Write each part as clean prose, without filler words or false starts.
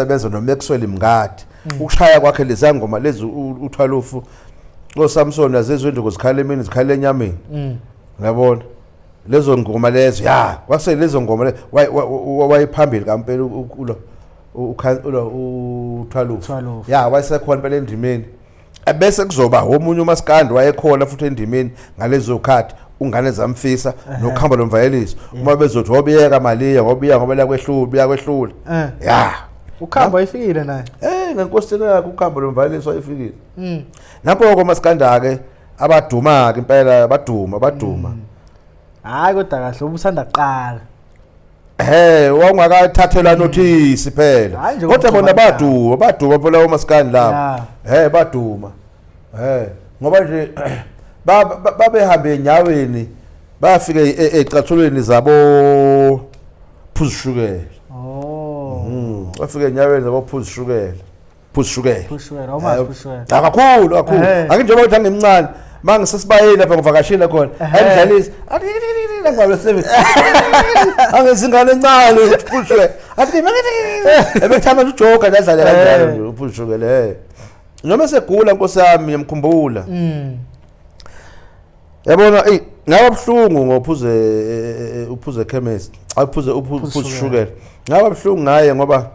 Sebenza noMaxwell Mngadi ukushaya kwakhe leza ngoma lezi uthwalufu oSamson azezwe nje kuzikhala emini zikhala enyameni. Ngiyabona lezo ngoma lezo, ya, kwase lezo ngoma le wayephambili kampela ulo ulo uthwalufu. Uthwalufu. Ya, wayesekhona impela endimeni, bese kuzoba omunye umaskandi wayekhona futhi endimeni ngalezo khathi, ungane zamfisa nokuhamba lomvayeliso uma bezothi wobiyeka maliya ngobiya ngoba la kwehlula biya kwehlula. Ya. Ukhamba ifikile naye. Ngenkosi yakhe ukuhamba lomvayeliso ayifikile. Napho komaskanda ke abaduma ke impela, baduma baduma. Hayi, kodwa kahle ubusanda kuqala. Wawungakathathelwa notice phela. Hayi nje Kodwa bona ngokucabanga. Baduma baduma phela omaskandi labo. Baduma. Ngoba nje babehambe enyaweni bafike ecathulweni zabo phuzishukela. Oh. Bafike enyaweni zabo phuzishukela. Phuzishukela. Phushukela, awumazi phushukela. Cha, kakhulu kakhulu. Ake njengoba ukuthi angimncane mangisesibayeni lapha ngivakashile khona. Ayidlalisa. Athi ngabe seven. Angizingane encane uphuzishukela. Athi ebethanda ujoka nje adlale kanjalo nje uphuzishukela. Noma segula Nkosi yami ngiyamkhumbula. Yabona ey ngaba buhlungu ngophuze uphuze chemist. Aphuze uphuze ushukela. Ngaba buhlungu ngaye ngoba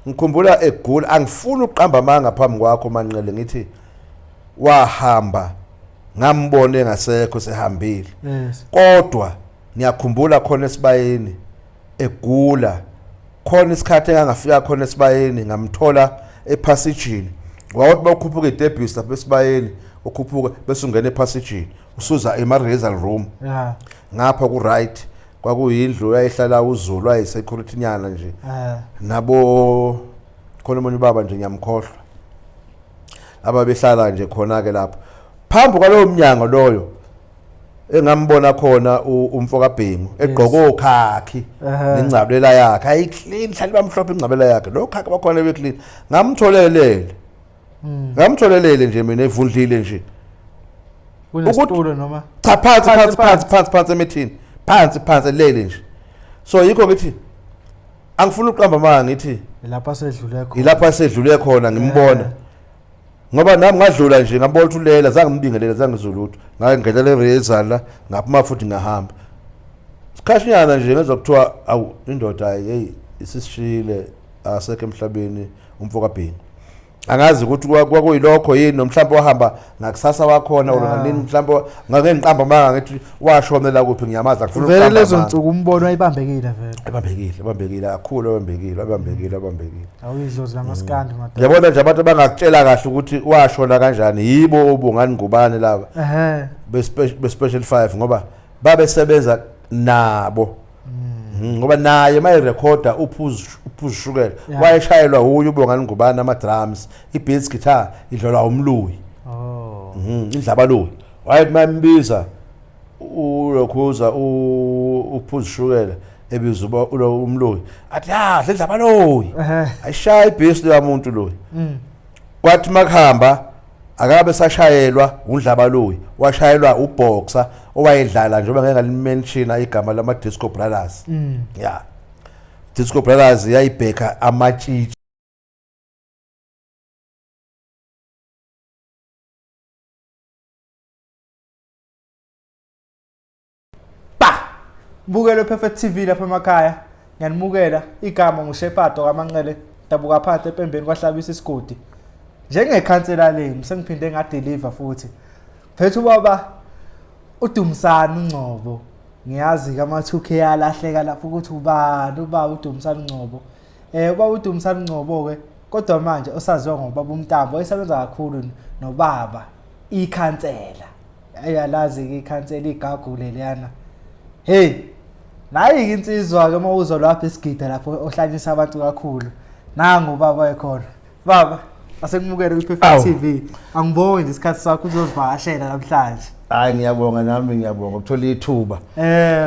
ngikhumbula egula, angifuni ukuqamba amanga phambi kwakho Manqele, ngithi wahamba ngambona engasekho sehambile. Kodwa ngiyakhumbula khona esibayeni egula, khona isikhathi engangafika khona esibayeni ngamthola ephasijini. Wawuthi bawukhuphuka idebhisi lapha esibayeni, ukhuphuka bese ungena ephasijini usuza ema-rehearsal room. Ngapha ku-right kwakuyindlu yayihlala uZulu, wayi-security nyana nje. Nabo khona omunye ubaba nje ngiyamkhohlwa, ababehlala nje khona-ke lapho phambi kwalowo mnyango loyo engambona khona umfo kaBhengu egqoke okhakhi nengcabulela yakhe ayiclean, hlala bamhlophe ingcabela yakhe, lo khakhi bakhona beclean. Ngamtholelele ngamtholelele nje mina evundlile nje. Kunesitulo noma? Cha, phansi phansi phansi phansi phansi emethini, phansi phansi elele nje. So yikho ngithi angifuni ukuqamba amanga, ngithi Lapha sedlule khona. Ilapha sedlule khona ngimbona. Ngoba nami ngadlula nje ngabona ukuthi ulela, zange ngibingelele, zange ngizwe lutho, ngangenela erehearsal la, ngaphuma futhi ngahamba. Sikhashinyana nje ngezwa kuthiwa awu, indoda hey, isisishile, asekho emhlabeni umfo kaBhengu. Angazi ukuthi kwakuyilokho yini, nomhlawumbe wahamba ngakusasa wakhona or nganini, mhlawumbe ngake ngiqamba amanga ngithi washonela kuphi, ngiyamazi, akufuna Vele ukuqamba lezo amanga. nsuku umbono wayibambekile vele. Ebambekile, ebambekile kakhulu, ebambekile, ebambekile, ebambekile. Awuyidlozi lamaskandi madoda. Yabona nje abantu abangakutshela kahle ukuthi washona kanjani yibo obongani ngubani laba be-special 5, ngoba babesebenza nabo. Ngoba naye mayirekhoda uphuza ushukela wayeshayelwa huye ubongani ngubani ama-drums, i-bass guitar idlalwa umluyi. Oh. Indlabaloyi wayethi mayimbiza ulokhuza uphuza ushukela ebiza ulo umluyi athi ya dlendlabaloyi, ayishaya ibhesi leya muntu loyi. Kwathi makuhamba akabe sashayelwa undlabaloyi, washayelwa uboxer owayedlala njengoba ngeke ngalimentiona igama lama Disco Brothers. Yeah, Disco Brothers yayibheka amatshitshi. Ba! Bukelo Perfect TV lapha emakhaya. Ngiyanimukela, igama nguShephado kaManqele, dabuka phansi empembeni kwahlabisa isigodi. Njengekhansela lenu sengiphinde ngadeliver futhi. Phethe ubaba uDumsani uNgcobo. Ngiyazi ke ama 2K alahleka lapho ukuthi ubani ubaba uDumsani uNgcobo. Ubaba uDumsani uNgcobo ke kodwa manje osaziwa ngobaba uMntambo, osebenza kakhulu nobaba ikhansela. Ayalazi ke ikhansela igagule leyana. Hey, nayi ke insizwa ke uma uzwa lapha isigida lapho ohlanyisa abantu kakhulu. Nangu ubaba ekhona. Baba, asekumukele kwi-Perfect Awu. TV. Angibonge nje isikhathi sakho uzosivakashela namhlanje. Hayi, ngiyabonga nami, ngiyabonga ukuthola ithuba.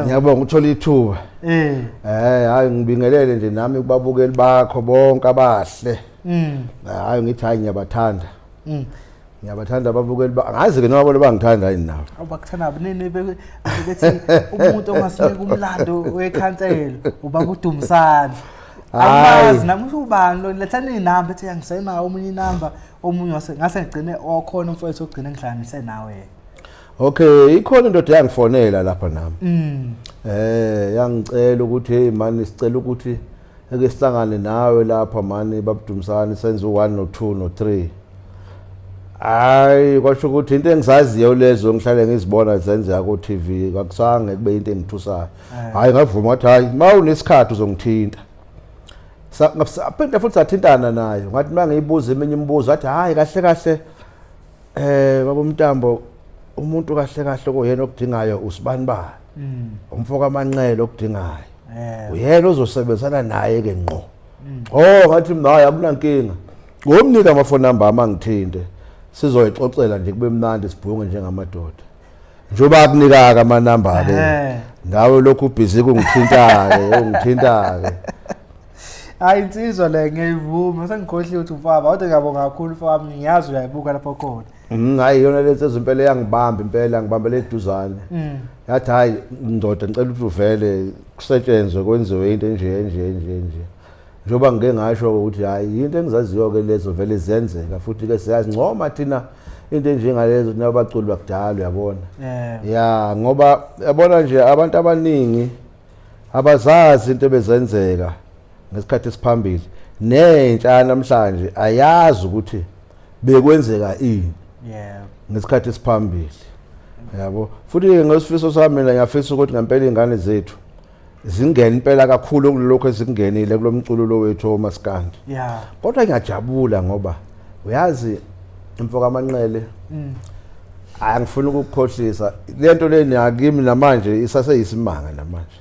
Ngiyabonga ukuthola ithuba. Hayi, ngibingelele nje nami kubabukeli bakho bonke abahle. Hayi, ngithi hayi, ngiyabathanda. Ngiyabathanda ababukeli ba angazi ke noma bona bangithanda yini nabo. Awubakuthanda nini bethi umuntu ongasinika umlando wekhansela ubaba uDumsani. Angimazi nami usho ubani lo, lethani inamba, ethi angisenawo omunye inamba, omunye wase ngase ngigcine okhona umfowethu ogcine ngihlanganise nawe. Okay, ikhona indoda yangifonela lapha nami. Yangicela ukuthi hey man, sicela ukuthi eke sihlangane nawe lapha mani babudumisani, senze u1 no2 no3. Hayi, kwasho ukuthi into engizaziyo lezo ngihlale ngizibona zenzeka ku TV, kwakusange kube into engithusayo. Hayi, ngavuma, ngathi hayi, mawunesikhathi uzongithinta. Saphinda futhi sathintana nayo, ngathi mangiyibuza eminye imibuzo, athi hayi, kahle kahle baba uMntambo, umuntu kahle kahle kuyena okudingayo usibani bani, umfo kaManqele okudingayo, uyena ozosebenzisana naye ke ngqo. Oh, ngathi mina hayi, akunankinga, ngomnika ama-phone number ama ngithinte, sizoyixoxela nje kube mnandi, sibhunge njengamadoda. Njengoba akunika-ke amanamba ke, nawe lokhu ubhizi kungithinta-ke, ungithinta-ke. Hayi, insizwa le ngiyayivuma, sengikhohliwe ukuthi umfowabo, kodwa ngiyabonga kakhulu mfowami, ngiyazi uyayibuka lapho khona. Hayi, yona le nsizwa impela iyangibamba impela, ngibambele eduzane. Yathi hayi ndoda, ngicela ukuthi uvele kusetshenzwe, kwenziwe into enje enje enje enje. Njengoba ngike ngasho ukuthi hayi, into engizaziyo-ke lezo vele ziyenzeka, futhi-ke siyazincoma thina into enjengalezo thina abaculi bakudala, uyabona. Ya, ngoba yabona nje abantu abaningi abazazi into ebezenzeka ngesikhathi esiphambili, nentsha namhlanje ayazi ukuthi bekwenzeka ini ngesikhathi esiphambili, yabo. Futhi-ke ngesifiso sami mina ngiyafisa ukuthi ngempela iy'ngane zethu zingene impela kakhulu kulokho ezikungenile kulo mculo lo wethu omaskandi. Kodwa ngiyajabula ngoba uyazi imfo kaManqele, angifuni ukukukhohlisa, lento le nakimi namanje isaseyisimanga namanje.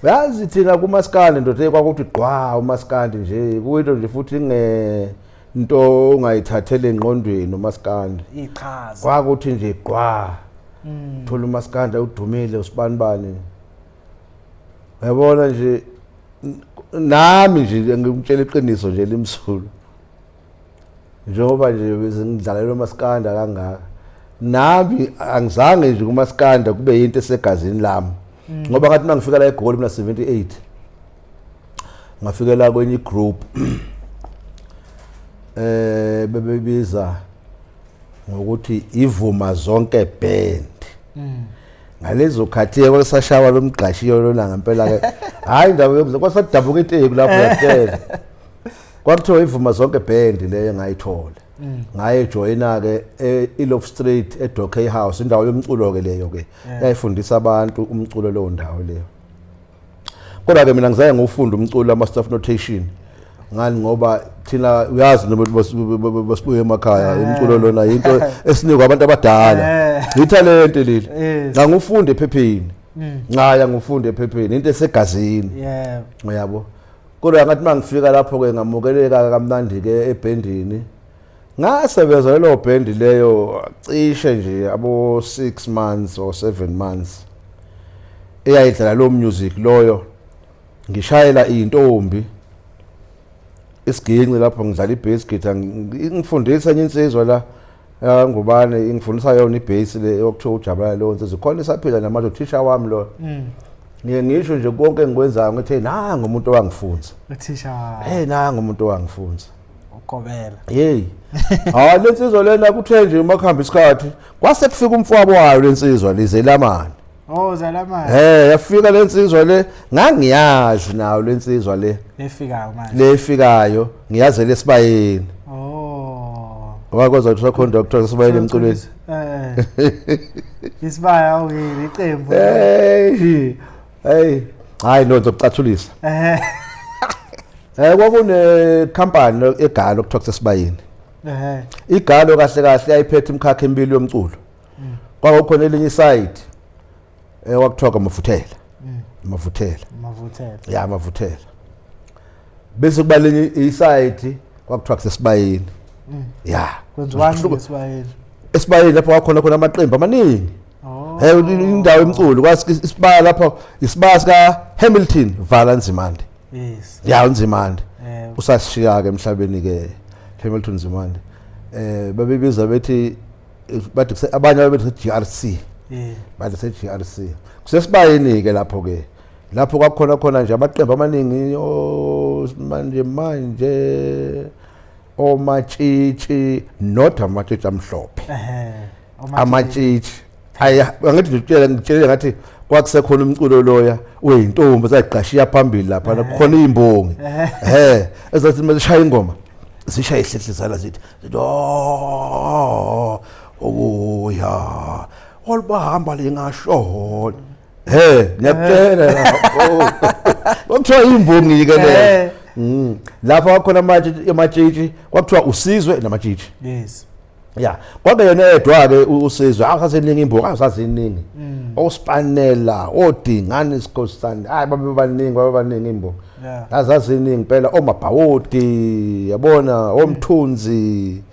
Uyazi thina kumaskandi ndoda kwakuthi gqwa umaskandi nje kuyinto nje futhi inge into ongayithathela engqondweni umaskandi. Iqhaza. Kwakuthi nje gqwa, thola umaskandi udumile usibanibani, uyabona nje. Nami nje ngikutshela iqiniso nje limsulu, njengoba nje bese ngidlalela umaskanda kangaka, nami angizange nje kumaskanda kube yinto esegazini lami, ngoba ngathi mangifika la eGoli mina 78, ngafikela kwenye igroup bebebiza ngokuthi ivuma zonke band. Ngalezo khathi kwasashawa lo mgqashiyo lona ngempela ke, hayi indaba yokuza kwasadabuka iteku lapho, uyakutshela. Kwakuthiwa ivuma zonke band leyo engayithola, ngayijoyina ke e-Eloff Street eDokey House, indawo yomculo ke leyo ke, yayifundisa abantu umculo leyo ndawo leyo. Kodwa ke mina ngizange ngiwufunde umculo ama staff notation, ngani? Ngoba thina uyazi noma basibuye emakhaya, umculo lona into esinikwa abantu abadala, ithalente leli. Ngangufunda ephepheni, ngaya ngufunda ephepheni, into esegazini, uyabo. Kodwa ngathi mangifika lapho ke ngamukeleka kamnandi ke ebhendini, ngasebenza leyo band leyo cishe nje abo 6 months or 7 months eyayidlala lo music loyo, ngishayela intombi isiginci lapho, ngidlala ibass guitar, ngifundisa enye insizwa la ngubane, ingifundisa yona ibass le okuthiwa ujabulala. Leyo nsizwa khona isaphila namanje, uthisha wami lo. Ngiye ngisho nje konke engikwenzayo, ngithi nangu umuntu owangifunza. Uthisha. Hey, nangu umuntu owangifunza. Ugobela. Hey, hayi, lensizwa lena kuthe nje uma kuhamba isikhathi kwase kufika umfowabo wayo lensizwa lizelamani. Oh, zalamani. Yafika lensizwa le, ngangiyazi nayo lensizwa le. Lefikayo manje. Lefikayo ngiyazela esibayeni. Oh. Wakwazi ukuthi conductor esibayeni emculweni. Isibaya awuyini iqembu. Hey hey, hayi no, ngizokucathulisa. Kwakune company eGalo kuthiwa kusesibayeni. Igalo kahle kahle yayiphethe imkhakha emibili yomculo. Kwakukhona elinye iside kwakuthiwa kwaMavuthela. Mavuthela. Mavuthela. Ya, Mavuthela. Bese kuba lenye iside kwakuthiwa kusesibayeni. Ya. Kwenziwani ngesibayeni? Esibayeni lapho kwakhona khona amaqembu amaningi. Oh. Hey, indawo yomculo kwasi isibaya lapho, isibaya sika Hamilton Vala Nzimande. Ya, uNzimande. Usasishiya ke emhlabeni ke Hamilton Nzimande. Babebiza bethi, bathi abanye babethi GRC. Bathi se GRC. Kusesibayeni ke lapho ke. Lapho kwakhona khona nje amaqembu amaningi, o manje manje omatshitshi, not amatshitshi amhlophe. Amatshitshi ayi, angithi ngitshele ngitshele ngathi kwakusekhona umculo loya weyintombi zayiqashiya phambili lapha, kukhona izimbongi ezathi uma zishaya ingoma zishaye ihlehlizana, zithi zithi oh oh ya, olubahamba lingashona. Ngiyakutshela lapho kwakuthiwa imbongi ke leyo. Lapho kwakhona amatshitshi, kwakuthiwa uSizwe namatshitshi. Ya, kwake yena eyedwa-ke uSizwe, awusaseningi imbongi, awusaziningi, ospanela, odingani isikhosana, hayi, babe baningi, babe baningi imbongi. Azaziningi impela, omabhawodi, yabona, omthunzi.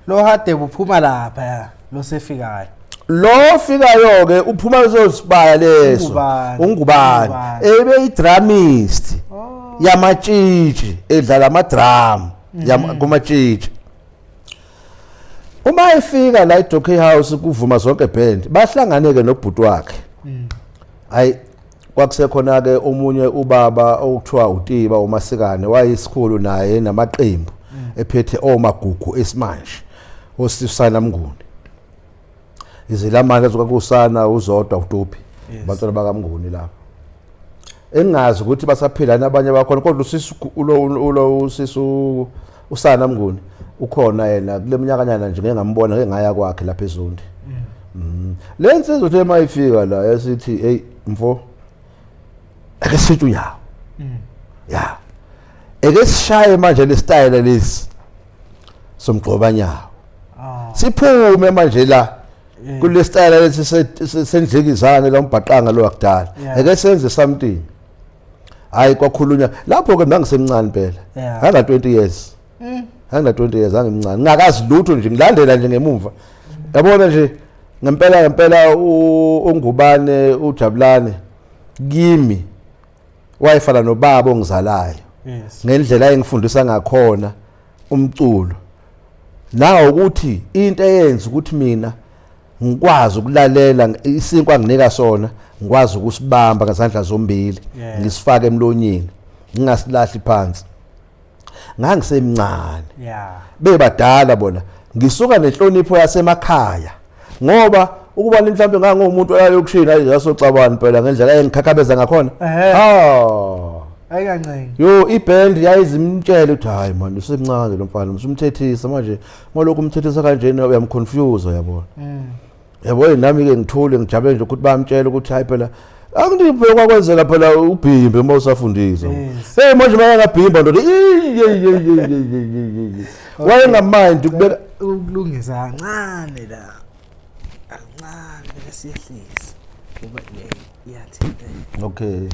Lo Hadebe uphuma lapha ya, lo sefikayo. Lo fikayo-ke uphuma kuleso sibaya leso. Ungubani. Ungubani. Ungubani. Ebe-drummist yamatshitshi, edlala ama-drum kumatshitshi. Uma efika la eDonkey House kuvuma zonke band, bahlangane-ke nobhuti wakhe. Hayi, kwakusekhona-ke omunye ubaba okuthiwa uTiba uMasikane, wayisikhulu naye namaqembu, ephethe omagugu esimanje, osifisana Mnguni, izilamane zikakusana uZodwa uTupi. Abantwana bakaMnguni lapho, engingazi ukuthi basaphila nabanye bakhona, kodwa usisi ulo ulo usisi usana Mnguni ukhona yena kule minyakanyana nje, ngeke ngambona, ngeke ngaya kwakhe lapha eZondi. Le nsizwa uthe mayifika la yasithi, "Hey mfo, ake sithi unyawo ya, eke sishaye manje le style lesi somgxobanyawo, siphume manje la kule style lesi sendlekizane la umbhaqanga lo wakudala, eke senze something." Hayi, kwakhulunywa lapho ke, ngangisemncane phela, nganga 20 years, nganga 20 years, angimncane, ngingakazi lutho nje, ngilandela nje ngemumva, yabona nje. Ngempela ngempela uNgubane uJabulane kimi wayefana nobaba ongizalayo, ngendlela engifundisa ngakhona umculo, nawo ukuthi into eyenza ukuthi mina ngikwazi ukulalela isinkwa nginika sona, ngikwazi ukusibamba ngezandla zombili, ngisifake emlonyeni, ngingasilahli phansi, ngangisemncane, bebadala bona, ngisuka nenhlonipho yasemakhaya, ngoba ukuba mhlawumbe ngangumuntu oyayokushina yasoxabana phela ngendlela engikhakhabeza ngakhona. Ah. Ayikancengi. Yo, iband yayizimtshela ukuthi, "Hayi man, usemncane lo mfana, usumthethisa manje, ngolokhu umthethisa kanjena uyamconfuse," yabona. Yabo, nami ke ngithule, ngijabule nje ukuthi bayamtshela ukuthi hayi phela, angiphe kwakwenzeka phela ubhimbe uma usafundisa. Hey, manje mayangabhimba ndoda. Wayengamind ukubeka Ukulungisa kancane la. Kancane bese siyehlisa. Ngoba le iyathinteka. Okay.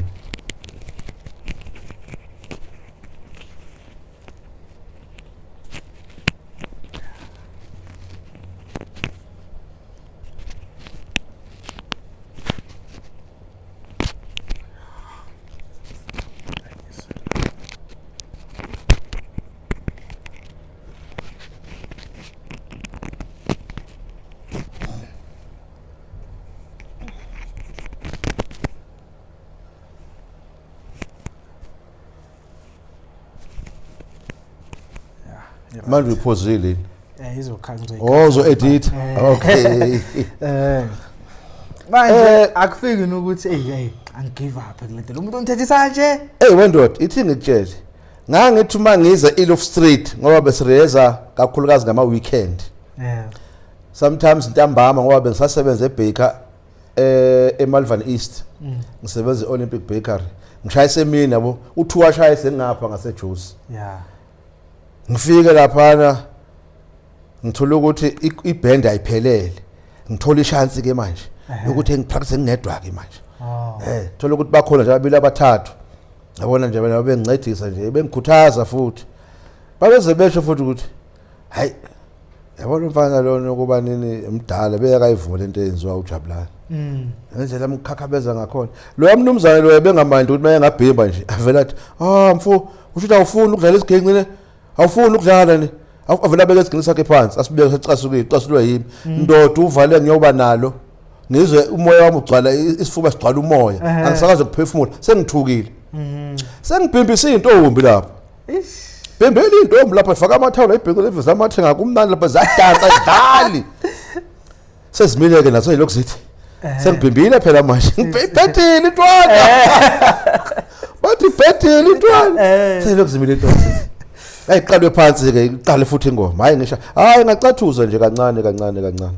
Manje uyiphozile yini? Izokhala. Oh, uzo edit. Okay. Manje akufiki ukuthi hey hey, angigive up kulento. Lo muntu ongithethisa nje. Hey wendoda, ithi ngikutshele. Ngangithi uma ngiza eLof Street, ngoba besireza kakhulukazi ngama weekend. Sometimes ntambama, ngoba bengisasebenza eBaker, eMalvern East. Ngisebenza eOlympic Bakery. Ngishayisa emini, yabo, u2 washayisa engapha ngaseJozi. Ngifike laphana ngithola ukuthi iband ayiphelele. Ngithola ishansi ke manje ukuthi ngipractice ngingedwa ke manje. Thola ukuthi bakhona nje ababili abathathu. Yabona nje, bona bengincedisa nje, bengikhuthaza futhi. Babeze besho futhi ukuthi, "Hayi, yabona umfana lona ukuba nini emdala beyakayivula into eyenziwa uJabulani." Ngendlela amkhakhabeza ngakhona. Lo mnumzane lo bengamandi ukuthi mayengabhimba nje avela athi, "Ah mfo, usho ukuthi awufuni ukudlala isiginci ne? Awufuni ukudlala ne?" Avela abeke isiginci sakhe phansi, asibeke secasukile, casulwe yimi. Ndoda, uvale ngiyoba nalo. Ngizwe umoya wami ugcwala isifuba sigcwala umoya. Angisakwazi ukuphefumula, sengithukile. Sengibhimbisa intombi lapha. Ish. Bhimbela intombi lapha ifaka amathawula ibheko leveza amathe ngakumnandi lapha zadansa idlali. Sezimile ke nazo yilokhu zithi. Sengibhimbile phela manje. Ngibhedile intwana. Bathi ibhedile intwana. Selokhu zimile intombi. Ayiqalwe phansi ke iqale futhi ingoma. Hayi ngisho hayi ngacathuza nje kancane kancane kancane.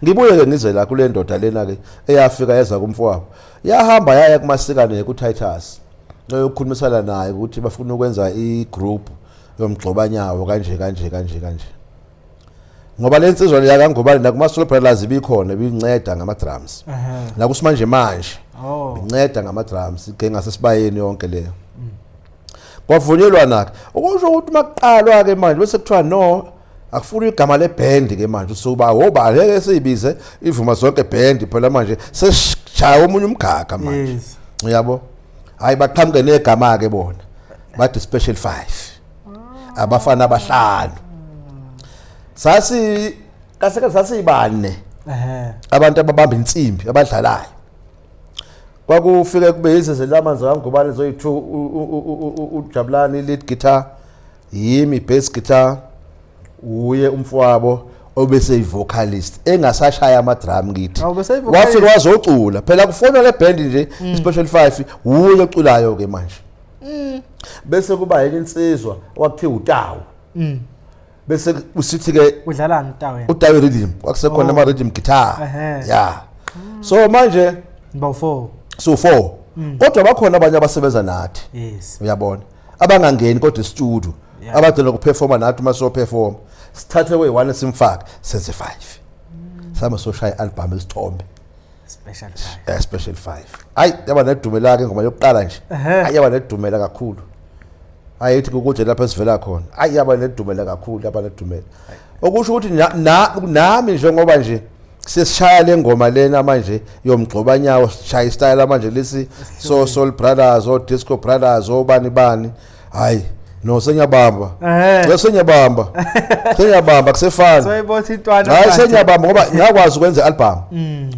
Ngibuye ke ngize la kule ndoda lena ke eyafika yeza kumfowabo. Yahamba yaya kumasikane kuTitus. Yokukhulumisana naye ukuthi bafuna ukwenza igroup yomgxobanyawo kanje kanje kanje kanje. Ngoba le nsizwa leya kaNgubane nakuma Soul Brothers ibikhona ibinceda ngama drums. Nakusimanje manje binceda ngama drums igenga sesibayeni yonke leyo. Kwavunyelwa nakhe. Okusho ukuthi makuqalwa ke manje bese kuthiwa no akufuni igama leband ke manje usuba woba ngeke siyibize ivuma zonke band phela manje sesishaya omunye umkhakha manje. Uyabo? Hayi baqhamuke negama ke bona. Bathi special 5. Abafana abahlanu. Sasi kahle kahle sasibane. Abantu ababamba insimbi abadlalayo. Kwakufike kube yizezelama zakaNgubane zoyi2 uJabulani lead guitar, yimi bass guitar, uye umfowabo obese yi-vocalist engasashaya ama drum kithi. Awu, bese yi-vocalist. Wafika wazocula phela kufonwa le band nje special 5 uye oculayo ke manje. Bese kuba yenye insizwa okwakuthiwa uTawu. Bese usithi ke Udlalani uTawu yena? uTawu rhythm, kwakusekhona ama rhythm guitar. Yeah. So manje Niba 4. So 4. Kodwa bakhona abanye abasebenza nathi. Uyabona? Abangangeni kodwa e-studio. Abagcina ukuperforma nathi uma so perform. Sithathe kwe1 simfake senze 5. Sama soshaya album esithombe. Special 5. Special 5. Hayi yaba nedumela ke ingoma yokuqala nje. Hayi yaba nedumela kakhulu. Hayi ithi kukude lapha esivela khona. Hayi yaba nedumela kakhulu, yaba nedumela. Okusho ukuthi nami njengoba nje sesishaya le ngoma lena manje yomgxobanyawo sishaya istyle manje lesi so Soul Brothers o Disco Brothers obani bani. Hayi no senyabamba. Senyabamba. Senyabamba kusefana. Soyibotha intwana. Hayi senyabamba ngoba ngakwazi ukwenza album.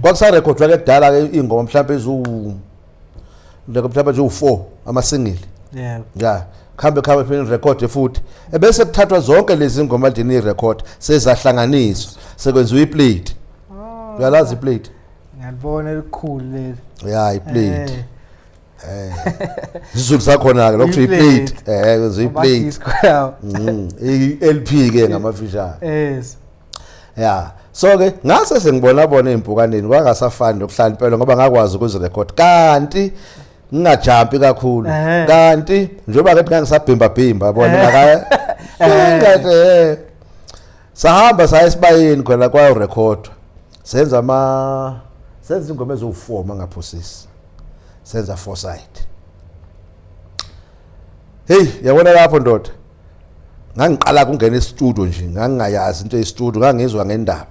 Kwakusarekhodwa ke kudala ke ingoma mhlawumbe ezu mhlawumbe nje u4 ama single. Yeah. Khambe khambe phela record futhi. Ebese kuthathwa zonke lezi ngoma lini record sezahlanganiswa sekwenziwa iplate. Uyalazi iplate? Ngiyalibona elikhulu leli. Yeah, iplate. Isizulu sakhona ke lokho iplate. Kwenziwa iplate. I-LP ke ngamafishane. Yes. Yeah. So ke ngase sengibona bona ezimpukaneni kwangasafani nokuhlala impela ngoba ngakwazi ukuzirecord kanti ngingajumpi kakhulu kanti njengoba ke ngangisabhimba bhimba yabona ngaka ngathi sahamba saya esibayeni khona kwayo record senza ama senza ingoma eziwu4 mangaphosisi senza four side. Hey yabona lapho ndoda ngangiqala ukungena e-studio nje ngangingayazi into ye-studio ngangizwa ngendaba.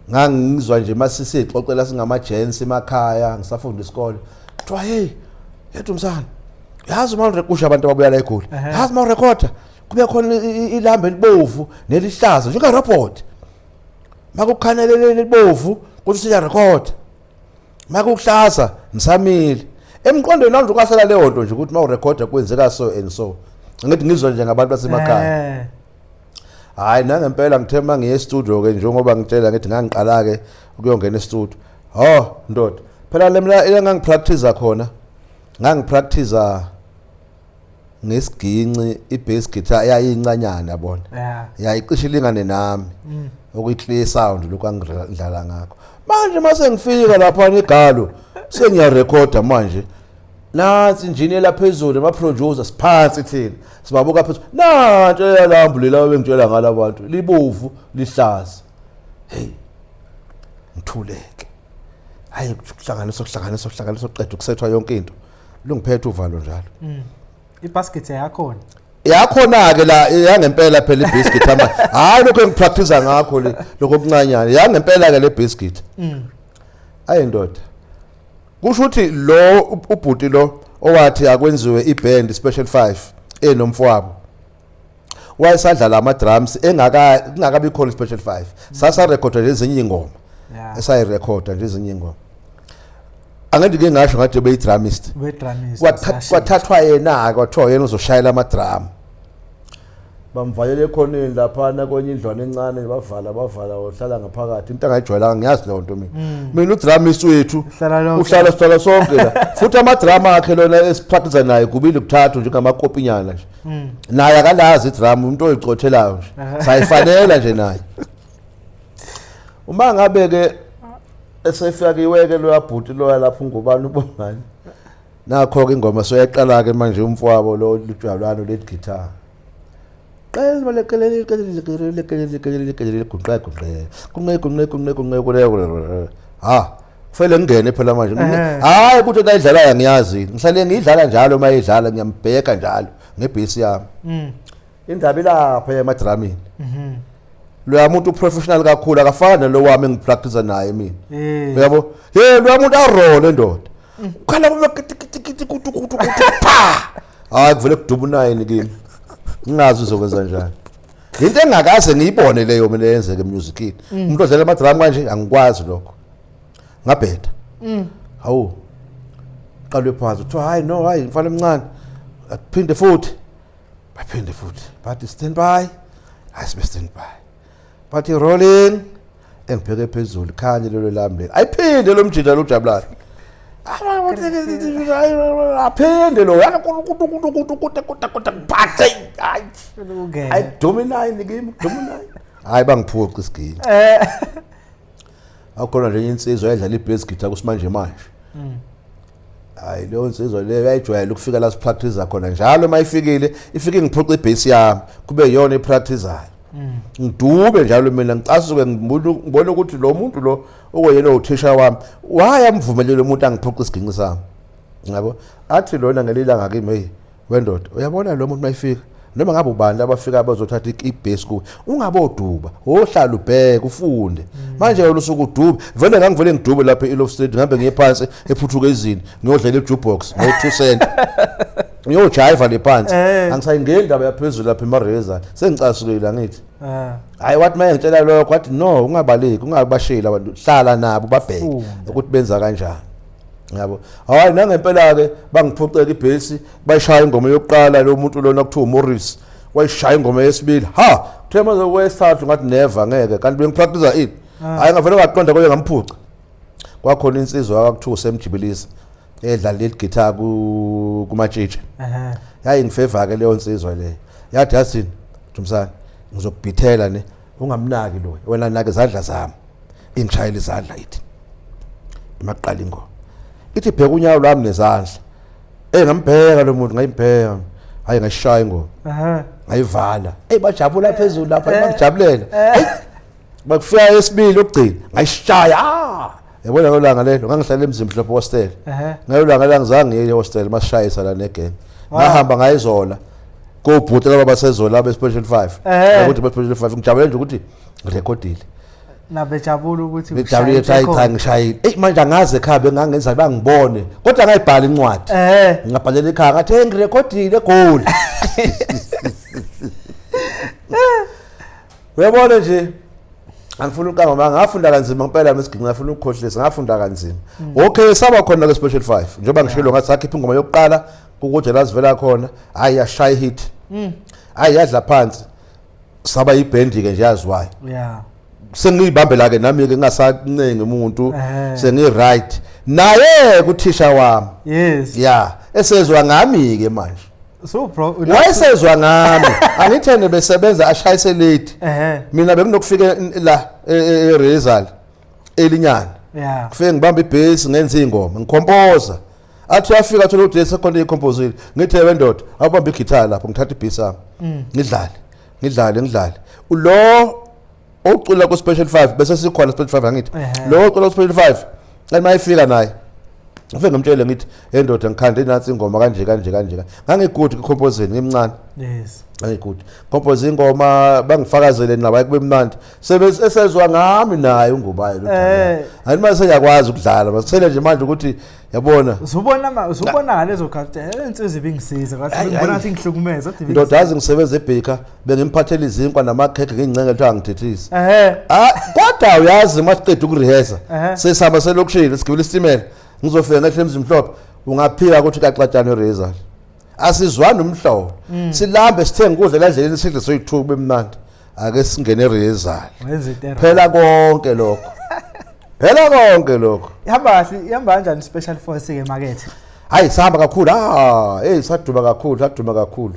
Ngangizwa nje masisixoxela singama gents emakhaya ngisafunda isikole kuthiwa hey yethu msana yazi uma urekusha abantu ababuya la eGoli yazi uma urekhoda kube khona ilambe elibovu nelihlaza njenga robot makukhanelele elibovu kuthi siyarekhoda makuhlaza ngisamile emqondweni wami nje kwasala leyo nto nje ukuthi uma urekhoda kwenzeka so and so ngithi ngizwa nje ngabantu basemakhaya. Hayi nangempela ngithe mangiye e-studio ke njengoba ngitshela ngithi ngangiqala ke ukuyongena e-studio. Oh ndoda phela le mina ile ngangipractice khona ngangipractice ngesiginci i-bass guitar yayincanyana yabona. Yayicishe ilingane nami. Okuyi-clear sound lokhu angidlala ngakho. Manje mase ngifika lapha negalo sengiyarekhoda manje. Nansi injini la phezulu ama producer siphansi thina sibabuka phezulu nanti eyalambu lela bengitshela ngalabantu libovu lihlaza. Hey ngithuleke. Hayi kuhlanganiswa kuhlanganiswa kuhlanganiswa uqeda ukusethwa yonke into. Lungiphethe uvalo njalo. Ibasket yakhona. Yakhona ke la yangempela phela ibasket ama. Hayi lokho engipractice ngakho le lokho okuncanyana. Yangempela ke le basket. Ayi ndoda. Kusho ukuthi lo ubhuti lo owathi akwenziwe iband special 5 enomfowabo. Wayesadlala ama drums engaka kungakabi khona special 5. Sasa record ezinye ingoma. Esayirekhoda nje ezinye ingoma. Angithi ke ngasho ngathi beyi-drummist. We-drummist. Kwathathwa yena-ke, kwathiwa yena uzoshayela ama-drum. Bamvalela ekhoneni laphana kwenye indlwana encane, bavala bavala, uhlala ngaphakathi. Into angayijwayelanga, ngiyazi leyo nto mina. Mina udrummist wethu Uhlala lonke. Uhlala, sihlala sonke la. Futhi ama-drum akhe lona esipractice naye kubili kuthathu njengamakopinyana nje. Naye akalazi idrum, umuntu oyicothelayo nje. Sayifanela nje naye. Uma ngabe ke esefakiwe ke loya bhuti loya lapho ngubani ubongani. Nakho ke ingoma soyaqala ke manje umfowabo lo lujwalwano lead guitar. Qel lekelele lekelele lekelele lekelele lekelele gunqe gunqe. Gunqe gunqe gunqe gunqe gunqe. Ha, kufanele ngingene phela manje. Hayi ukuthi ayidlalayo ngiyazi. Ngihlale ngiyidlala njalo uma eyidlala, ngiyambheka njalo ngebhesi yami. Indaba ilapha emadramini. Loya muntu uprofessional kakhulu, akafani nalo wami engipractice naye mina. Uyabo? Hey, loya muntu arole ndoda. Ukhala kube kiti kiti kiti kutu kutu kutu pa. Hayi, kuvele kuduba unayini kimi. Ngingazi uzokwenza njani. Into engakaze ngiyibone leyo mina yenzeke emusicini. Umuntu odlala ama drum kanje, angikwazi lokho. Ngabheda. Hawu. Qalwe phansi. Kuthiwa hayi no, hayi mfana omncane. Aphinde futhi. Baphinde futhi. Bathi stand by. Hayi, sibe stand by. Bathi rolling. Engibheke phezulu khanye lelo lami leli. Ayiphinde lo mjinda lo jabulayo. Aphinde lo. Hayi. Ungene. Hayi, dominine kimi, dominine. Hayi, bangiphuca isiginci. Akhona nje insizwa edlala ibass guitar kusimanje manje. Hayi, leyo nsizwa leyo yayijwayele ukufika la sipractice khona njalo. Uma ifikile, ifike ngiphuca ibass yami, kube iyona ipracticeayo. Ngidube njalo mina, ngicasuke, ngibona ukuthi lo muntu lo okuyena uthisha wami, wayamvumelele umuntu angiphuca isiginci sami. Yabo, athi lona ngelilanga kimi, hey wendoda, uyabona lo muntu mayifika noma ngabe ubani abafika bazothatha ibhesi kuwe, ungaboduba, ohlala ubheke ufunde. Manje wena usuke udube vele. Ngangivele ngidube lapha e-Eloff Street, ngihambe ngiye phansi ephuthuka ezini, ngiyodlela i-jukebox ngo-2 cent, ngiyojayiva le phansi. Angisayingeni indaba yaphezulu lapha emareza, sengicasukile angithi. Hayi, wathi maye ngitshela lokho, wathi no, ungabaleki, ungabasheli abantu, hlala nabo babheke Funde. ukuthi benza kanjani, yabo. Hayi, nangempela ke bangiphuceka ibhesi, bayishaya ingoma yokuqala lo muntu lona kuthiwa uMorris, wayishaya ingoma yesibili, ha, kuthe manje kwesithathu ngathi never, ngeke, kanti bengipractice ini. Hayi, ngavele ngaqonda kuye, ngamphuca. Kwakhona insizwa akuthiwa usemjibilisa edlala leli guitar kumatshitshe. Yayi ngifeva ke leyo nsizwa leyo. Yathi, yathini Dumsane, ngizokubhithela ne, ungamnaki lo, wena nake izandla zami. Ingishayela izandla, ithi emaqala ingoma, ithi bheka unyawo lwami nezandla. Eh, ngambheka lo muntu, ngayimbheka, hayi, ngayishaya ingoma. Ngayivala. Hey, bajabula phezulu lapha, bakujabulela. Hey, bakufika esibili okugcina, ngayishaya. Ah, yabona ngolanga lelo ngangihlala eMzimhlophe hostel. Ngalo langa la ngizange ngiye hostel, masishayisa la negenge. Ngahamba ngayizola kobhuti laba basezola be special 5. Ukuthi be special 5, ngijabule nje ukuthi ngirekhodile. Nabejabula ukuthi Ngijabulile ukuthi hayi cha, ngishayile. Eyi, manje angazi ekhaya bengangenza bangibone, kodwa ngayibhala incwadi. Ngingabhalela ekhaya ngathi, hey, ngirekhodile eGoli. Uyabona nje, angifuni uqamba manga, ngafunda kanzima ngempela mesiginci, ngafuna ukukhohlisa, ngafunda kanzima. Okay, saba khona ke special 5 njengoba ngishilo, ngathi sakhipha ingoma yokuqala kukude la sivela khona. Hayi, yashaya hit. Hayi, yadla phansi, saba ibhendi ke nje yaziwayo. Sengiyibambela ke nami ke, ngingasancengi umuntu. Sengi right naye kuthisha wami. Ya, esezwa ngami ke manje. So bro, Wayesezwa ngami, angithene besebenza ashayise late. Mina benginokufika la eRezal elinyana. Kufike ngibamba ibhesi, ngenza ingoma, ngicomposa. Athi uyafika athola ukuthi sekhona icompozile, ngithi wendoda, awubamba igitara lapho, ngithatha ibhesi yami, ngidlale ngidlale ngidlale. Lo ocula ku special 5, bese sikhona special 5 angithi. Lo ocula ku special 5 kanti mayifika naye Ngifike ngimtshele ngithi hey ndoda ngikhande nansi ingoma kanje kanje kanje. Ngangigudi ku-composing ngimncane. Yes. Ngangigudi. Compose ingoma bangifakazele nabo kube mnandi. Sebe esezwa ngami naye ungubayi lo. Hayi manje seyakwazi ukudlala. Basele nje manje ukuthi yabona. Usubona ma usubona ngalezo khathi insizwa ibingisiza ngathi ngibona ngathi ngihlukumeza kodwa Ndoda yazi ngisebenza eBaker bengimphathela izinkwa namakhekhe ngincenge ukuthi angithethisi. Ehhe. Ah kodwa uyazi uma siqeda ukurehearsa sesihamba selokishini sigibela isitimela ngizofika ngehle emzimhlophe ungaphika ukuthi kaxatshana irehearsal. Asizwani umhlobo. Silambe sithenga ukudla la endleleni sidle soyithuka kube mnandi. Ake singene erehearsal. Wenza into e-right. Phela konke lokho. Phela konke lokho. Ihamba kahle ihamba kanjani special force ke emakethe? Hayi sahamba kakhulu ah hey saduma kakhulu saduma kakhulu.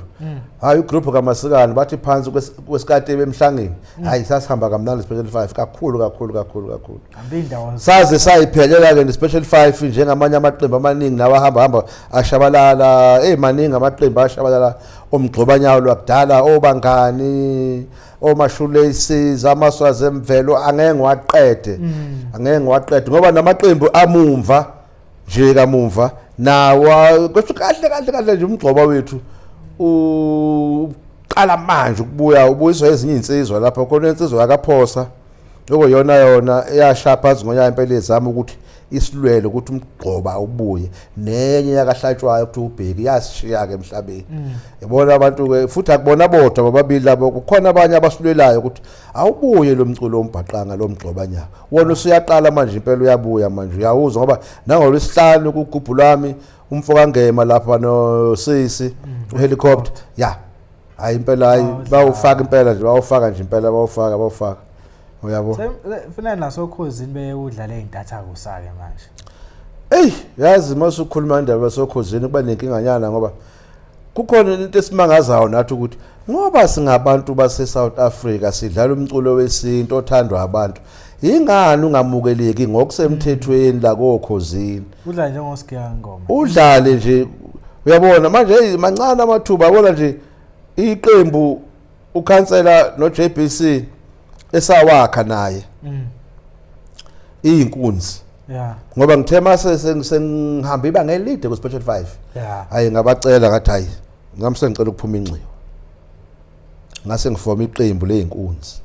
Hayi ugroup kaMasikane bathi phansi kwesikati emhlangeni. Hayi sasihamba kamnandi special 5 kakhulu kakhulu kakhulu kakhulu. Hamba indawo. Saze sayiphelela ke special 5 njengamanye amaqembu amaningi nawa hamba hamba ashabalala hey maningi amaqembu ashabalala omgxobanyawo lwakudala obangani omashulesi amaswazi emvelo angeke ngiwaqede angeke ngiwaqede ngoba namaqembu amumva nje kamumva nawa kusho kahle kahle kahle nje umgxoba wethu uqala manje ukubuya ubuyiswa ezinye insizwa lapha khona insizwa yakaphosa okuyona yona eyashaya phansi ngonyaka impela izama ukuthi isilwele ukuthi umgxoba ubuye nenye yakahlatshwayo ukuthi ubheki yasishiya ke emhlabeni yabona abantu ke futhi akubona bodwa bobabili labo kukhona abanye abasilwelayo ukuthi awubuye lo mculo wombhaqanga lo mgxobanyana wona usuyaqala manje impela uyabuya manje uyawuzwa ngoba nangolwesihlanu kugubhu lwami umfo kaNgema lapha nosisi uhelicopter ya hayi impela hayi bawufaka impela nje bawufaka nje impela bawufaka bawufaka uyabo Funa nasokhozini beyudlala izintatha kusake manje. Ey yazi mase ukhuluma indaba yasokhozini kuba nenkinganyana ngoba kukhona into esimangazayo nathi ukuthi ngoba singabantu base South Africa sidlala umculo wesintu othandwa abantu ingani ungamukeleki ngokusemthethweni la kokhozini Udlala njengosigiya ngoma. Udlale nje uyabona manje hey mancane amathuba yabona nje iqembu ukhansela no JBC esawakha naye iyinkunzi Yeah. Ngoba ngithe mase sengihamba ibanga elide ku special 5. Yeah. Hayi ngabacela ngathi hayi ngami sengicela ukuphuma inxiwa. Ngase ngifoma iqembu lezinkunzi.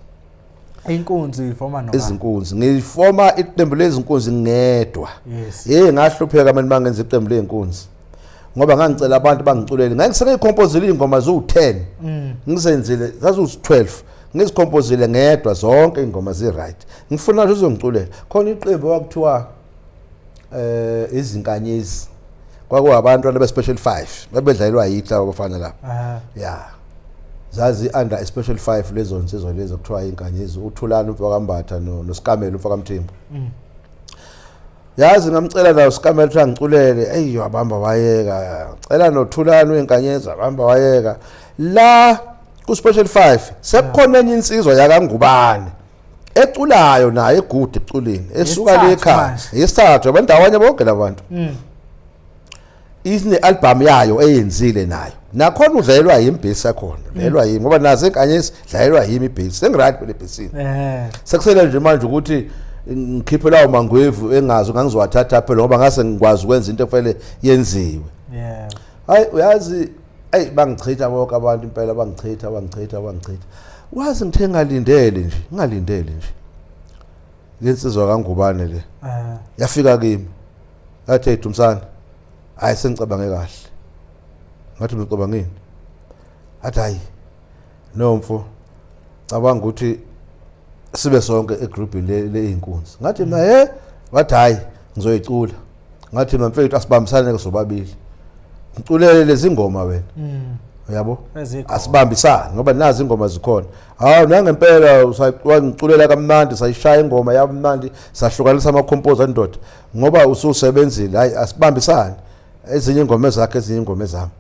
Inkunzi ifoma noma Izinkunzi ngifoma iqembu lezinkunzi ngedwa. Yes. Hey ngahlupheka mina mangenza iqembu lezinkunzi. Ngoba ngangicela abantu bangiculele. Ngangisengicompozile izingoma ziwu10. Ngizenzile zaziwu12. Ngizikhompozile ngedwa zonke ingoma zi right. Ngifuna nje uzongiculela. Khona iqembu kwakuthiwa izinkanyezi. Kwakuwabantwana be special 5 babedlalelwa yithi laba bafana lapha. Yeah. Zazi under special 5 lezo nsizwa lezo kuthiwa inkanyezi uThulani umfo kaMbatha no noSikamelo umfo kaMthembu. Yazi ngamcela nawo Sikamelo ukuthi angiculele eyi wabamba wayeka. Cela noThulani wenkanyezi wabamba wayeka. La ku special 5 sekukhona enye insizwa yakaNgubane eculayo naye egude eculeni esuka le ekhaya yesithathu abandawonye bonke labantu isine album yayo eyenzile nayo nakhona udlalelwa yimi bass yakhona udlalelwa yimi ngoba nazo inkanyezi dlalelwa yimi bass sengiright phela ebhasini sekusele nje manje ukuthi ngikhiphe lawo mangwevu engazi ngangizowathatha phela ngoba ngase ngikwazi ukwenza into efanele yenziwe Yeah. Hayi uyazi ayi bangichitha bonke abantu impela bangichitha bangichitha bangichitha wazi ngithe ngalindele nje ngalindele nje lensizwa kaNgubane le yafika kimi yathi hey Dumsane hayi sengicabange kahle ngathi ngicabangeni athi hayi no mfo cabanga ukuthi sibe sonke egroupini le inkunzi ngathi mina he wathi hayi ngizoyicula ngathi mina mfethu asibambisane ke sobabili ngiculele lezi ngoma wena uyabo asibambisane ngoba nazi ingoma zikhona hawu nangempela wangiculela kamnandi sayishaya ingoma yamnandi sahlukanisa ama composer ndoda ngoba ususebenzile hayi asibambisane ezinye ingoma ezakhe ezinye ingoma ezami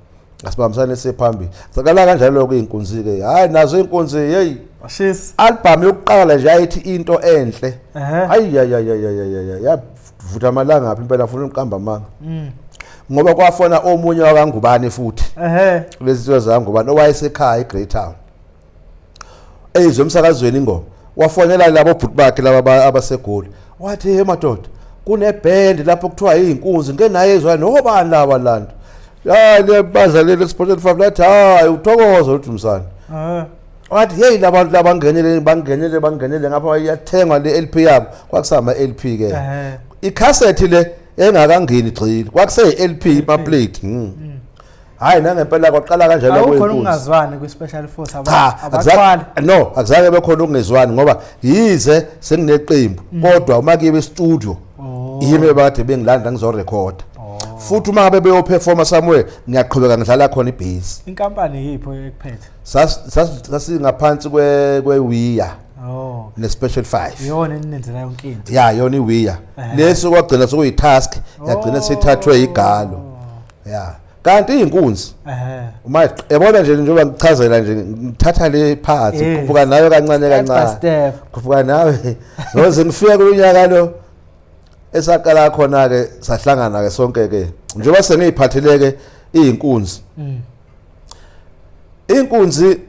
asibambisane siphambili sakala kanjalo ke inkunzi ke hayi nazo inkunzi hey Washisa. Album yokuqala nje ayithi into enhle hayi hayi hayi hayi yavutha amalanga apha impela afuna uqamba amanga ngoba kwafona omunye wakangubane futhi kulezi nsizwa zakangubane owayesekhaya eGrey Town eyizwe emsakazweni ingoma wafonela labo bhuti bakhe laba abasegoli wathi hey madoda Kunebhendi lapho kuthiwa iy'nkunzi ngike nayezwa nobani laba lanto. Hayi lebandla leli Special 5 lathi hayi uthokoza uDumsane. Wathi hey, labantu labangenele bangenele bangenele ngapha, iyathengwa le LP yabo. Kwakusama LP ke. Ikhasethi le engakangeni gxili kwakuse LP pa plate. Hayi, nangempela kwaqala kanjalo. Awukho Kwenkunzi. ukungazwani kwi-special force? Cha. Abaxhwali? No, akuzange bekhona ukungezwani ngoba yize sengineqembu, kodwa uma kuyiwe e-studio yimi bekade bengilanda ngizorekhoda. Futhi uma ngabe beyoperforma somewhere, ngiyaqhubeka ngidlala khona i-bass. Inkampani yipho ekuphethe? Sasingaphansi kwe-WIA ne-Special 5. Iyona eninenzela yonke into? Ya, yona iWIA. Leso kwagcina sekuyi-task, yagcina seyithathwe igalo. Ya, kanti iy'nkunzi uma yabona nje, njengoba ngichazela nje, ngithatha le phansi, khuphuka nawe kancane Step by kancane. step. Khuphuka nawe ngoze ngifika kulo lo esaqala khona ke, sahlangana ke sonke ke njengoba sengiyiphathele ke iy'nkunzi. Inkunzi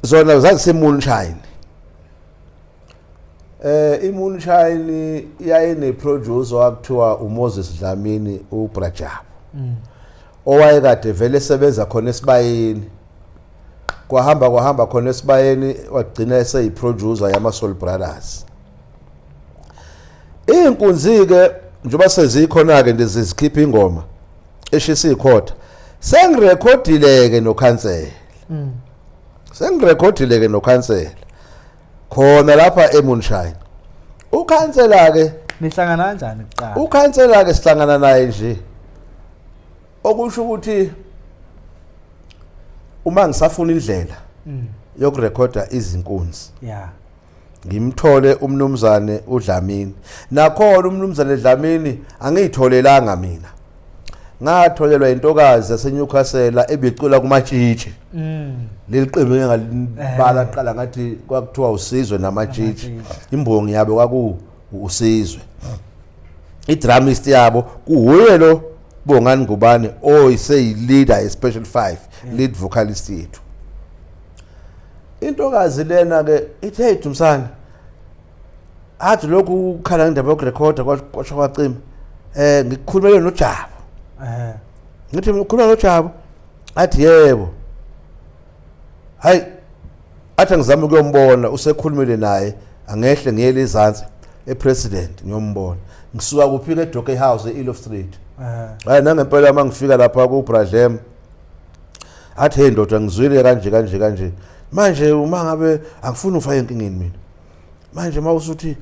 zona zazise-Moonshine. I-Moonshine yayine producer wakuthiwa uMoses Dlamini, uBrajabo, owayekade vele esebenza khona esibayeni. Kwahamba kwahamba khona esibayeni, wagcina eseyi-producer yama Soul Brothers. Inkunzi ke njengoba sezikhona ke ndizikhipha ingoma eshisa ikhotha, sengirekhodile ke nokhansela. Sengirekhodile ke nokhansela khona lapha eMoonshine. Ukhansela ke Nihlangana kanjani kuqala? Ukhansela ke sihlangana naye nje, okusho ukuthi uma ngisafuna indlela yokurekhoda izinkunzi, ngimthole umnumzane uDlamini. Nakhona umnumzane Dlamini angiyitholelanga mina, ngatholelwa intokazi yaseNewcastle ebicula kumatshitshi. Leli qembu engalibala qala ngathi kwakuthiwa uSizwe namatshitshi. Namatshitshi. Imbongi yabo kwaku uSizwe, i-drummist yabo kuhuye lo Bongani Ngubane oyiseyi-leader e-Special 5, lead vocalist yethu. Intokazi lena ke ithi, "Hey Dumsane, athi lokhu ukhala ngendaba yokurekhoda kwasho kwacima, ngikukhulumele noJabo." Ngithi, "Ukhuluma noJabo?" Athi, "Yebo." Hayi, athi ngizama ukuyombona, usekhulumile naye, angehle ngiyele izansi epresident ngiyombona. Ngisuka kuphi ke? Doke House e-Eloff Street. Hayi, nangempela uma ngifika lapha ku Bradlem, athi, "Hey ndoda, ngizwile kanje kanje kanje. Manje uma ngabe angifuni ufake enkingeni mina, manje mawusuthi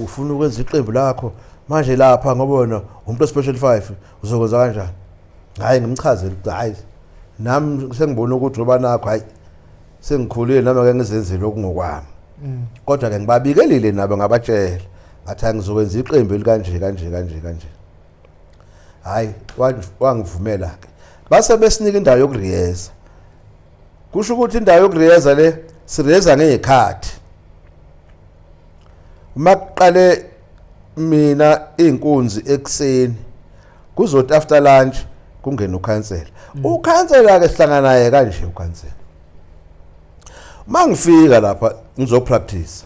ufuna ukwenza iqembu lakho manje lapha, ngoba wena umuntu Special 5, uzokwenza kanjani?" Hayi, ngimchazele ukuthi hayi, nami sengibona ukuthi ngoba nakho, hayi, sengikhulile nami, ake ngizenzele okungokwami. Kodwa ke ngibabikelile nabo, ngabatshela ngathi angizokwenza iqembu elikanje kanje kanje kanje. Hayi, wangivumela ke. Base besinika indawo yokuriyeza. Kusho ukuthi indawo yokuriyeza le siriyeza ngezikhathi. Uma kuqale mina inkunzi ekuseni, kuzothi after lunch kungena ukhansela. Ukhansela ke sihlangana naye kanje. Ukhansela mangifika lapha ngizopractice,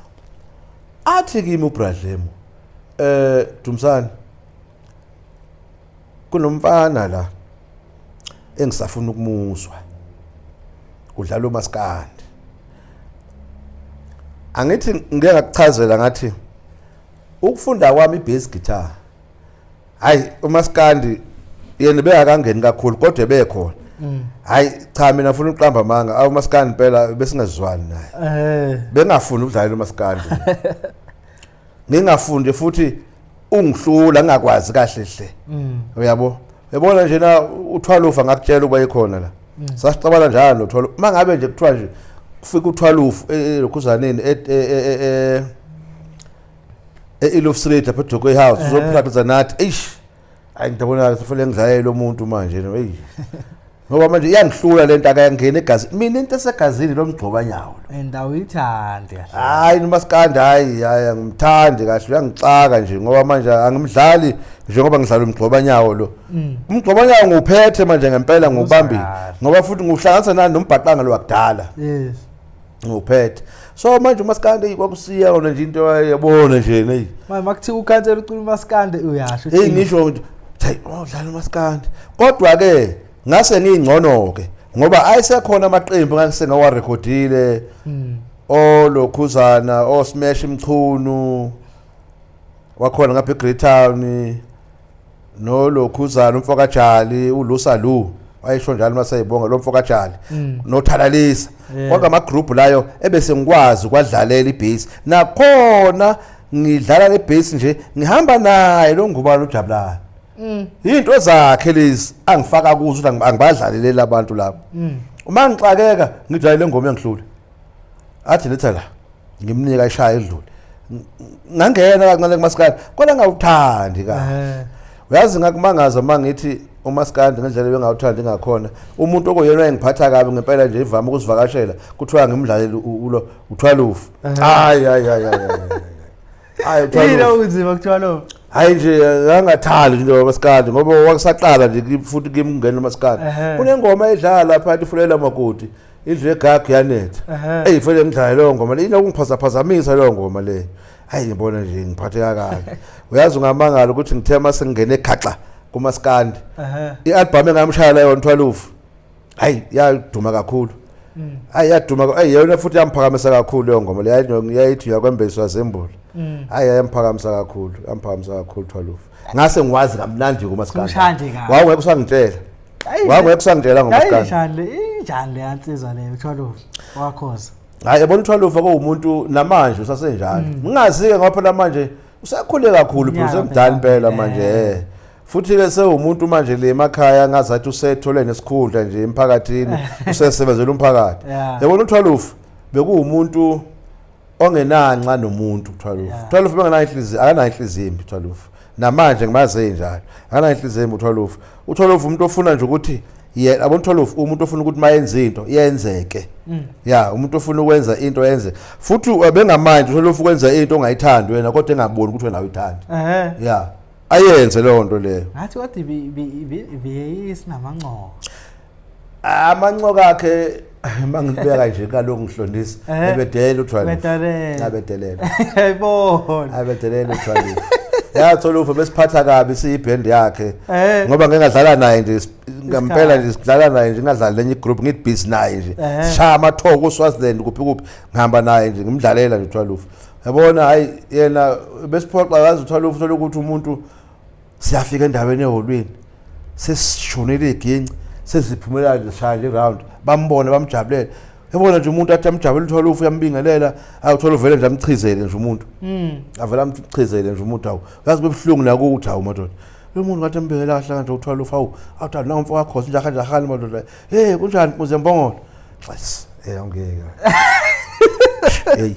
athi kimi uBradlemo, "Dumsane, kunomfana la engisafuna ukumuzwa udlala umaskandi." Angithi ngeke ngakuchazela ngathi ukufunda kwami i-bass guitar, hayi, umaskandi yena bengakangeni kakhulu, kodwa bekhona. Hayi cha, mina ngifuna uqamba amanga, awu, umaskandi impela besingezwani naye. Bengafuni ukudlalela umaskandi, ngingafundi futhi ungihlula, ngingakwazi kahle hle. Uyabo, uyabona nje na uthwalufa, ngakutshela ukuba ikhona la, sasixabana njalo nothwalo. Mangabe nje kuthiwa nje kufika uthwalufu elokhuzaneni e-Eloff Street lapha eDokwe House, uzopractice nathi, eish, hayi, ngidabona kufanele ngidlalele lo muntu manje, hey, ngoba manje iyangihlula lento, akayangena egazini. Mina into esegazini lo mgxobanyawo lo. And awuyithandi kahle. Hayi, nomaskandi, hayi hayi, angimthandi kahle, uyangixaka nje ngoba manje angimdlali njengoba ngidlala umgxobanyawo lo. Umgxobanyawo ngiwuphethe manje ngempela, ngiwubambile. Kahle. Ngoba futhi ngiwuhlanganisa nani nombhaqanga lo wakudala. Nguphethe. So manje umaskandi kwakusiya wona nje into yabona nje hey. Manje makuthiwa ukhansela ucula umaskandi uyasho. Hey ngisho nje hayi udlala umaskandi. Kodwa ke ngase ngingcono ke ngoba ayisekhona amaqembu ngangisengawarekhodile. Olokhuzana, oSmash Mchunu wakhona ngapha eGreytown nolokhuzana umfokajali uLusa Lu wayesho njalo uma seyibonga lo mfokajali nothalalisa konke ama group layo ebese ngikwazi ukwadlalela ibass nakhona ngidlala le bass nje ngihamba naye lo ngubani ujabulani into zakhe lezi angifaka kuzo ukuthi angibadlalele abantu labo uma ngixakeka ngidlale le ngoma engihlule athi letha la ngimnika ishaya edlule ngangena kancane kumaskandi kodwa ngawuthandi kahle uyazi ngakumangaza uma ngithi umaskandi ngendlela ebengawuthandi ngakhona umuntu okuyena engiphatha kabi ngempela nje ivama ukusivakashela kuthiwa ngimdlalele ulo uthwalufu hayi hayi hayi hayi uthwalufu unzima kuthwalufu hayi nje ngangathandi nje umaskandi ngoba wakusaqala nje futhi kimi kungena umaskandi kunengoma edlala lapha ifulela makoti indlu yegagu yanetha eyi fanele ngidlale leyo ngoma le inokungiphazamisa leyo ngoma le hayi ngibona nje ngiphatheka kabi uyazi ungamangala ukuthi ngithe uma sengingene ekhaxa kumaskandi i-albhamu engamshayela yona Thwalufu hayi yaduma kakhulu hayi yaduma hayi yona futhi yamphakamisa kakhulu leyo ngoma le yayithi uyakwembeswa zembula hayi yamphakamisa kakhulu yamphakamisa kakhulu Thwalufu ngase ngiwazi kamnandi kumaskandi wawungeke usangitshela wangeke usangitshela ngomaskandi injani injani le yansizwa leyo uThwalufu wakhoza hayi yabona uThwalufu akuwumuntu namanje usasenjalo ngingazi-ke ngoba phela manje usakhule kakhulu phela usemdala impela manje futhi ke sewumuntu manje le emakhaya ngazathi usethole nesikhundla nje emphakathini usesebenzela umphakathi yabona uThwalufu bekuwumuntu ongenanxa nomuntu uThwalufu uThwalufu bengenayo inhliziyo akanayo inhliziyo imbi uThwalufu namanje ngimaze njalo akanayo inhliziyo imbi uThwalufu uThwalufu umuntu ofuna nje ukuthi yena yabona uThwalufu umuntu ofuna ukuthi mayenze into yenzeke ya umuntu ofuna ukwenza into yenze futhi bengamanje uThwalufu ukwenza into ongayithandi wena kodwa engaboni ukuthi wena awuyithandi ya ayenze leyo nto leyo ngathi kodwa ibiyisinamancoka amancoka akhe mangibeka nje kaloku ngihlonisa ebedela uThwalufu abedelela yayibona abedelela uThwalufu yathola ufa besiphatha kabi siyiband yakhe ngoba ngeke ngadlala naye nje ngempela nje sidlala naye nje ngadlala lenye igroup ngithi busy naye nje sishaya amathoko uSwaziland kuphi kuphi ngihamba naye nje ngimdlalela nje uThwalufu yabona hayi yena besiphoxa kazi uThwalufu uthola ukuthi umuntu siyafika endaweni eholweni sesishonele iginci seziphumela nje sishaya nje round bambone bamjabulele yabona nje umuntu athi amjabule uthola ufu uyambingelela awuthola uvele nje amchizele nje umuntu avele amchizele nje umuntu awu uyazi bebuhlungu nakuthi awu madoda lo muntu ngathi ambingelela kahle kanje uthola ufu awu awuthi nangu mfo wakho nje kanje ahali madoda hey kunjani nkunzi yembongolo xes eh angeke hey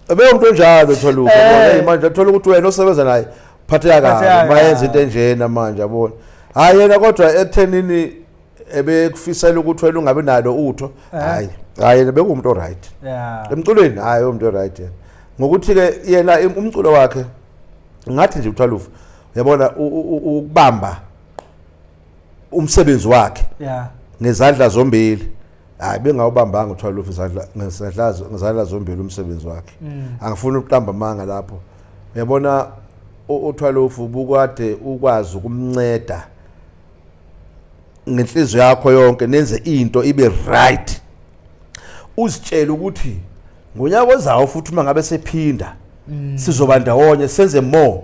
Ebe umuntu onjalo thola ufu hey manje thola ukuthi wena osebenza naye phatheka kabi mayenza into enjena manje yabona hayi yena kodwa ekuthenini ebekufisela ukuthi wena ungabe nalo utho hayi hayi yena bekuwumuntu oright emculweni hayi umuntu oright yena ngokuthi ke yena umculo wakhe ngathi nje uThwalufu uyabona ukubamba umsebenzi wakhe ngezandla zombili hayi bengawubambanga uThwalufu izandla ngezandla zombili umsebenzi wakhe angifuni ukuqamba amanga lapho uyabona uThwalufu ubukade ukwazi ukumnceda ngenhliziyo yakho yonke nenze into ibe right uzitshele ukuthi ngonyaka ozayo futhi uma ngabe sephinda sizoba ndawonye senze more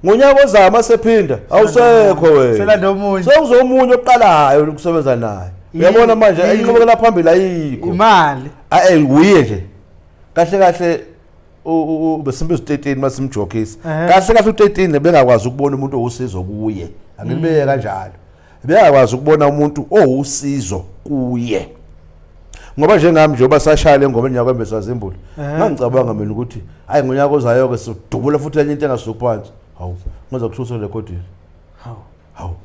ngonyaka ozayo uma sephinda awusekho wena selanda omunye sekuzomunye oqalayo ukusebenza naye uyabona manje inqubekela phambili ayikho imali ayi uye nje kahle kahle besimbiza u13 masimjokisa kahle kahle u13 bengakwazi ukubona umuntu owusizo kuye angilibeke kanjalo bengakwazi ukubona umuntu owusizo kuye ngoba njengami njengoba sashaya le ngoma enyaka embeswa zimbulu ngangicabanga mina ukuthi hayi ngonyaka ozayo ke sidubula futhi enye into engasuki phansi hawu ngaza kuthusa rekhodile hawu hawu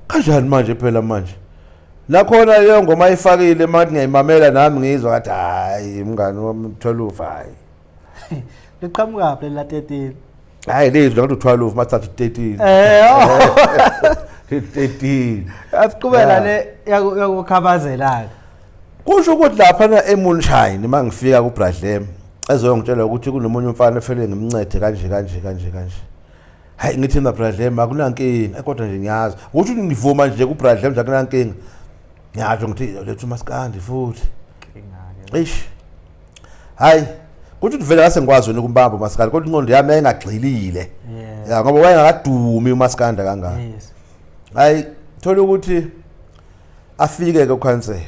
kanjani manje phela manje nakhona leyo ngoma ayifakile manje ngiyayimamela nami ngizwa ngathi hayi mngani wami Thwalufu hayi liqhamuka phi lela 13 hayi lezwi ngathi uThwalufu mathathu 13 13 asiqhubela le yakukhabazela ke. Kusho ukuthi lapha na eMoonshine mangifika kuBradley ezongitshela ukuthi kunomunye umfana efele ngimncede kanje kanje kanje kanje. Hayi, ngithi mina, Bradley, akunankinga, kodwa nje ngiyazi ukuthi ngivuma nje kuBradley nje akunankinga. Ngiyasho ngithi lethu maskandi futhi. Inkinga-ke. Eish, hayi, kuthi ukuthi vele ngase ngikwazi wena ukumbamba umaskandi, kodwa ingqondo yami yayingagxilile. Ya, ngoba wayengakadumi umaskanda kangaka. Hayi, thola ukuthi afike ke ukhansela.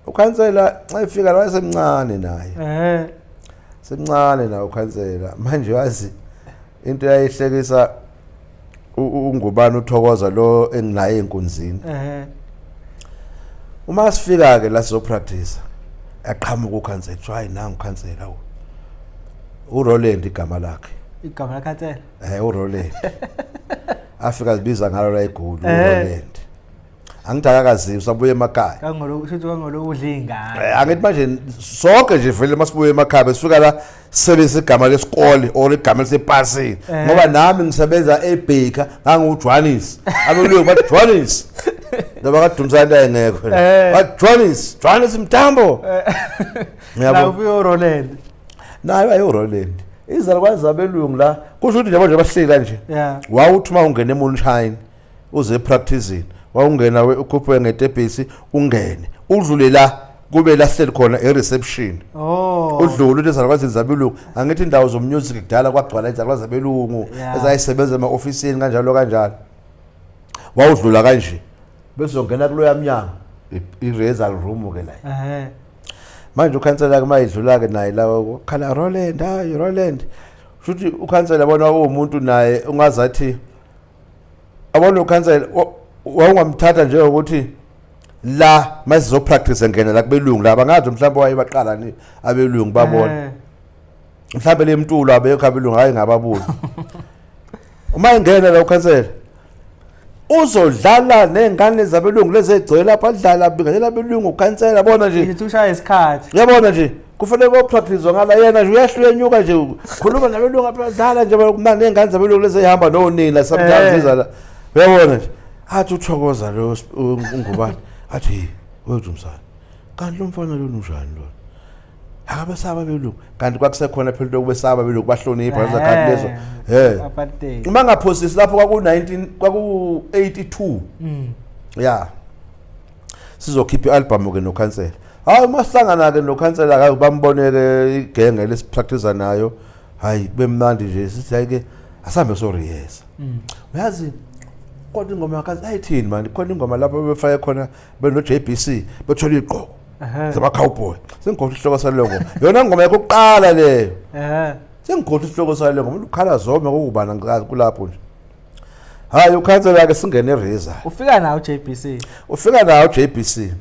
Ukhansela xa efika la wayesemncane naye. Semncane naye ukhansela. Manje wazi into yayihlekisa ungubani uthokoza lo enginaye enkunzini. Uma sifika ke la sizo practice, aqhamuka ukhansela, kuthiwa hayi, nangu ukhansela, uRoland igama lakhe. Igama lakhansela. uRoland afika zibiza ngalo la eGoli. uRoland angithi akakaziwi, usabuya emakhaya. Kangolo shuthi kangolo udla ingane. Angithi manje sonke nje vele masibuye emakhaya besifika la sisebenzisa igama lesikole or igama elisepasini. Ngoba nami ngisebenza eBaker, nganguJwanis, abelungu bathi Jwanis, ngoba kaDumsane into ayengekho. Bathi Jwanis, Jwanis Mtambo. La Ngiyabo. ufike uRoland. Nayo ayiRoland, izalukwazi zabelungu la, kusho ukuthi njengoba nje bahleli kanje. Wawuthi uma ungena eMoonshine uze epracticing, wawungena ukhuphuke ngetebhisi, ungene udlule la kube la hleli khona e-reception. Udlule uthi izalukwazi zabelungu, angithi indawo zomusic kudala kwagcwala izalukwazi zabelungu ezayisebenza ema-ofisini kanjalo kanjalo. Wawudlula kanje bese uzongena kuloya mnyango, i-rehearsal room ke la. Manje ukhansela ke mayidlula ke naye la khala, "Roland, hayi Roland." Shuthi ukhansela bona uwumuntu naye ungazathi abona ukhansela wawungamthatha njengokuthi la masizo practice ngena la kubelungu la bangazi mhlawumbe waye baqala ni abelungu babona. Mhlawumbe le mtulo abekho abelungu, hayi ngababuli. Uma ingena la ukhansela uzodlala nengane zabelungu lezi egcwele lapha, adlala bingelela abelungu ukhansela bona nje. Ngithi ushaya isikhathi. Uyabona nje kufanele kopractice ngala, yena nje uyahluya enyuka nje, khuluma nabelungu abadlala nje kumnandi ney'ngane zabelungu lezi ey'hamba nonina sometimes. Iza la, uyabona nje, athi uthokoza lo ungubani, athi, "Hey, wethu msana, kanti lo mfana lona unjani lona? Akabesaba abelungu." Kanti kwakusekhona phela into yokubesaba abelungu, bahlonipha lezo khathi lezo. Apartheid. Uma ngaphosisi lapho kwaku-19 kwaku-82. Ya, sizokhipha i-album ke nokhansela. Hayi, uma sihlangana ke nokhansela, hayi, bamboneke igenge lesipractice nayo, hayi, kube mnandi nje. Sithi hayi ke asambe soriyeza. Uyazi kodwa ingoma yakhansela ayithini mani? Khona ingoma lapho befake khona beno JBC bethola igqoko zama cowboy. Sengikhohlwa isihloko saleyo ngoma, yona ngoma yokuqala leyo. Sengikhohlwa isihloko saleyo ngoma, ukhala zome kokubana ngikazi kulapho nje. Hayi, ukhansela ke singene eReza. Ufika nawo JBC. Ufika nawo JBC.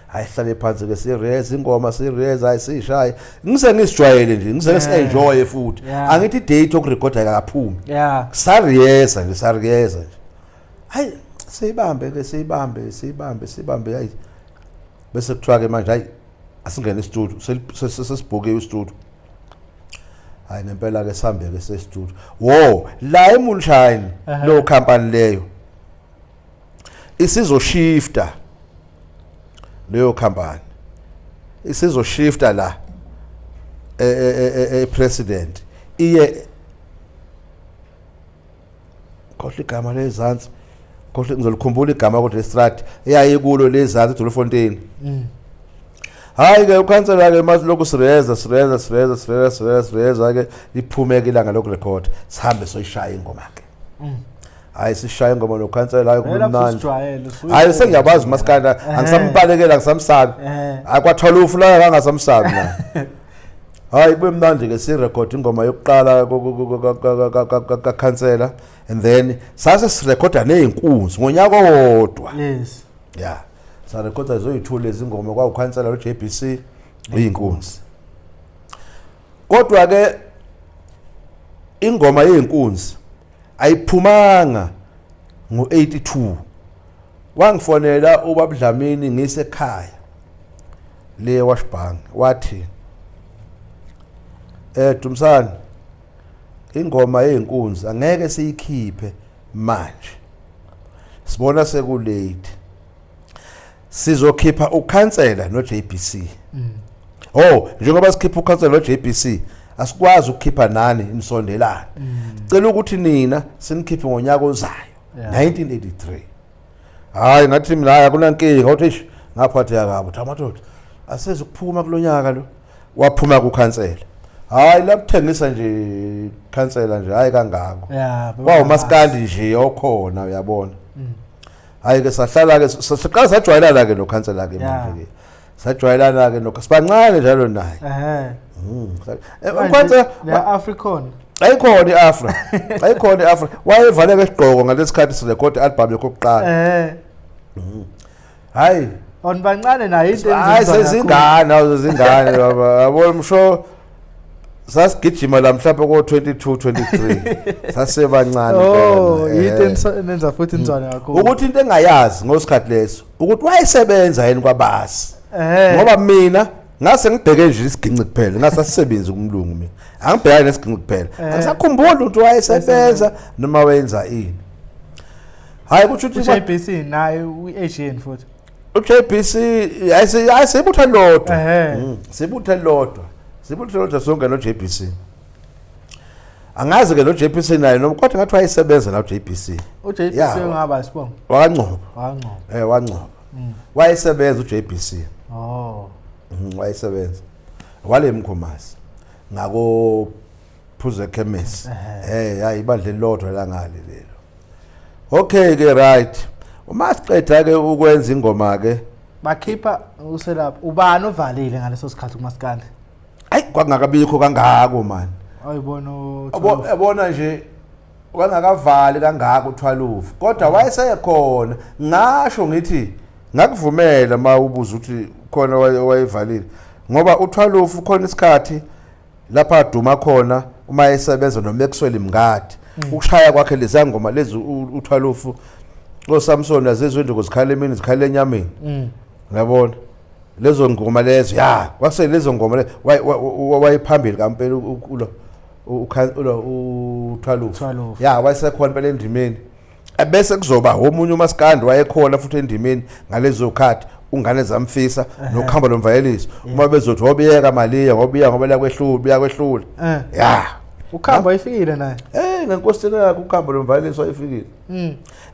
Hayi, hlale phansi ke sireza ingoma, sireza, hayi, sishaye ngise ngisijwayele nje, ngise ngisi-enjoye futhi. Angithi idate yokurekhoda akaphumi. Sariyeza nje, sariyeza nje, hayi, siyibambe ke, siyibambe, siyibambe, siyibambe, hayi, bese kuthiwa ke manje, hayi, asingene e-studio, sesibhukiwe i-studio. Hayi, ngempela ke sihambe ke se-studio wo la eMoonshine. Lo company leyo isizoshifta, leyo company isizoshifta la e president iye, khohlwa igama lezansi, khohlwa, ngizolikhumbula igama kodwa lestrad eyayikulo lezansi eDolofontein. Hayi ke ukhansela ke masilokhu sireza, sireza, sireza, sireza, sireza, sireza ke, liphume ke ilanga lokurekhoda, sihambe soyishaya ingoma ke. Hayi, sishaya ingoma nokhansela, hayi, Phela kumnandi. usijwayele. Hayi, sengiyabazi umaskanda, angisambalekela, angisamsabi. Hayi, kwathola ufu la, angasamsabi na. Hayi, kube mnandi ke, sirekhod ingoma yokuqala kakhansela and then sase sirekhoda ney'nkunzi ngonyaka owodwa. Ya, sarekhoda zoyi-two lezi ngoma, kwawukhansela lo-JBC, iy'nkunzi. Kodwa ke ingoma yey'nkunzi ayiphumanga ngo-82. Wangifonela ubaba Dlamini ngisekhaya le washbang, wathi, "Dumsani, ingoma yey'nkunzi angeke siyikhiphe manje, sibona sekulate." Sizokhipha ukhansela no-JBC. Oh, njengoba sikhipha ukhansela no-JBC, asikwazi ukukhipha nani nisondelane. Cela ukuthi nina sinikhiphe ngonyaka ozayo, 1983. Hayi, ngathi mina hayi akunankinga, uthi eish ngaphatheka kabi, uthi amadoda aseze ukuphuma kulonyaka lo. Waphuma kukhansela. Hayi, labuthengisa nje khansela nje, hayi kangako. Kwawumaskandi nje okhona, uyabona. Hayi ke sahlala ke, siqala sajwayelana ke nokhansela ke manje ke. Sajwayelana ke nokho, sibancane njalo naye. Ukhansela le Africon. Ayikhona iAfra. Ayikhona iAfra. Wayevaleke isigqoko ngalesikhathi sirecord album yokuqala. Hayi. On bancane naye into. Hayi sezingane, awu sezingane baba. Yabo msho sasigijima la mhlawumbe ko 22 23. Sasebancane. Oh, into enenza futhi inzwane kakhulu. Ukuthi into engayazi ngosikhathi leso ukuthi wayesebenza yini kwabasi. Ngoba mina ngase ngibheke nje isiginci kuphela, ngasasisebenzi kumlungu mina. Angibhekane nesiginci kuphela. Angisakhumbuli ukuthi wayesebenza noma wenza ini. Hayi kusho ukuthi uJBC naye uAsian futhi. uJBC ayisibutha lodwa. Sibutha lodwa. Sibutha lodwa sonke noJBC. Angazi ke noJBC naye noma, kodwa ngathi wayesebenza la uJBC. UJBC ngaba sibongo. Wakangcobo. Wakangcobo. Wangcobo. Wayesebenza uJBC. Oh. Wayesebenza. Wale Mkhomazi. Ngako Phuze Chemist. Hayi ibandla elilodwa la ngale lelo. Okay ke, right. Uma siqeda ke ukwenza ingoma ke, bakhipha uselapha ubani ovalile ngaleso sikhathi kumaskandi? Ayi kwangakabikho kangako man. Ayibona. Yabona nje wangakavali kangako uThwalufu, kodwa wayesekhona. Ngasho ngithi ngakuvumela uma ubuza ukuthi khona wayevalile, ngoba uThwalufu khona isikhathi lapha aduma khona uma esebenza noMaxwell Mngadi, ukushaya kwakhe lezi ngoma lezi uThwalufu oSamson azizwe nje zikhala emini zikhala enyameni. Ngiyabona lezo ngoma lezo, ya kwase lezo ngoma le wayephambili kampela ulo uThwalufu, ya wayesekhona impela endimeni. Bese kuzoba omunye umaskandi wayekhona futhi endimeni ngalezo khathi, ungane zamfisa nokuhamba lomvayeliso, uma bezothi wobiyeka maliya ngobiya ngoba la kwehlula biya kwehlula. Ya ukhamba ifikile naye. Ngenkosi yakhe ukhamba lomvayeliso ayifikile.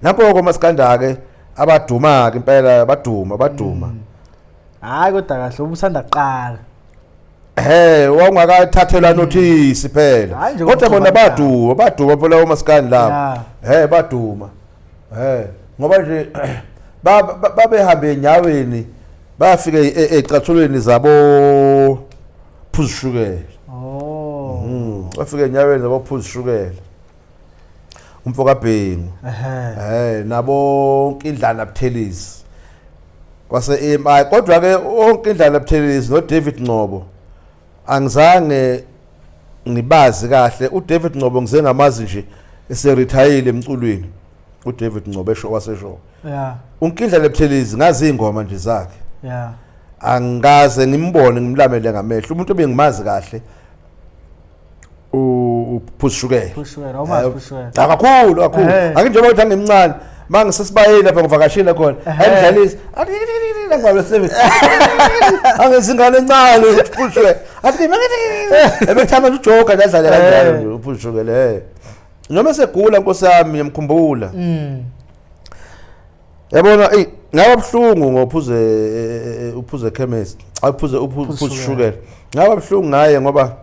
Lapho ke maskanda ke abaduma ke impela, baduma. Hayi kodwa kahle ubusanda kuqala. Wawungakathathelwa notice phela. Kodwa bona baduma phela omaskandi labo. Baduma. Ngoba nje babehambe enyaweni bafike ecathulweni zabo Phuzishukela. Oh. Bafike enyaweni zabo Phuzishukela. Umfoka Bhengu. Nabo Nkindlana Buthelezi. Wase EMI, kodwa ke oNkindlana Buthelezi no David Ngcobo angizange ngibazi kahle. uDavid Ngcobo ngize ngamazi nje eseretired emculweni, uDavid Ngcobo esho wasesho. UNkindlana Buthelezi ngazi ingoma nje zakhe. Angikaze ngimbone ngimlamele ngamehlo. Umuntu obengimazi kahle uPhushukela. Phushukela, umazi Phushukela. Cha kakhulu kakhulu. Ake njengoba uthi angimncane, mangisesibayeni lapha ngivakashile khona. Ayidlalisa. Athi ngibale seven. Angizingane encane uPhushukela. Athi ebethanda ujoka adlale kanjalo nje uPhushukela. Noma segula Nkosi yami ngiyamkhumbula. Yabona ey ngaba buhlungu ngophuze uphuze chemist, uphuze uphuzishukela. Ngaba buhlungu ngaye ngoba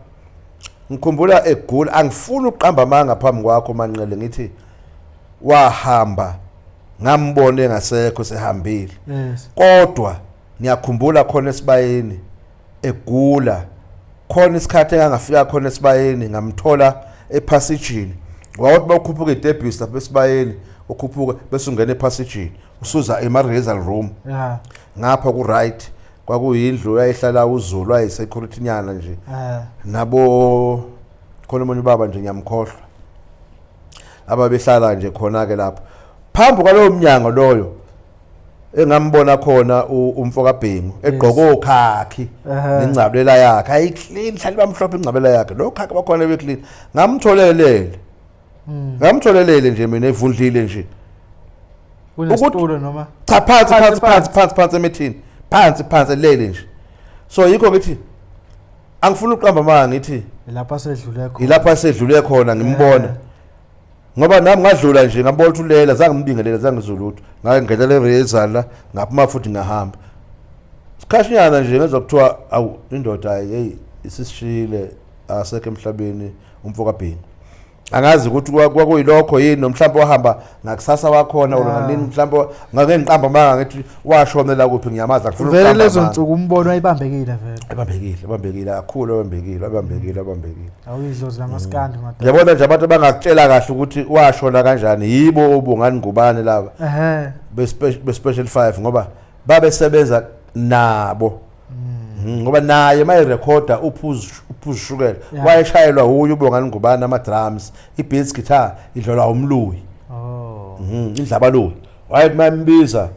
ngikhumbula egula, angifuni ukuqamba amanga phambi kwakho Manqele, ngithi wahamba ngambona engasekho sehambile. Kodwa ngiyakhumbula khona esibayeni egula, khona isikhathi engangafika khona esibayeni ngamthola ephasijini. Wawuthi bawukhuphuka idebhisi lapha esibayeni, ukhuphuka bese ungena ephasijini usuza ema-rehearsal room. Ngapha ku-right kwakuyindlu yayihlala uZulu, wayi-security nyana nje. Nabo khona omunye ubaba nje ngiyamkhohlwa, ababehlala nje khona-ke lapho phambi kwalowo mnyango loyo engambona khona umfoka Bhengu egqoke okhakhi nengcabulela yakhe ayiclean, hlala bamhlophe ingcabela yakhe, lo khakhi bakhona beclean. Ngamtholelele ngamtholelele nje mina evundlile nje. Kunesitulo noma? Cha, phansi phansi phansi phansi phansi emethini, phansi phansi lele nje. So yikho ngithi angifuni ukuqamba amanga, ngithi Lapha sedlule khona. Ilapha sedlule khona, ngimbona. Ngoba nami ngadlula nje, ngabona ukuthi ulela, zange ngibingelele, zange ngizwe lutho, ngangenela erezana la, ngaphuma futhi ngahamba. Sikhashinyana nje ngezwa kuthiwa, awu, indoda, hey, isisishile, asekho emhlabeni umfo kaBhengu. Angazi ukuthi kwakuyilokho yini, mhlawumbe wahamba ngakusasa wakhona or nganini, mhlawumbe ngake ngiqamba amanga ngithi washonela kuphi, ngiyamazi, akufuna Vele ukuqamba lezo amanga. nsuku umbono wayibambekile vele. Ebambekile, ebambekile kakhulu, ebambekile, ebambekile, ebambekile. Awuyidlozi lamaskandi madoda. Yabona nje, abantu abangakutshela kahle ukuthi washona kanjani yibo oBongani Ngubane laba be-Special 5, ngoba babesebenza nabo. Ngoba naye mayirekhoda uphuza ushukela, wayeshayelwa uye uBongani Ngubane ama-drums, i-bass guitar idlalwa umluyi. Indlabaloyi wayethi mayimbiza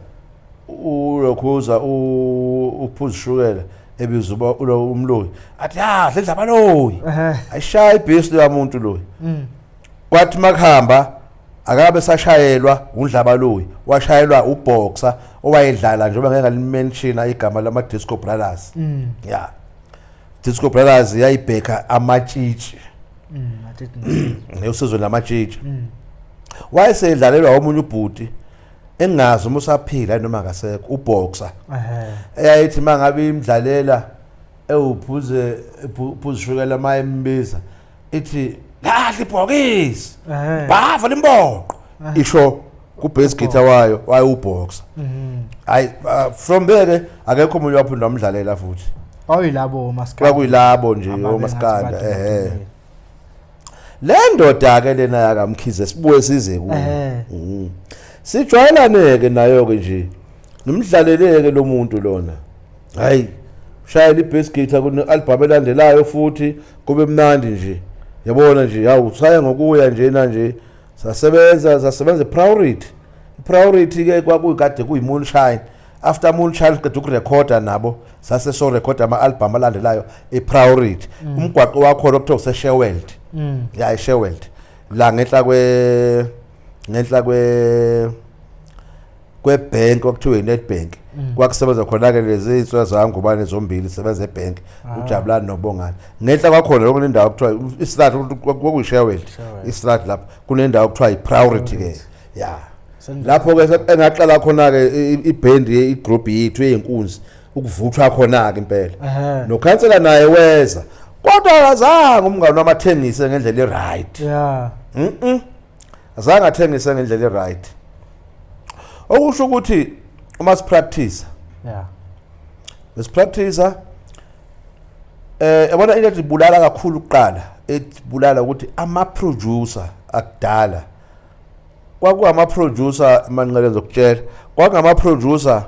ulokhuza uphuza ushukela, ebiza ulo umluyi, athi, "Ya dlendlabaloyi." Ayishaya i-bass loya muntu loyi. Kwathi makuhamba akabe sashayelwa uNdlabaloyi, washayelwa uBoxer owayedlala, njengoba ngeke ngalimentiona igama lama Disco Brothers. Ya, Disco Brothers yayibheka amatshitshi. Athi Ngiyosizwe lamatshitshi. Wayesedlalelwa omunye ubhuti engazi uma usaphila noma akasekho, uBoxer, eyayithi mangabe imdlalela ewuphuze phuze ushukela, mayembiza ithi, "Lahla ibhokisi, bhava limboqo," isho ku-bass guitar wayo, wayewuBoxer. Hayi, from there ke akekho omunye waphinda wamdlalela futhi. Kwakuyilabo omaskandi. Kwakuyilabo nje ababengathi omaskanda. badume. Ehe, le ndoda ke lena yakaMkhize, sibuye size kuyo. Sijwayelane ke nayo ke nje, nimdlaleleke lo muntu lona, hayi, shayela i-bass guitar kune album elandelayo futhi kube mnandi nje, yabona nje. Hawu, saya ngokuya nje na nje, sasebenza sasebenza Priority. Priority ke kwakuyikade kuyi Moonshine. After Moonshine qeda ukurekhoda nabo, sase so record ama album alandelayo ePriority. Umgwaqo wakho okuthiwa useSherweld. Ya, eSherweld la ngenhla kwebank okuthiwa iNedbank. Kwakusebenza khona ke lezi inswa zangubane zombili, sebenza ebank. UJabulani noBongani. Ngenhla kwakhona lokho nendawo okuthiwa istrad, kwakuyiSherweld. Sherwell. Istrad lapho kunendawo okuthiwa iPriority ke, ya. Lapho ke engaqala khona ke iband, igroup yethu eyinkunzi ukuvuthwa khona ke impela. Nokhansela naye weza, kodwa akazange umngane wamathengise ngendlela e-right. Azange athengise ngendlela e-right, okusho ukuthi uma sipractice, besipractice, yabona into ethi bulala kakhulu kuqala, ethibulala ukuthi ama producer akudala kwakungama producer, manqele ngizokutshela, kwakungama producer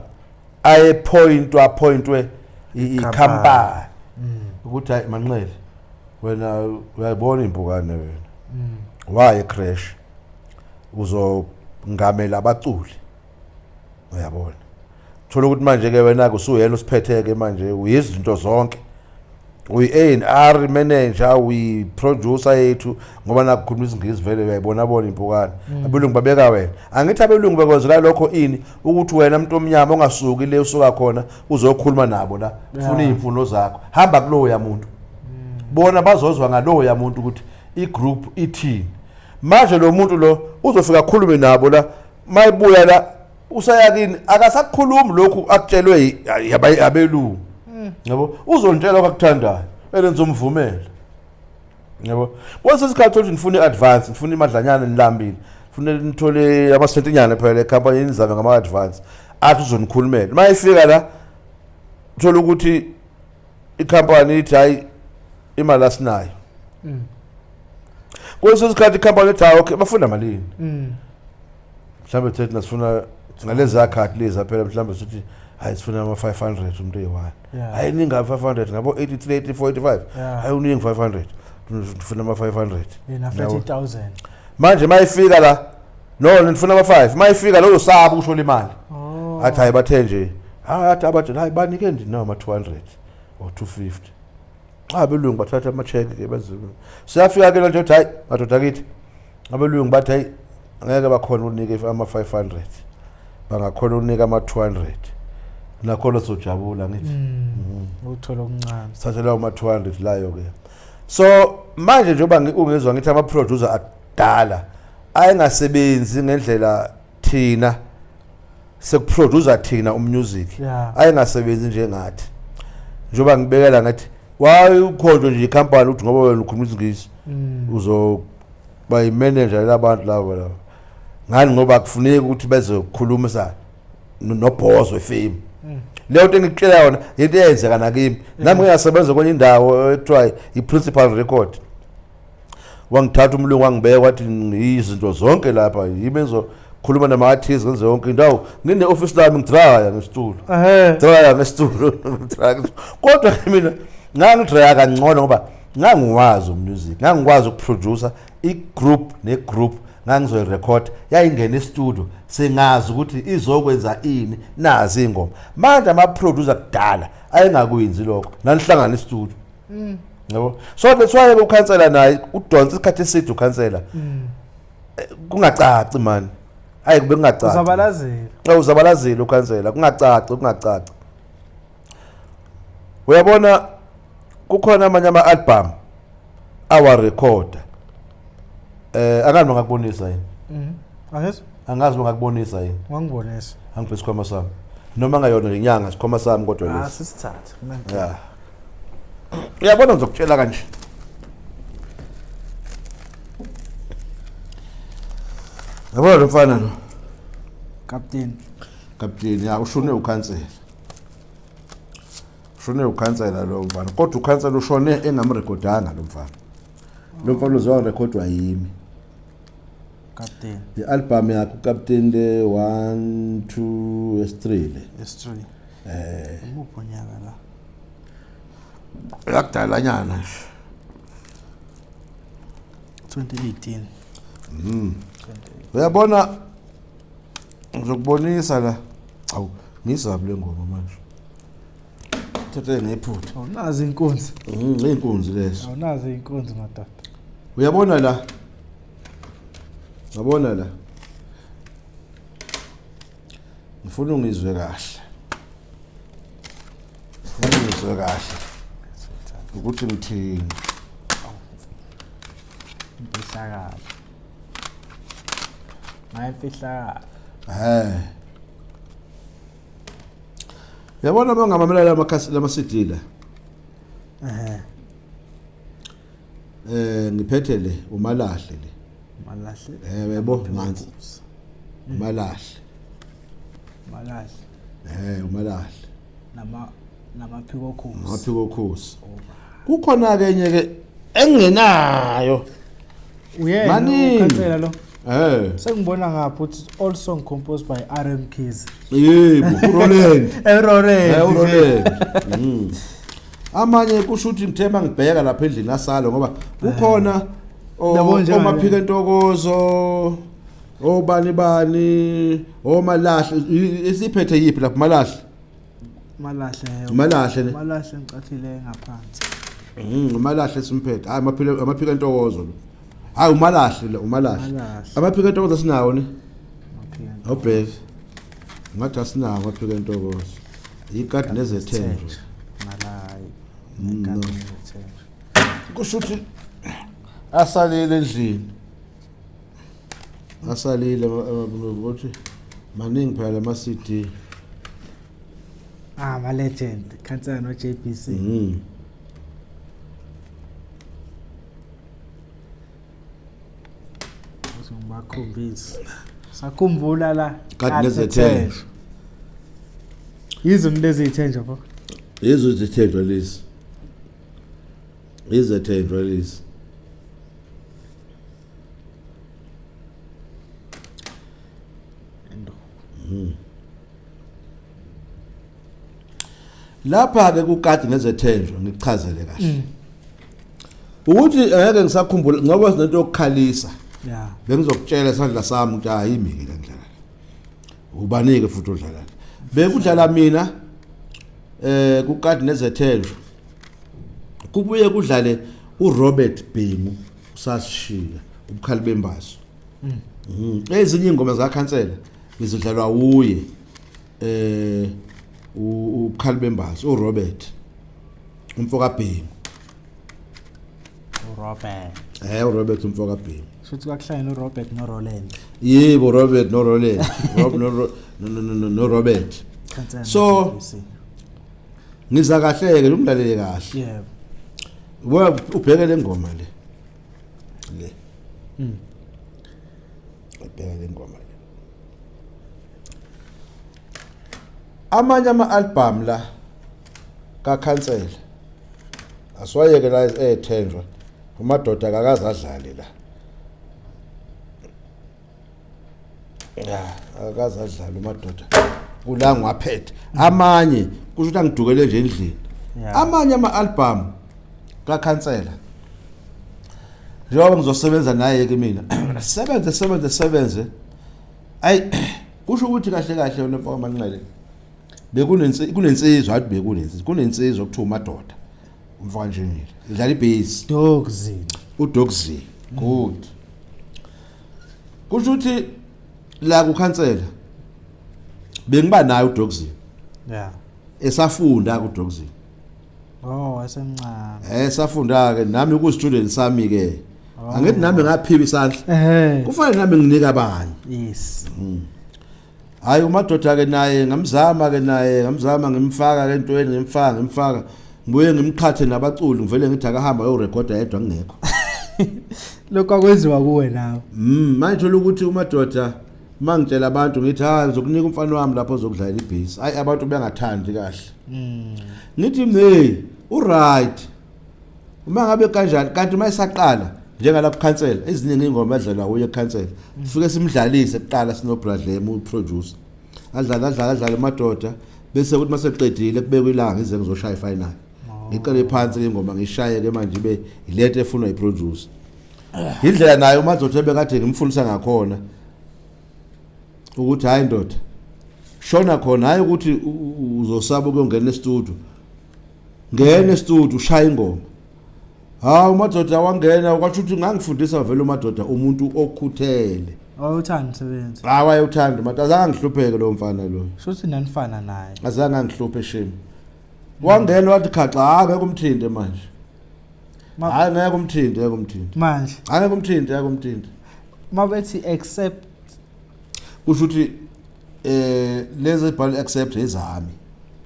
ayepointwa, appointwe i-company ukuthi, "Hayi Manqele, wena uyayibona impukane wena, waye crash uzongamela abaculi, uyabona." Thola ukuthi manje ke wena kusuyena usiphetheke manje, uyizinto zonke, uyi-A&R manager, uyi-producer yethu, ngoba nakukhuluma isiNgisi vele uyayibona bona impukane. Abelungu babeka wena. Angithi abelungu bekwenzela lokho ini, ukuthi wena muntu omnyama ongasuki le usuka khona uzokhuluma nabo la, ufuna iy'mfuno zakho, hamba kuloya muntu, bona bazozwa ngaloya muntu ukuthi i-group ithini. Manje lo muntu lo uzofika akhulume nabo la, mayibuya la usayakini akasakukhulumi lokhu akutshelwe abelungu, yabo, uzontshela okakuthandayo elenza umvumela, yabo. Kwesinye isikhathi uthi nifuna i-advance, nifuna imadlanyana, nilambile, funa nithole amasentinyana phela ekhampanini, nizame ngama-advance, athi uzonikhulumela. Uma ifika la, uthola ukuthi ikhampani ithi, "Hayi, imali asinayo." Kwesinye isikhathi ikhampani ithi, "Hayi, okay, bafuna malini?" Mhlawumbe thina sifuna ngalezi khadi lezi phela, mhlawumbe sithi, "Hayi, sifuna ama-500 umuntu eyi-one." "Hayi, ningabi 500, ngabo 83, 84, 85." "Hayi, uningi 500, ndifuna ama-500." Yena Yabo. 30000. Manje mayifika la, no, nifuna ama-5, mayifika lo usaba ukusho imali. Athi, "Hayi, bathe nje, hayi," athi abathi, "Hayi, banike nje no ama-200 or 250." Xa abelungu bathatha ama-cheque ke, baze siyafika ke nje, uthi, "Hayi madoda kithi, abelungu bathi hayi, ngeke bakhona ukunike ama-500." Bangakhona ukunika ama 200. Nakhona sojabula ngithi. Uthola okuncane. Sithathe lawo ma 200 layo ke. So manje njengoba ungizwa ngithi ama producer akudala ayengasebenzi ngendlela thina sekuproducer thina umusic. Ayengasebenzi njengathi. Njengoba ngibekela ngathi why ukhonjwe nje icompany uthi ngoba wena ukhuluma isiNgisi uzoba imanager labantu labo labo. Ngani ngoba akufuneki ukuthi bezokhulumisa nobhozo wefame. Leyo nto engikutshela yona into eyenzeka nakimi. Nami ngiyasebenza kwenye indawo ekuthiwa i-Principal Record. Wangithatha umlungu wangibeka wathi izinto zonke lapha yimi engizokhuluma nama-artist ngenze yonke indawo. Ngine-office lami ngidraya ngesitulo. Draya ngesitulo. Kodwa ke mina ngangidraya kangcono ngoba ngangiwazi umusic, ngangikwazi ukuproducer i-group ne-group ngangizoyirecord yayingena e-studio sengazi ukuthi izokwenza ini nazi ingoma. Manje ama-producer kudala ayengakwenzi lokho, nanihlangana e-studio. Yabo. So that's why ukhansela naye udonsa isikhathi eside ukhansela. Kungacaci man. Hayi kube kungacaci. Uzabalazile. Uzabalazile ukhansela, kungacaci, kungacaci. Uyabona kukhona amanye ama-album awarekhoda. Angazi ngakubonisa yini. Angizwa? Angazi ngakubonisa yini. Wangibonisa. Angiphe isikhwama sami. Noma ngayona inyanga isikhwama sami kodwa lesi. Sisithathe. Yeah. Uyabona ngizokutshela kanje. Yabona lo mfana lo. Captain. Captain ya ushone ukhansela. Ushone ukhansela lo mfana. Kodwa ukhansela ushone engamrekhodanga lo mfana. Lo mfana uzorekhodwa yimi. Captain. I-album yakhe uCaptain le 1 2 S3 le. S3. Umuphi unyaka la? Yakudalanyana nje. 2018. Uyabona ngizokubonisa la. Awu, ngizaphi le ngoma manje? Thathe ngephutha. Awunazi inkunzi. Inkunzi lezo. Awunazi inkunzi madoda. Uyabona la? Uyabona la? Ngifuna ungizwe kahle. Ngifuna ungizwe kahle. Ukuthi ngithini? Imfihlakalo. Mayimfihlakalo. Uyabona uma ungamamela lamakhasi lama CD la. Ngiphethe le umalahle le. Malahle. Yebo nansi. Umalahle. Malahle. Umalahle. Namaphiko okhozi. Amaphiko okhozi. Kukhona ke enye ke engenayo. Uyena ukhansela lo. Sengibona ngapha ukuthi all song composed by RM Keys. Yebo, uRoland. uRoland. uRoland. Amanye kusho ukuthi ngithema ngibheka lapha endlini asalo ngoba kukhona omaphika entokozo, obani bani, omalahle, isiphethe yipi lapha malahle? Malahle. Malahle ne. Malahle ngicathile ngaphansi. Malahle simphethe. Hayi amaphika entokozo lo. Hayi umalahle lo, umalahle. Amaphika entokozo sinawo ne? Awubheke. Ngathi asinawo amaphika entokozo. Ikati nezethenjwa. Malayi. Ikati nezethenjwa. Kusho ukuthi asalile endlini. Asalile ukuthi maningi phela ama CD. Ma legend, khansela no JBC. Uzongibakhombisa. Sakhumbula la. Kade nezethenjwa. Yizo lezi izithenjwa pho. Yizo izithenjwa lezi. Izithenjwa lezi. Lapha ke kukade nezethenjwa ngichazele kahle. Ukuthi ngeke ngisakhumbula ngoba sinento yokukhalisa. Yeah. Bengizokutshela isandla sami ukuthi hayi imi ke ngidlala. Ubanike futhi odlala. Bekudlala mina kukade nezethenjwa. Kubuye kudlale uRobert Bhengu usasishiya ubukhali bembazo. Ezinye ingoma zakhansela Ngizodlalwa uye ubukhali bembazi uRobert umfoka Bhengu. uRobert. uRobert umfoka Bhengu. Shuthi kwakuhlangene uRobert noRoland. Yebo, Robert noRoland. Rob no no no no Robert. Khansela. So- Ngiza kahle ke umlalele kahle. Yebo. Ubona ubheke le ngoma le. Le. Ubheke le ngoma le. Amanye ama album la kaKhansela aswayeke la ethenjwa umadoda akakaze adlale la. Ya, akakaze adlale umadoda. Kula ngiwaphethe. Amanye kusho ukuthi angidukele nje endlini. Yeah. Amanye ama-album kaKhansela njengoba ngizosebenza naye ke mina sebenze sebenze sebenze, ayi, kusho ukuthi kahle kahle wena mfaka Manqele bekunensizwa, hayi, bekunensizwa, kunensizwa okuthiwa uMadoda umfaka Njengile idlala ibass. Dogs. uDogsy, good. Kusho ukuthi la kuKhansela bengiba naye uDogsy esafunda kuDogsy. Oh, esemncane. Safunda ke nami ku student sami ke. Angithi nami ngaphiwa isandla. Kufanele nami nginika abanye. Hayi, umadoda ke naye ngamzama ke naye ngamzama, ngimfaka ke entweni, ngimfaka ngimfaka, ngibuye ngimqhathe nabaculi, ngivele ngithi akahamba ayorekhoda yedwa ngekho. Lokho akwenziwa kuwe nawe. Manje thola ukuthi umadoda mangitshela abantu ngithi ha ngizokunika umfana wami lapho ozokudlalela ibass. Hayi, abantu bengathandi kahle. Ngithi hey, uright. Uma ngabe kanjani kanti mayisaqala njengalapho khansela eziningi ingoma edlalwa uye khansela. Sifike simdlalise kuqala sino Bradley u producer. Adlala adlala adlala madoda bese kuthi maseqedile kubekwe ilanga ize ngizoshaya final. Ngiqale phansi ingoma ngishaye ke manje ibe ilethe efunwa iproducer. Indlela nayo umadoda ebekade ngimfundisa ngakhona ukuthi hayi ndoda shona khona, hayi ukuthi uzosaba ukuyongena e-studio, ngena e-studio ushaya ingoma. Hawu, umadoda wangena, kwasho ukuthi ngangifundisa vele umadoda umuntu okhuthele. Wawuthanda umsebenzi. Hayi, wayewuthanda umadoda, azange ngihlupheke lo mfana lo. Shuthi nanifana naye. Azange angihluphe shame. Wangena wathi khaxa, hayi, ngeke umthinte manje. Hayi, ngeke umthinte, ngeke umthinte. Manje. Hayi, ngeke umthinte, ngeke umthinte. Mabethi except Kusho ukuthi lezi ezibhalwe except ezami.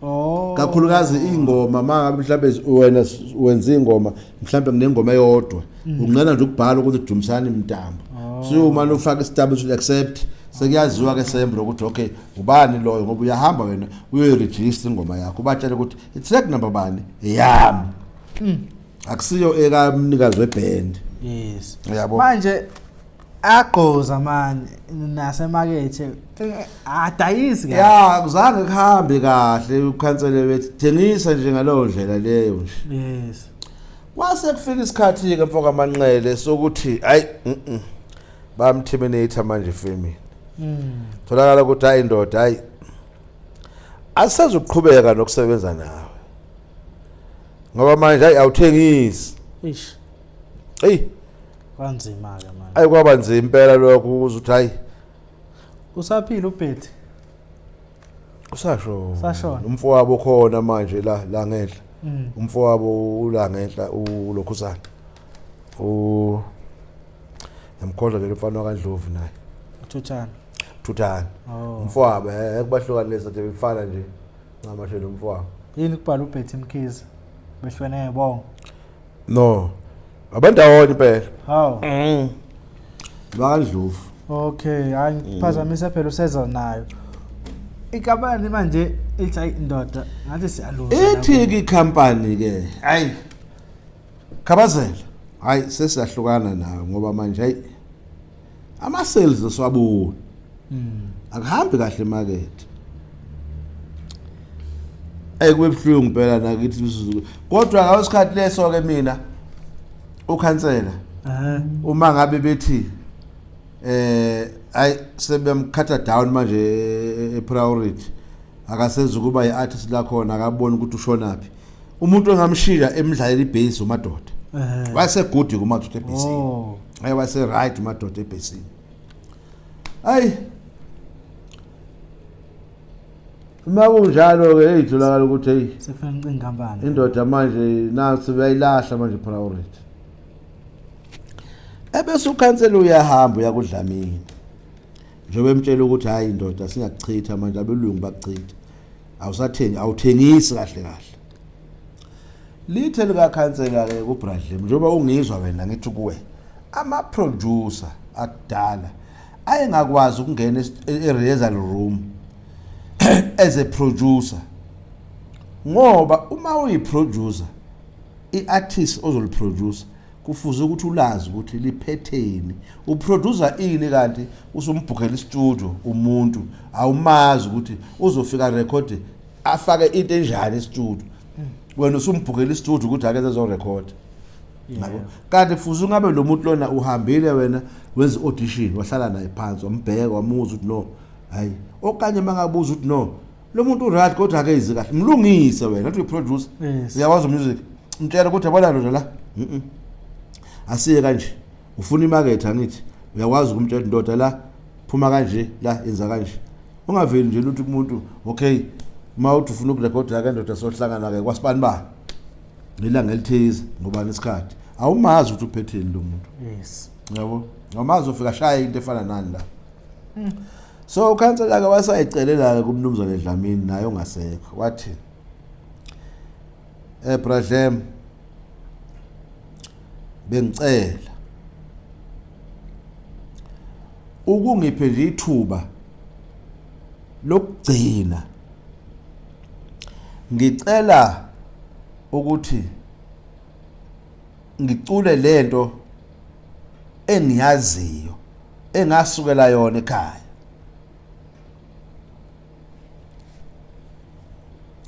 Oh. Kakhulukazi ingoma mangabe mhlambe wena wenza ingoma, mhlambe nginengoma eyodwa, ungcela nje ukubhala ukuthi Dumisani Mntambo, so uma ufaka isitambu ukuthi except, sekuyaziwa ke sembro ukuthi okay, ubani loyo, ngoba uyahamba wena uyoyiregister ingoma yakho, ubatshele ukuthi i-track number bani eyami, akusiyo ekamnikazi weband. Yabo. Manje agqoza manje nasemakethe adayisi kahle. Ya, kuzange kuhambe kahle, ukhansele bethi thengisa nje ngalowo ndlela leyo nje. Kwase kufika isikhathi ke mfoka Manqele sokuthi hayi, bamterminate manje family. Tholakala ukuthi hayi ndoda, hayi, asazoqhubeka nokusebenza nawe ngoba manje hayi, awuthengisi. Ish. Ey. Kwanzima ke manje. Ayi, kwaba nzima impela lokho ukuze uthi hayi. Usaphila uBetty? Usasho. Usashona. Umfowabo khona manje la la ngenhla. Umfowabo ula ngenhla ulokhuzana. U Yamkhohlwa lelo mfana wakaNdlovu naye. Uthuthana. Thuthana. Oh. Umfowabo kubahlukanisa nje befana nje. Ncamashe lo mfowabo. Yini kubhala uBetty Mkhize? Behlwene ngebongo. No. Abandawonye impela. Hawu. BakaNdlovu. Okay, hayi, ngiphazamisa phela useza nayo. Ikabani manje ithi ayi ndoda ngathi siyaluza. Ithi ke company ke, hayi Khabazela, hayi, sesiyahlukana nayo ngoba manje hayi, ama sales siwabona. Akuhambi kahle emarket. Ayi, kube buhlungu impela nakithi Mzuzu. Kodwa ngasikhathi leso ke mina ukhansela uma ngabe bethi ayi, sebemcutha down manje e-priority, akasezi ukuba i-artist lakhona, akaboni ukuthi ushonaphi umuntu engamshiya emdlalela ibass umadoda. Wayesegood kumadoda ebassini. Oh. Ayi, wase right umadoda ebassini. Ayi. Uma kunjalo-ke eyi tholakala ukuthi eyi Sekufanele nicinge inkampani. Indoda manje nathi bayilahla manje priority. Ebese ukhansela uyahamba uyakudlamini. Njengoba emtshela ukuthi hayi indoda singakuchitha manje abelungu bakuchitha. Awusathengi awuthengisi kahle kahle. Lithe likakhansela ke kuBradley njengoba ungizwa wena ngithi kuwe ama producer akudala ayengakwazi ukungena e-rehearsal room as a producer ngoba uma uyi-producer i-artist ozoliproducer kufuze ukuthi ulazi ukuthi liphetheni uproducer ini kanti usumbhukhela istudio umuntu awumazi ukuthi uzofika record afake into enjani estudio wena usumbhukhela istudio ukuthi ake ezorecord yabo kanti fuze ungabe lo muntu lona uhambile wena wenza audition wahlala naye phansi wambheka wamuza ukuthi no hayi okanye mangabuza ukuthi no lo muntu uright kodwa akezi kahle mlungise wena uthi uproducer uyakwazi music mtshela ukuthi yabona ndoda la mhm asiye kanje ufuna imarket angithi uyakwazi ukumtshela ndoda la phuma kanje la yenza kanje ungaveli nje luthi kumuntu okay uma uthi ufuna ukurekhoda ke ndoda sohlangana ke kwasibani bani ilanga elithize ngobani isikhathi awumazi ukuthi uphetheni lo muntu yes yabo awumazi ufika shaya into efana nani la So ukhansela ke wasayicelela ke kumnumzane Dlamini naye ongasekho wathi eh Bradlem bengicela ukungiphe nje ithuba lokugcina ngicela ukuthi ngicule lento engiyaziyo engasukela yona ekhaya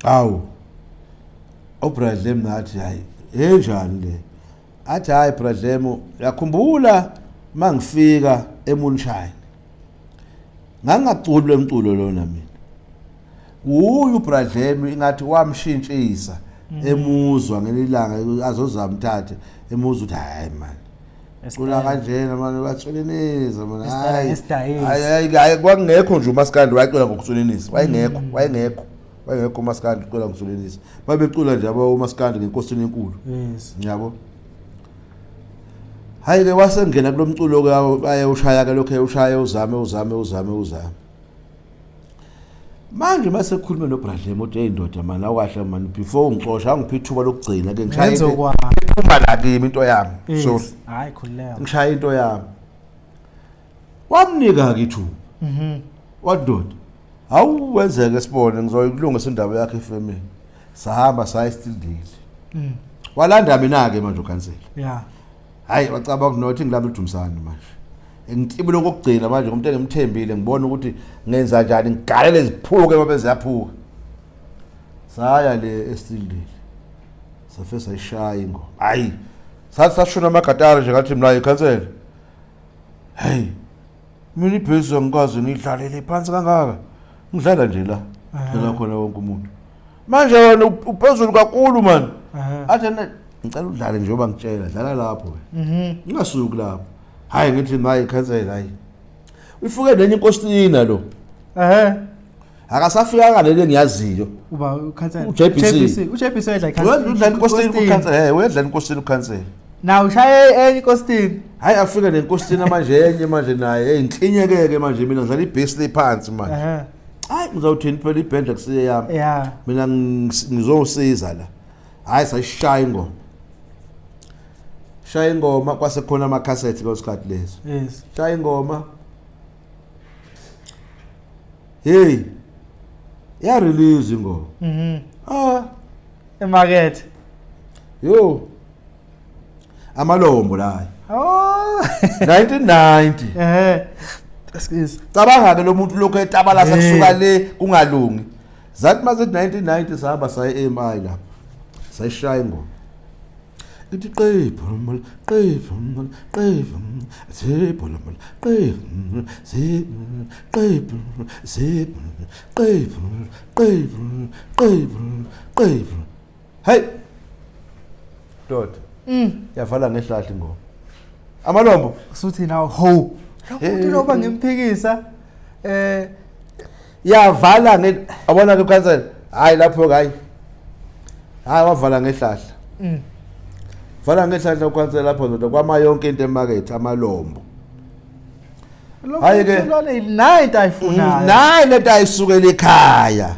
awu uBradley nathi hayi enjani le athi hayi Bradley yakhumbula mangifika eMoonshine ngangaculi lomculo lona mina uyu uBradley ingathi wamshintshisa emuzwa ngelilanga azozamthathe emuzwa ukuthi hayi man cula kanjena manje batswelenisa manje hayi hayi hayi kwakungekho nje umaskandi wayecula ngokutswelenisa wayengekho mm. wayengekho wayengekho umaskandi ucula ngokutswelenisa babecula nje abo umaskandi ngenkosini enkulu yes yabo hayi ke wasengena kulomculo ke aye ushaya ke lokho ushaya uzame uzame uzame uzame Manje mase kukhulume noBradley uthi hey ndoda man awukahle man before ungixosha angiphi ithuba lokugcina ke ngishaya Ngenze into okwami. iphuma la kimi into yami so Yes. Hayi khululeka. ngishaya into yami wamnika ke ithuba wathi ndoda awu wenzeke sibone ngizoyilungisa indaba yakho efemini sahamba saya esitildile walanda mina ke manje ukhansela Yeah. Hayi wacabanga ukuthi ngilanda uDumsani manje. Ngitibule okugcina manje ngomuntu engimthembile ngibona ukuthi ngenza njani ngigalele ziphuke babe ziyaphuka. Saya le esindile. Safe sayishaya ingoma. Hayi. Sathi sashona amagatara nje ngathi mina ikhansela. Hey. Mina ibhesi angikwazi ngidlalele phansi kangaka. Ngidlala nje la. Dlala khona wonke umuntu. Manje wena uphezulu kakhulu man. Athi ngicela udlale njengoba ngitshela dlala lapho wena. Mhm. Ngingasuki lapho. Hayi ngithi mayi cancel hayi. Ufuke nenye inkosina lo. Ehhe. Akasafikanga leli engiyaziyo. Uba ukhansela. U-JBC. U-JBC uyadla ikhansela. Uyadla inkosini ukhansel. Eh uyadla inkosini ukhansel. Na ushaye enye inkosini. Hayi afike nenkosina manje enye manje naye hey ngiklinyekeke manje mina ngidlala ibhesi lephansi manje. Ehhe. Hayi ngizawuthini phela ibhendla kusiye yami. Yeah. Mina ngizosiza la. Hayi sayishaya ingoma. Shaya ingoma kwase khona amakhasethi lesikhathi leso. Yes. Shaya ingoma. Hey. Ya release ingoma. Mhm. Ah, Emakethe. yo. Amalombo la. Oh. 1990. Ehhe. Excuse. Cabanga ke lo muntu lokho etabalasa Hey. kusuka le kungalungi. Zathi mase 1990 sahamba saye EMI lapha. Sayishaya ingoma. Ithi qephu qephu qephu ziphu qephu ziphu qephu ziphu qephu qephu qephu qephu. Hey. Doda. Yavala ngehlahla ingoma. Amalombo Usuthi nawo ho. Lo muntu Hey. loba ngimphikisa eh Yavala nge abona ke ukhansela. Hayi lapho ke hayi. Hayi wavala ngehlahla. Vala ngehlahla ukhansela lapho ndoda kwama yonke into emakethe amalombo. Hhayi ke. Nayi into ayifunayo. Nayi lento ayisukela ekhaya.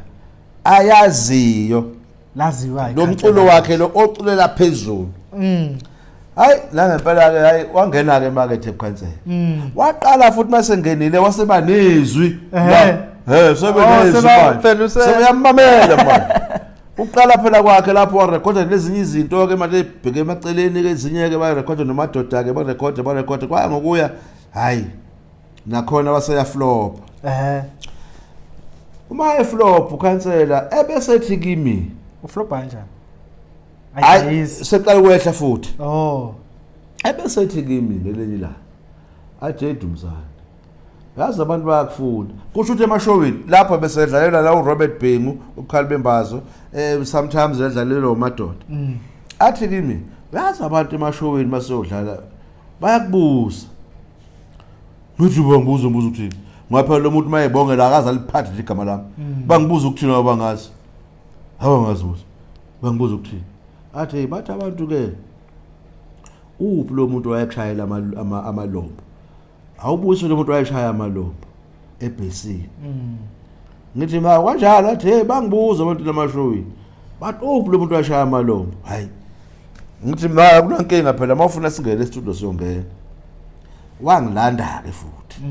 Ayaziyo. Laziwa Lo mculo wakhe lo oculela phezulu. Hayi la ngempela ke hayi wangena ke emakethe ekhansela. Waqala futhi masengenile waseba nezwi. Ehhe. He sebenezwi Oh, seba- manje. phela use- Sebeyamamela manje. Uqala phela kwakhe lapho warekhoda nezinye izinto ke manje ebheke emaceleni ke ezinye ke barekhoda nomadoda ke barekhode barekhode kwaya ngokuya hayi nakhona waseya flop. Uma eflop ukhansela ebesethi kimi Uflop kanjani? hayi Ayidayisi. seqala ukwehla futhi. Oh. Ebesethi kimi ngelinye ilanga aje Dumzane yazi abantu bayakufuna kusho ukuthi emashowini lapho bese edlalela la uRobert Bhengu ubukhali bembazo sometimes edlalelwa umadoda athi kimi yazi abantu emashowini baseyodlala bayakubuza ngithi bangibuza ngibuza ukuthini ngoba phela lo muntu mayebongela akaze aliphathe nje igama lami bangibuza ukuthini ngoba bangazi awangazi buza bangibuza ukuthini athi hey bathi abantu ke uphi lo muntu wayekushayela amalombo awubuyise lo muntu wayeshaya amalombo ebhesini ngithi ma kanjalo athi hey bangibuza abantu lamashowini bathi uphi lo muntu wayeshaya amalombo hayi ngithi ma kunankinga phela uma ufuna singene e-studio siyongena wangilanda ke futhi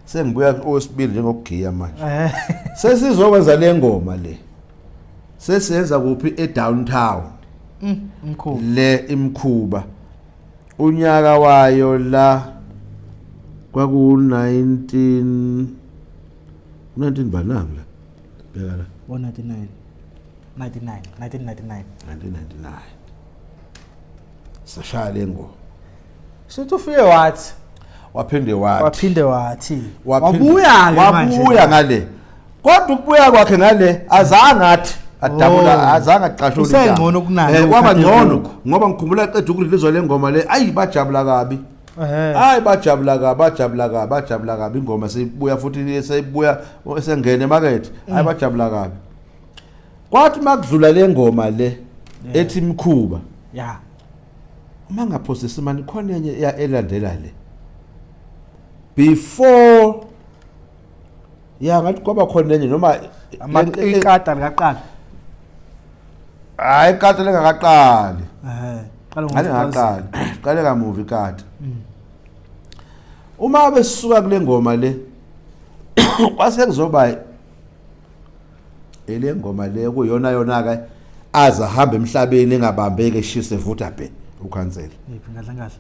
sengibuya owesibili njengokugiya manje sesizokwenza le ngoma le sesiyenza kuphi e-downtown Mkhulu. Le imkhuba unyaka wayo la kwaku 19 19 banami la bheka la 199. 99 1999. 1999 sashaya le ngoma Sithi ufike wathi waphinde wathi waphinde wathi Waphinde- wabuya ke manje. wabuya ngale kodwa ukubuya kwakhe ngale azange athi adabula Oh. azange aqashwe Usengcono kunalo kwaba ukade ngcono ekukho. ngoba ngikhumbula qeda ukurelease le ngoma le ayi bajabula kabi hayi bajabula kabi bajabula kabi bajabula kabi ingoma seyibuya futhi seyibuya esengene emakethe hayi bajabula kabi kwathi makudlula le ngoma le ethi imkhuba Ya. uma ngaphosisi mani khona enye elandela le before ya ngathi kwaba khona enye noma Ikata likaqala. Hayi ikata lingakaqali. Qala ngo Ngathi ngaqali qale kamuva ikata uma besisuka kule ngoma le kwase kuzoba ele ngoma le kuyona yona ke aze ahambe emhlabeni engabambeki eshise evutha bhe ukhansela. Yiphi ngadla ngadla?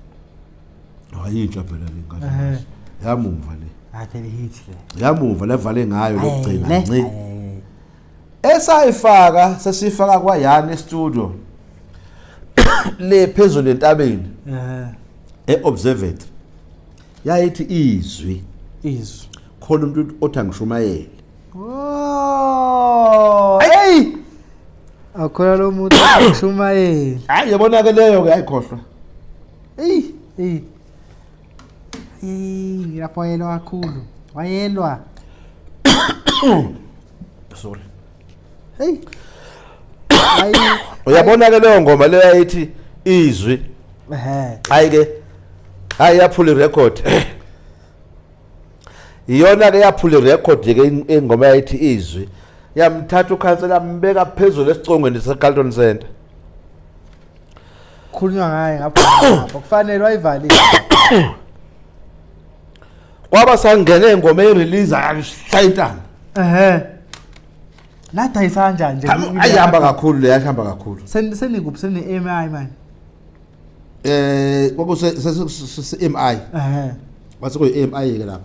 Hayi intsha phela le ngadla yamuva le. Hayi phela hit le. Yamuva levale ngayo lokugcina Le. nci esayifaka sesifaka kwayani e-studio le phezulu entabeni e-observatory yayithi izwi Izwi. khona umuntu othi angishumayele. Oh, hey! Akhona lo muntu okushumayela. Hayi yabona ke leyo ke ayikhohlwa. Hey, hey. Hey, ngilapho wayelwa kakhulu. Wayelwa. Sorry. Hey. Hayi. Uyabona ke leyo ngoma leyo yayithi izwi. Hayi ke hayi yaphula irecord. Iyona ke yaphula irecord ke ingoma yayithi izwi. Yamthatha ukhansela ambeka phezulu esicongweni seCarlton Center. Khulunywa ngaye ngapha ngapha kufanele wayivalile. Kwaba sangene ingoma erelease ayishaya intamo. Ladayisa kanjani nje? Ayihamba kakhulu le yahamba kakhulu. Senikuphi seni MI manje? Kwakuse MI. Kwase kuyi MI ke lapho.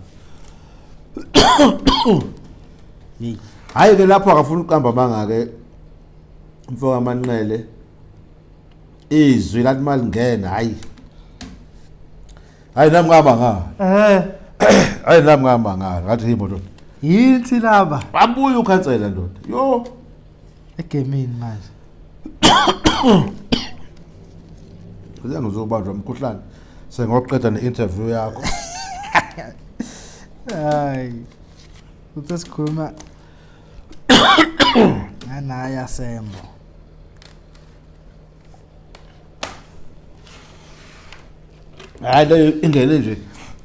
Hayi ke lapho akafuna uqamba manga ke mfo kaManqele izwi lathi malingena hayi. Hayi nami ngihamba nga. Hayi nami ngihamba nga ngathi imoto. Yithi laba. Babuya ukhansela ndoda. Yo egemini manje. Kuze ngizobanjwa umkhuhlane sengoqeda ne-interview yakho. Hayi. Uthe sikhuluma nganaya Sembo. Hayi, leyo ingene nje.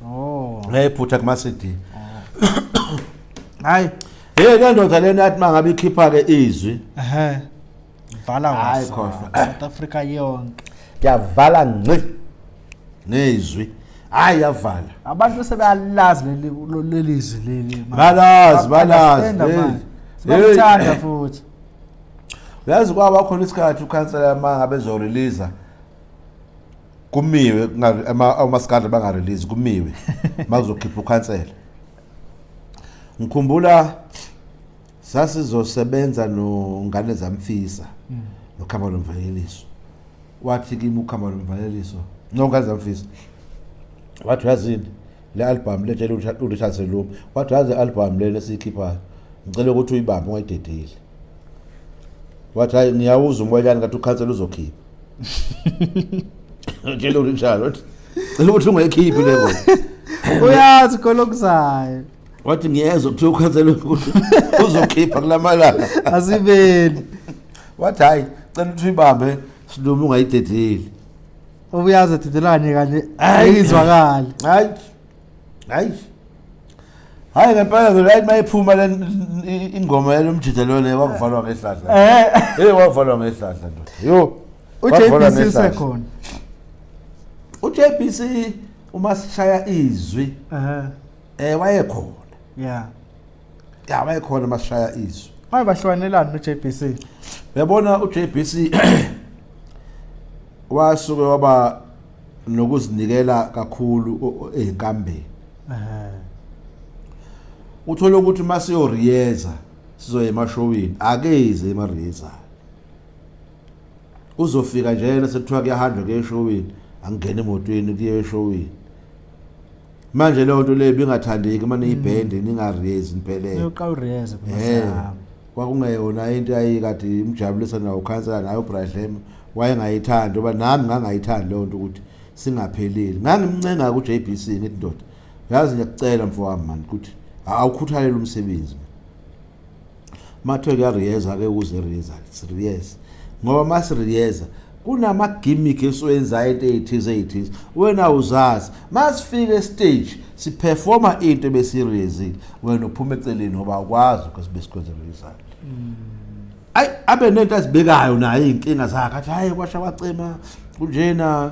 Oh. Ngayiphutha kuma CD. Hayi. Hey, le ndoda lena yathi mangabe ikhipha ke izwi. Ehhe. Vala Hayi, wasa. khohlwa. South Africa yonke. Yavala ngci. Nezwi. Hayi, yavala. Abantu sebeyalazi leli leli zwi leli. Balazi, balazi. Understand Hey. manje. Sibakuthanda futhi. Uyazi, kwaba khona isikhathi ukhansela mangabe ezorelease kumiwe, omaskandi bangarelease, kumiwe makuzokhipha ukhansela. Ngikhumbula sasizosebenza noNgane Zamfisa noKhamba Lomvaleliso. Wathi kimi uKhamba Lomvaleliso noNgane Zamfisa, wathi, "Yazini le album letshela uRichard Selumi," wathi, "yazi album le lesiyikhiphayo, ngicela ukuthi uyibambe ungayidedeli." Wathi, "Hayi, ngiyawuza umoyana ngathi ukhansela uzokhipha." Tshela uRichard, wathi, "Cela ukuthi ungayikhiphi le ngoma." Uyazi khona okuzayo. Wathi, "Ngiyezwa kuthiwa ukhansela ukuthi uzokhipha kulamalanga." Asibeli. Wathi, "Hayi, cela ukuthi uyibambe silume, ungayidedeli." Ubuyazi dedelanye kanje. Hayi. Izwakala. Hayi, hayi, hayi, ngempela ke, right, mayiphuma le ingoma yalomjida lo, le wakuvalwa ngehlahla. Hey, wavalwa ngehlahla ndoda, yo. Wavalwa uJBC ngehlahla. usekhona. uJBC uma sishaya izwi, wayekhona. Ya, wayekhona masishaya izwi. Maye bahlukanelani noJBC? Uyabona, uJBC wasuke waba nokuzinikela kakhulu ey'nkambeni. Uthola ukuthi masiyoriyeza, sizoya emashowini, akeze emariyeza, uzofika nje yena sekuthiwa kuyahanjwa kuye eshowini, angene emotweni kuye eshowini. Manje leyo nto leyo ibingathandeki mane ibhende ningariyezi niphelele. Uyoqa uriyeze. Kwakungeyona into ayikade imjabulisa nawo ukhansela, naye uBradlem wayengayithandi, ngoba nami ngangayithandi leyo nto ukuthi singapheleli. Ngangimncenga ku-JBC, ngithi, "Ndoda, yazi ngiyakucela mfowami mani ukuthi awukhuthalele umsebenzi. Mathiwe kuyariyeza-ke, ukuze riyeza, siriyeze, ngoba masiriyeza kunama-gimmick esiwenzayo, into ey'thize ey'thize, wena uzazi. Masifika estage siperforma into ebesiriyezile, wena uphuma eceleni ngoba awukwazi ukuthi besikwenze rehearsal." Ayi, abe nento azibekayo naye, iy'nkinga zakhe, athi, "Hayi, kwasha kwacima kunjena."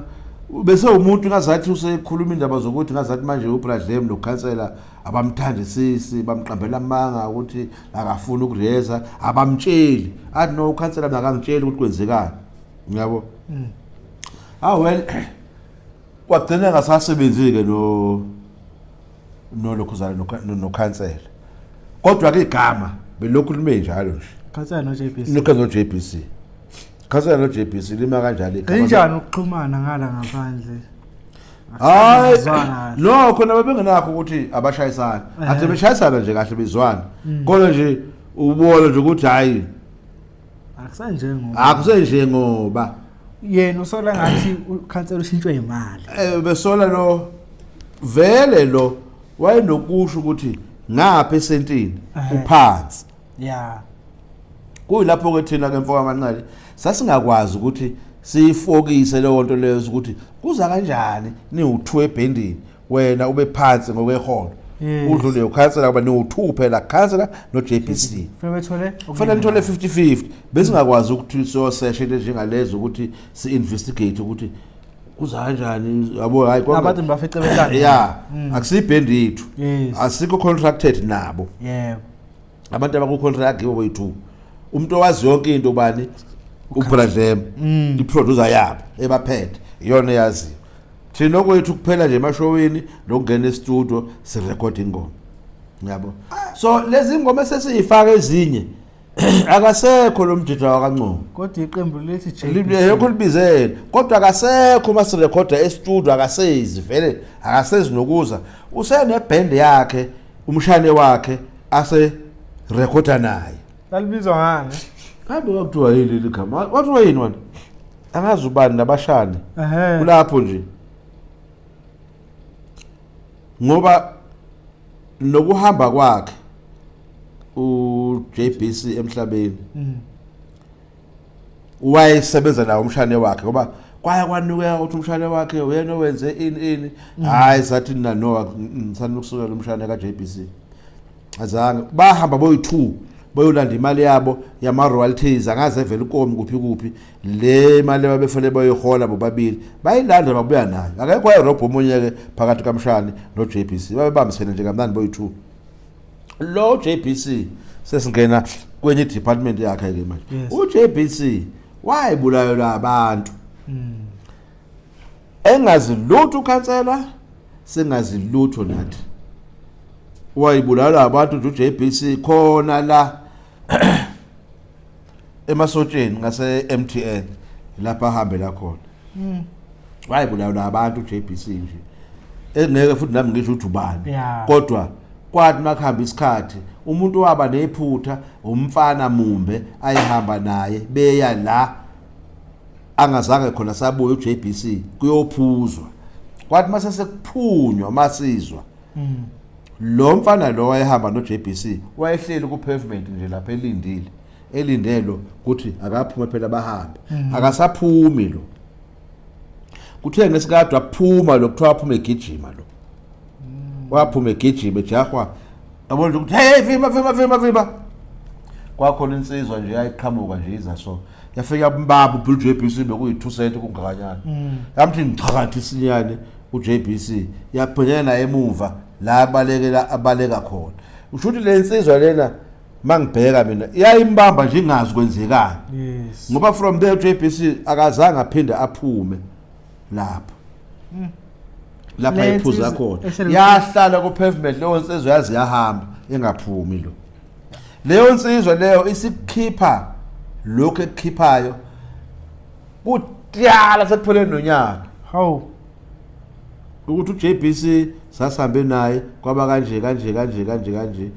Bese umuntu ngazathi usekhuluma indaba zokuthi ngazathi manje uBradlem nokhansela abamthandisisi, bamqambela amanga ukuthi akafuni ukureza, abamtsheli. Athi, "No, ukhansela nakangitsheli ukuthi kwenzekani." Ngiyabo, ah well, kwagcina ngasasebenzi-ke no nolokhuzana nokhansela, kodwa ke igama belokhu lime njalo nje. Khansela noJBC. Lokho no-JBC, khansela no-JBC lima kanjalo igama. Kanjani ukuxhumana ngala ngaphandle? Hayi. Azwana. No, khona babengenakho ukuthi abashayisana, ade beshayisana nje kahle, bezwana, kodwa nje ubona nje ukuthi hayi, Akusenjengoba. Akusenje ngoba Yena usola ngathi ukhansela ushintshwe imali. Besola lo, vele lo wayenokusho ukuthi ngapha esentini uphansi. Kuyilapho ke thina ke mfoka amancane sasingakwazi ukuthi siyifokise leyo nto leyo, ukuthi kuza kanjani niwu2 ebhendini, wena ube phansi ngokweholo, udlule ukhansela, kuba niwu2 phela, khansela no JBC. Kufanele bethole. Kufanele nithole 50-50. Besingakwazi ukuthi siyosesha into enjengalezo, ukuthi si-investigate ukuthi kuza kanjani, yabo, hayi. Abantu bafice behlangene. Ya, akusiyibhendi yethu. Asikho contracted nabo. Abantu abaku-contract yibo boyi-two. Umuntu owazi yonke into ubani? UBradlem, i-producer yabo ebaphethe, iyona eyaziyo. Thina okwethu kuphela nje emashowini nokungena e-studio sirekhode ingoma, yabo. So lezi ngoma esesiyifaka ezinye, akasekho lo mjida wakaNcomo. Kodwa iqembu lithi JBC. Yokho libizele, kodwa akasekho uma sirekhoda e-studio, akasezi vele, akasezi nokuza. Usenebhende yakhe, umshane wakhe ase rekhoda naye. Lalibizwa ngani? Ngabe kwakuthiwa yini leli gama? Kwathiwa yini wena? Angazi ubani nabashane. Kulapho nje ngoba nokuhamba kwakhe. uJBC emhlabeni, wayesebenza nawo umshane wakhe, ngoba kwaya kwanukeka ukuthi umshane wakhe uyena owenze ini ini. Hayi, sathi nina no, ngisani ukusukela umshane kaJBC, azange bahamba boyi-2 boyolanda imali yabo yama-royalties, angaze evele ukomi kuphi kuphi le mali ababefanele bayoyihola bobabili, bayilanda babuya nayo. Akekho wayerobha omunye-ke phakathi kamshane no-JBC, babebambisene nje kamnandi boyi-2. Lo JBC, sesingena kwenye department yakhe ke manje. uJBC wayebulalela abantu engazi lutho ukhansela, singazi lutho nathi. Wayibulala abantu nje uJBC khona la emasotsheni ngase MTN lapha ahambela khona. Wayibulala abantu uJBC nje, engeke futhi nami ngisho ukuthi ubani. Kodwa kwathi makuhamba isikhathi, umuntu waba nephutha, umfana mumbe ayehamba naye beya la angazange khona sabuya uJBC kuyophuzwa. Kwathi mase sekuphunywa, masizwa lo mfana lo wayehamba noJBC wayehleli ku pavement nje lapha elindile, elindelo ukuthi akaphume phela bahambe. Akasaphumi lo. Kuthe ngesikade waphuma lo, kuthiwa waphuma egijima lo, waphuma egijima ejahwa, yabona nje ukuthi hey, vimba vimba vimba vimba. Kwakhona insizwa nje yayiqhamuka nje iza, so yafika yambamba uJBC, bekuyi-2 cent kungakanyana. Yamthi ngichakathi isinyane uJBC, yaphunyela naye emuva la abalekela, abaleka khona. Usho ukuthi le nsizwa lena, mangibheka mina, iyayimbamba nje ingazi kwenzekani. Ngoba from there uJBC akazange aphinde aphume lapho lapha Le iphuza nsizwa khona. Yahlala ku pavement leyo nsizwa, yazi yahamba engaphumi lo. Leyo nsizwa leyo isikhipha lokho ekukhiphayo kudala, sekupheleni nonyaka. Hawu. Ukuthi uJBC sasihambe naye kwaba kanje kanje kanje kanje kanje,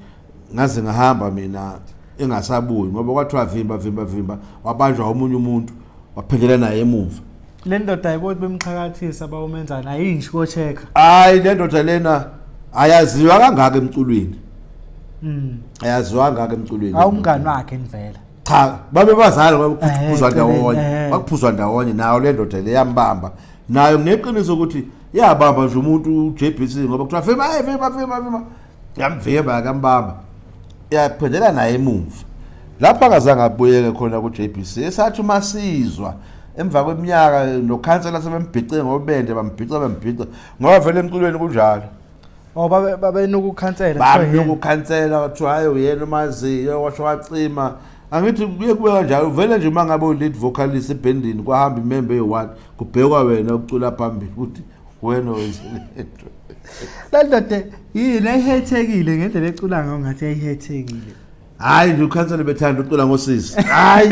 ngaze ngahamba mina engasabuyi, ngoba kwathiwa vimba vimba vimba, wabanjwa omunye umuntu waphendela naye emuva. Le ndoda ayiboni bemxhakathisa bawumenzani, ayinje ko-check. Hayi, le ndoda lena ayaziwa kangaka emculweni. Ayaziwa kangaka emculweni. Awumngani wakhe nivela? Cha, babe bazali bakuphuzwa ndawonye. Bakuphuzwa ndawonye nayo le ndoda le, yambamba nayo. Ngineqiniso ukuthi yabamba nje umuntu uJBC, ngoba kuthiwa vimba, hey, vimba vimba vimba, yamvimba, yakambamba, yaphendela naye emuva lapho akazange abuyeke khona ku-JBC. Esathi uma sizwa emva kweminyaka nokhansela sebembhice ngobende, bambhica bambhica, ngoba vele emculweni kunjalo. Oh, babe babenuka ukhansela. Bamnuka ukhansela, kwathiwa hayi, uyena umaziyo, washo wacima. Angithi kuye kube kanjalo vele nje, uma ngabe uyi-lead vocalist ebhendini, kwahamba imembe eyi-one, kubhekwa wena ukucula phambili ukuthi wena wenze lento. Le ndoda yini ayihethekile ngendlela ecula ngayo, ngathi ayihethekile. Hhayi nje, ukhansela bethanda ucula ngosizi. Hhayi,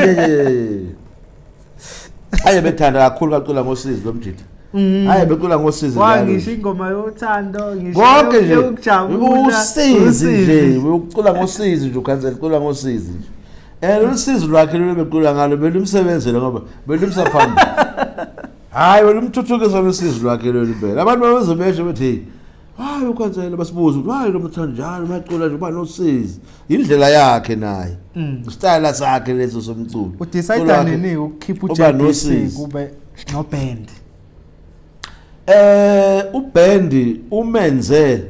hayi, bethanda kakhulu kacula ngosizi lo mjitha. Hhayi, becula ngosizi njalo Wangisho nje. Ingoma yothando, ngisho Konke nje yokujabula. Usizi nje, ucula ngosizi nje ukhansela, ucula ngosizi nje, and usizi lwakhe lolu becula ngalo belumsebenzela, ngoba belumsa phambili. Hhayi, belumthuthukisa losizi lwakhe lolu impela. Abantu babeze besho bethi hey, hayi, ukhansela, basibuza ukuthi hayi, lo mthando njalo macula nje uba nosizi, indlela yakhe naye, isitayela sakhe leso somculo. Udecide Umculo wakhe nini ukukhipha uba uJBC nosizi. kube no band? Ubendi umenze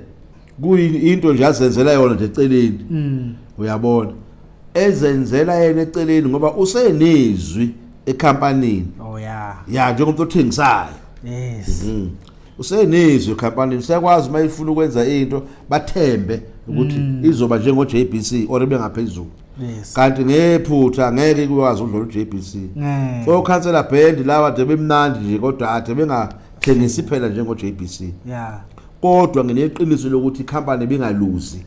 kuyinto nje azenzela yona nje eceleni. Uyabona, ezenzela yena eceleni, ngoba usenizwi ekhampanini. Oh yeah. Ya, njengomuntu othengisayo. Usenizwi ekhampanini, useyakwazi uma ifuna ukwenza into bathembe ukuthi izoba njengo JBC or ibe ngaphezulu. Kanti ngephutha ngeke ikwazi ukudlula uJBC. Ngeke. Okhansela band laba ade bemnandi nje, kodwa ade bengathengisi phela njengo JBC. Kodwa ngineqiniso lokuthi ikhampani ibingaluzi.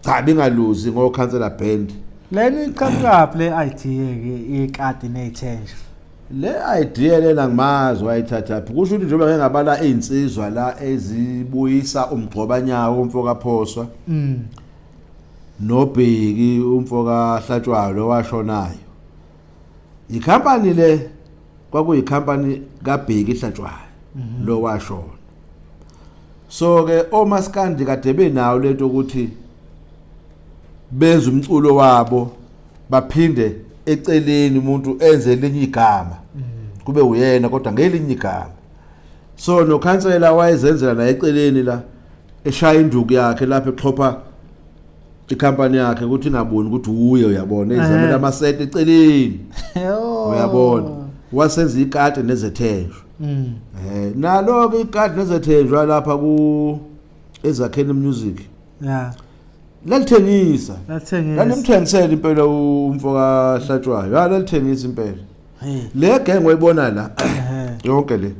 Cha, bingaluzi ngokhansela band. Lena iqhamukaphi le idea ke yekati nezithenjwa? Le idea lena ngimazi wayithathaphi. Kusho ukuthi njengoba ngeke ngabala izinsizwa la ezibuyisa umgxobanyawo, umfo kaPhoswa noBheki umfo kaHlatshwayo lo washonayo, ikhampani le kwakuyikhampani kaBheki Hlatshwayo lo washona. So ke omaskandi kade benawo lento ukuthi Benza umculo wabo, baphinde eceleni umuntu enze elinye igama, kube uyena kodwa ngelinye igama. So nokhansela wayezenzela naye eceleni la, eshaya induku yakhe lapha, exhopha ikhampani yakhe ukuthi ingaboni ukuthi uye, uyabona, ezamela amasete eceleni, uyabona, wasenza ikati nezethenjwa. Nalo ke ikati nezethenjwa lapha ku Ezakheni Music. Lalithengisa. Lalithengisa. Lalimthengisela impela umfo kaHlatshwayo. Ha, lalithengisa impela. Le genge oyibona la yonke le,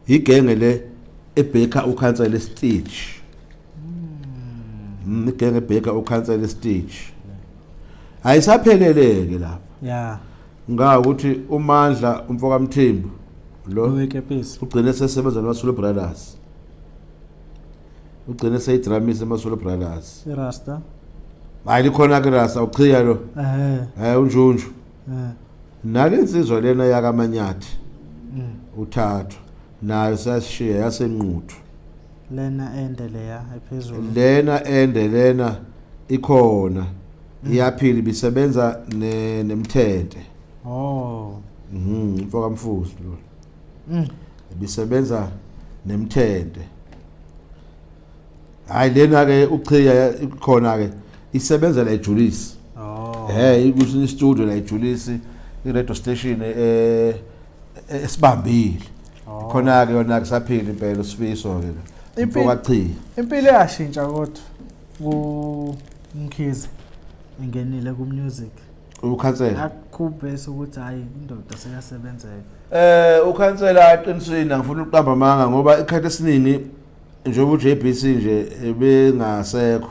igenge le ebheka ukhansela stage. Igenge ebheka ukhansela stage. Ayisapheleleke lapha. Nga ukuthi uMandla umfo kaMthembu lo wekepisi ugcine sesebenza noMasulu Brothers. Ugcine seyidramisa eMasulu Brothers. Irasta. Hayi, likhona ke rasta uchiya lo. Unjunju. Nalensizwa lena yakaManyathi. Uthathu nayo sasishiya yasenquthu. Lena ende leya ephezulu. Lena ende lena ikhona. Iyaphila, ibisebenza nemthente. Mfoka Mfusi lo. Ibisebenza nemthente. Hayi, lena ke uchiya ikhona ke, isebenza la eJulius. Ikusinye studio la eJulius, i radio station esibambile. Khona ke yona kusaphila impela uSifiso ke la. Mfoka Chiya. Impilo yashintsha kodwa ku Mkhize engenile ku music. Ukhansela. Akubese ukuthi hayi, indoda seyasebenzeka. Ukhansela aqinisweni, angifuni ukuqamba amanga, ngoba ikhathi esiningi njengoba uJBC nje ebengasekho.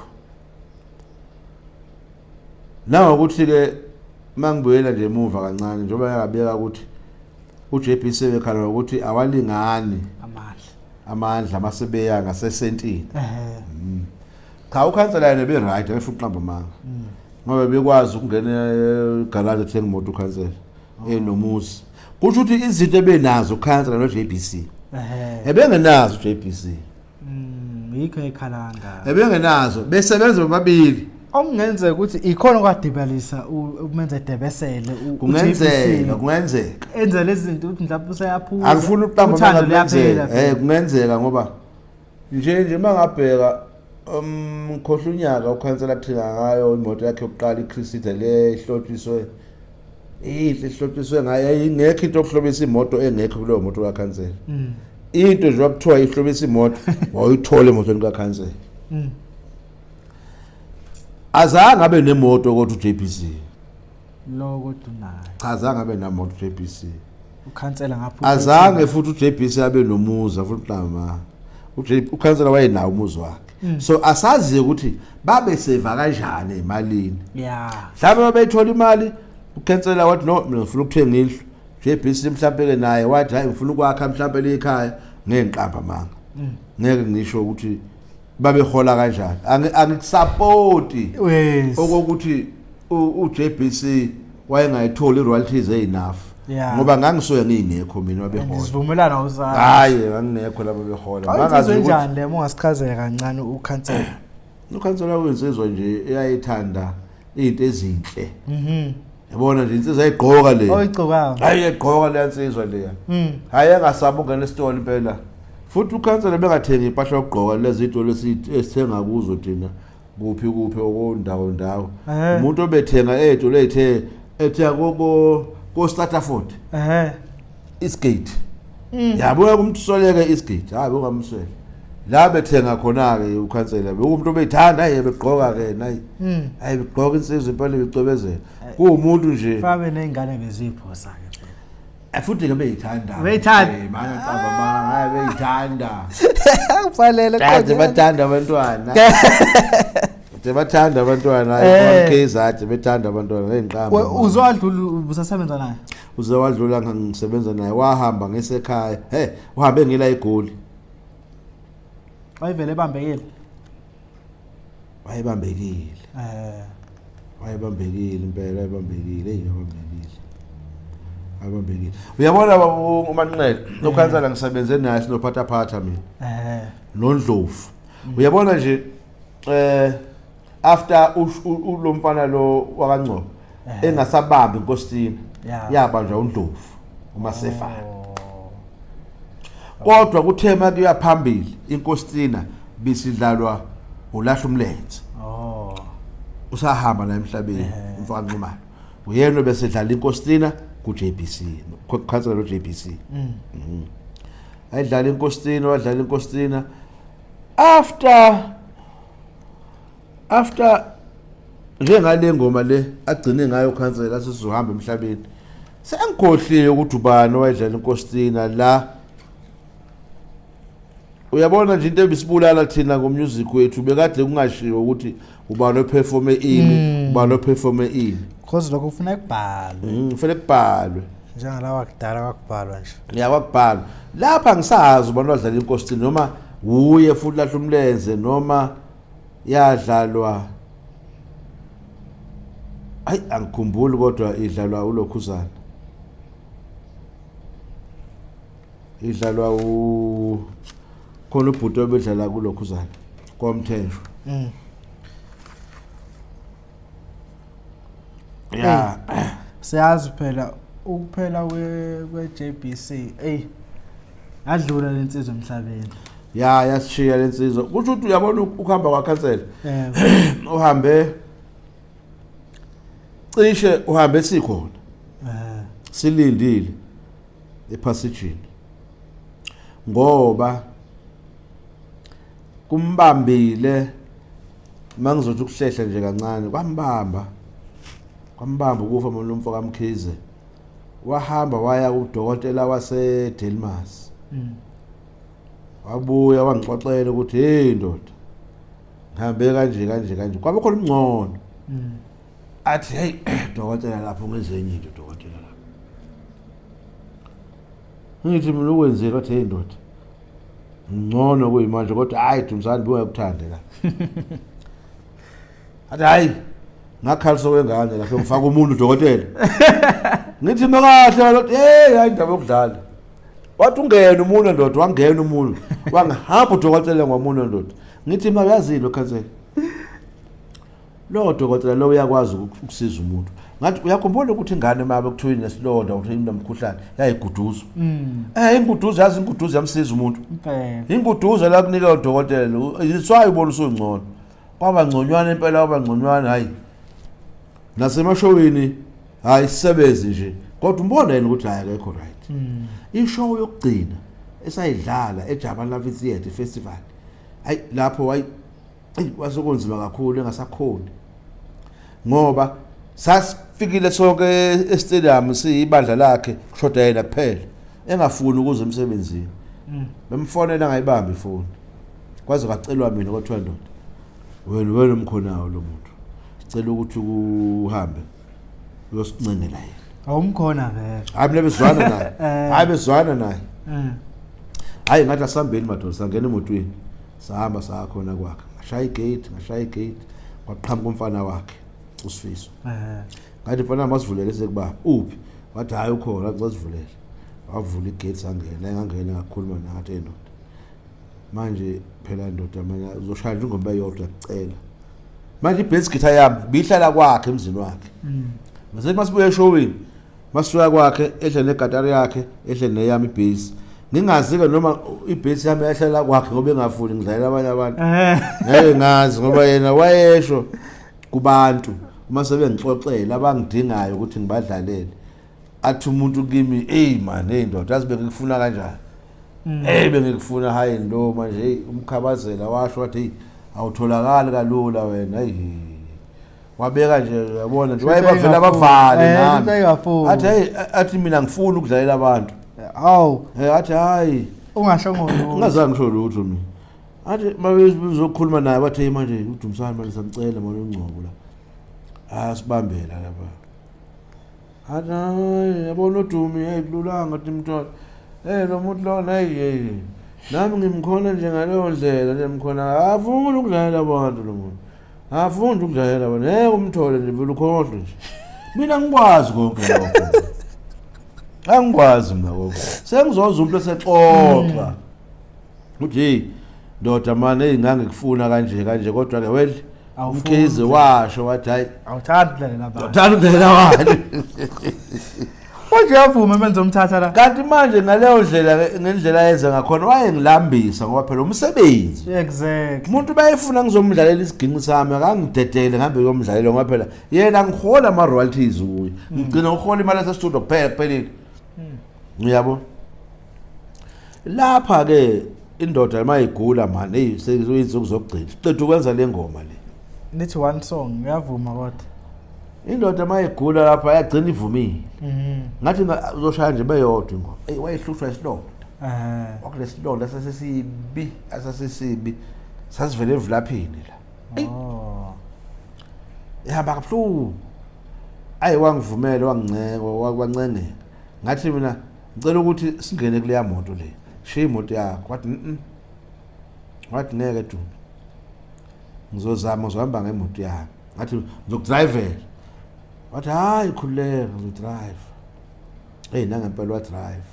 Nawo ukuthi ke mangibuyela nje emuva kancane, njengoba ngabeka ukuthi uJBC bekhala ukuthi awalingani amandla, amandla masebeya ngasesentini. Cha, ukhansela yena be right, angifuni ukuqamba amanga. Ngoba bekwazi ukungena egarage ethenga imoto ukhansela enomuzi. Kusho ukuthi izinto ebenazo ukhansela no JBC. Ebengenazo uJBC. Yikho ekhala kangaka. Ebengenazo, besebenza bobabili. Okungenzeka ukuthi ikhona kwadibalisa umenze edebesele Kungenzeka, kungenzeka. Enza lezi zinto ukuthi mhlawumbe useyaphuza. Angifuni ukuqamba uthando amanga, luyaphela. Kungenzeka. Kungenzeka ngoba nje mangabheka ngikhohlwa unyaka ukhansela kuthenga ngayo imoto yakhe yokuqala, iCressida le ihlotshiswe inhle, ihlotshiswe ngayo, ingekho into yokuhlobisa imoto engekho kuleyo moto kakhansela. Into nje wakuthiwa ihlobisa imoto wayithola emotweni kakhansela. Azange abe nemoto kodwa uJBC. Lo kodwa unayo. Cha, azange abe nemoto uJBC. Ukhansela ngapha. Azange futhi uJBC abe nomuzi, futhi mhlawumbe ukhansela wayenawo umuzi wakhe. So asazi ukuthi babe seva kanjani emalini. Mhlawumbe babeyithola imali, ukhansela wathi no, mina ngifuna ukuthenga indlu. JBC mhlawumbe ke naye wathi hayi, ngifuna ukwakha mhlawumbe lekhaya. Ngenqamba manga, ngeke ngisho ukuthi babehola kanjani. Angikusapoti okokuthi uJBC wayengayitholi i-royalties enough, ngoba ngangisuke ngingekho mina babehola. Ngisivumelana usana. Hayi, ngangingekho labo behola. Ngangazi ukuthi njani le, ungasichazela kancane ukhansela? Ukhansela wensizwa nje eyayithanda izinto ezinhle. Yabona nje insizwa ayigqoka le. Oyigcokayo. Hayi, egqoka le nsizwa leya. Hayi, engasabi ungena esitolo impela. Futhi ukhansela bengathengi impahla yokugqoka lezi zitolo esithenga kuzo thina kuphi kuphi okondawo ndawo. Umuntu obethenga ezitolo ezithe ethenga ko Stratford. Eastgate. Yabo, umuntu usoleke Eastgate. Hayi, ungamswele. La bethenga khona ke ukhansela, bekumuntu obethanda, hayi, begqoka ke nayi. Hayi, begqoka insizwa impela becwebezela. Kuwumuntu nje. Fabe nezingane beziphosa ke phela. Futhi ke beyithanda. Beyithanda. Mana qamba ma, hayi, beyithanda. Kufanele. Kade bathanda abantwana. Kade bathanda abantwana, hayi, konke ade bethanda abantwana ngezinqamba. Uzwadlula ubusasebenza naye? Uze wadlula ngisebenza naye, wahamba ngesekhaya. Hey, uhambe ngila eGoli. Wayevele ebambekile. Wayebambekile. Wayebambekile impela, wayebambekile, hey, wayebambekile. Wayebambekile. Uyabona baba uManqele, ukhansela ngisebenze naye sinophathaphatha mina. NoNdlovu. Uyabona nje After lo mfana lo wakaNgcobo engasabambi inkosini, yabanjwa uNdlovu uMasefana. Kodwa kuthe makuya phambili inkosina bisidlalwa ulahla umlenze. Usahamba la emhlabeni umfana Nxumalo. Uyena obesedlala inkosina ku-JBC, khansela lo JBC. Ayidlala inkosina, wadlala inkosina after njengale ngoma le agcine ngayo khansela sesizohamba emhlabeni. Sengikhohliwe ukuthi ubani owayedlala inkosina la. Uyabona nje into ebisibulala thina ngomusic wethu, bekade kungashiwo ukuthi ubani operforme ini, ubani operforme ini. Cause lokho kufuna kubhalwe. Kufanele kubhalwe. Njengalawa kudala kwakubhalwa nje. Ya, kwakubhalwa. Lapha ngisazi ubani wadlala inkosini, noma wuye futhi lahla umlenze, noma yadlalwa, hayi angikhumbuli, kodwa idlalwa ulokhuzana, idlalwa u khona ubhuti obedlala kulokhuzana kwaMthenjwa. Ya. Siyazi phela ukuphela kwe JBC, ey, yadlula lensizwa emhlabeni. Ya, yasishiya lensizwa. Kusho ukuthi uyabona ukuhamba kwakhansela, uhambe cishe uhambe sikhona, silindile ephasijini, ngoba kumbambile. Mangizothi ukuhlehla nje kancane, kwambamba ukufa mina umfo kaMkhize. Wahamba waya kudokotela waseDelmas. Wabuya wangixoxela ukuthi, "Hey ndoda, ngihambe kanje kanje kanje." Kwabe khona umngcono. Athi, "Hey dokotela, lapho ngenze enye into dokotela lapho." Ngithi mina, "Ukwenzile?" Wathi, "Hey ndoda, ngcono kuyimanje, kodwa hayi Dumisani, bungekuthande la." Athi, "Hayi, ngakhalisa kwengane lapho ngifaka umuntu dokotela." Ngithi makahle lo, "Hey, hayi, indaba yokudlala." Wathi, "Ungena umuntu ndoda." Wangena umuntu, wangihamba udokotela ngomuntu ndoda. Ngithi makuyazini lokhansela lo dokotela lo uyakwazi ukusiza umuntu. Ngathi, "Uyakhumbula ukuthi ingane mabe kuthiwa inesilonda, ukuthi inomkhuhlane, yayiguduzwa?" Inguduzo, yazi inguduzo yamsiza umuntu. Impela. Inguduzo la kunika udokotela iswayo, ubona usungcono. Kwaba ngconywana impela, kwaba ngconywana. Hayi, nasemashowini hayi sisebenzi nje, kodwa umbona yena ukuthi hayi, akekho right. Ishow yokugcina esayidlala eJabulani Love Theatre Festival, hayi lapho wayi eyi kwasekunzima kakhulu, engasakhoni, ngoba sasifikile sonke estadium siyibandla lakhe, kushoda yena kuphela, engafuni ukuza emsebenzini. Bemfonela angayibambi ifoni, kwaze kwacelwa mina, kwathiwa, "Ndoda, wena umkhonayo lo muntu, sicela ukuthi uhambe uyosincengela yena." Awumkhona vele. Hayi, mina bezwana naye. Hayi, bezwana naye. Hayi, ngathi, "Asambeni madoda." Sangena emotweni, sahamba sakhona kwakhe. Ngashaya igate, ngashaya igate, kwaqhamuka umfana wakhe uSifiso. Ngathi, "Mfana, masivulele sekubaba." "Uphi?" Wathi, "Hayi, ukhona." Ngathi, "Sivulele." Wavula igate, sangena. Engangena ngakhuluma naye, ngathi, "Ndoda, manje phela ndoda, mina uzoshaya nje ingoma eyodwa, kucela." Manje i-bass guitar yami bihlala kwakhe emzini wakhe. Mase masibuye eshowini, masuka kwakhe ehle negatari yakhe, ehle neyami ibass. Ngingazi-ke noma ibass yami yahlala kwakhe ngoba engafuni ngidlalela abanye abantu. Ngeke ngazi, ngoba yena wayesho kubantu uma sebengixoxela abangidingayo ukuthi ngibadlalele, athi umuntu kimi, "Hey man, hey ndoda, yazi bengikufuna kanjani? Hey, bengikufuna." Hayi lo manje, hey, umkhabazela washo wathi, "Hey, awutholakali kalula wena." Hey, wabeka nje, uyabona nje, wayebavela abavale nami. Engafuni. Athi, "Hey," athi, "mina ngifuna ukudlalela abantu." Hawu. Athi, "Hayi." Ungasho ngolutho. Ngingazange ngisho lutho mina. Athi mabezokhuluma naye bathi, "Hey manje uDumisani manje samcela manje uNgcobo la, ayasibambela lapha." Athi, "Hayi, yabona uDumi, hey, kululanga." Athi, "Mntwana, hey, lo muntu lona, hey, hey, nami ngimkhona nje ngaleyo ndlela nje, mkhona afuni ukudlalela abantu lo muntu, afuni ukudlalela abantu, ngeke umthole nje vele, ukhohlwe nje." Mina ngikwazi konke lokho, angikwazi mina konke. Sengizozwa umuntu esexoxa uthi, "Hey ndoda mani, hey, ngangikufuna kanje kanje, kodwa ke well." UMkhize washo wathi hayi awuthandi ukudlalela abantu. Awuthandi ukudlalela abantu. Manje uyavuma menze umthatha la. Kanti manje ngaleyo ndlela ngendlela ayenza ngakhona wayengilambisa ngoba phela umsebenzi. Exactly. Umuntu bayefuna ngizomdlalela isiginci sami akangidedele ngihambe ngiyomdlalela ngoba phela yena ngihola ama royalties kuye. Ngigcina uhola imali yasestudio kuphela kuphelile. Uyabo? Lapha ke indoda mayigula man hey sekuyizinsuku zokugcina. Siqeda ukwenza le ngoma le. Nithi one song ngiyavuma kodwa. Indoda mayigula lapha yagcina ivumile. Ngathi uzoshaya nje beyodwa ingoma. Ey wayehlushwa isilonda. Kwakulesilonda sasesibi, asasesibi. Sasivele evulaphini la. Oh. Ihamba kabuhlungu. Ayi wangivumela wanginceka wancengeka. Ngathi mina ngicela ukuthi singene kuleya moto le. Shiya imoto yakho. Wathi mhm. Wathi ngeke Dumi. Ngizozama ngizohamba ngemoto yami. Ngathi ngizokudrivela. Wathi hayi khululeka ngizodrive. Hey nangempela wadrive.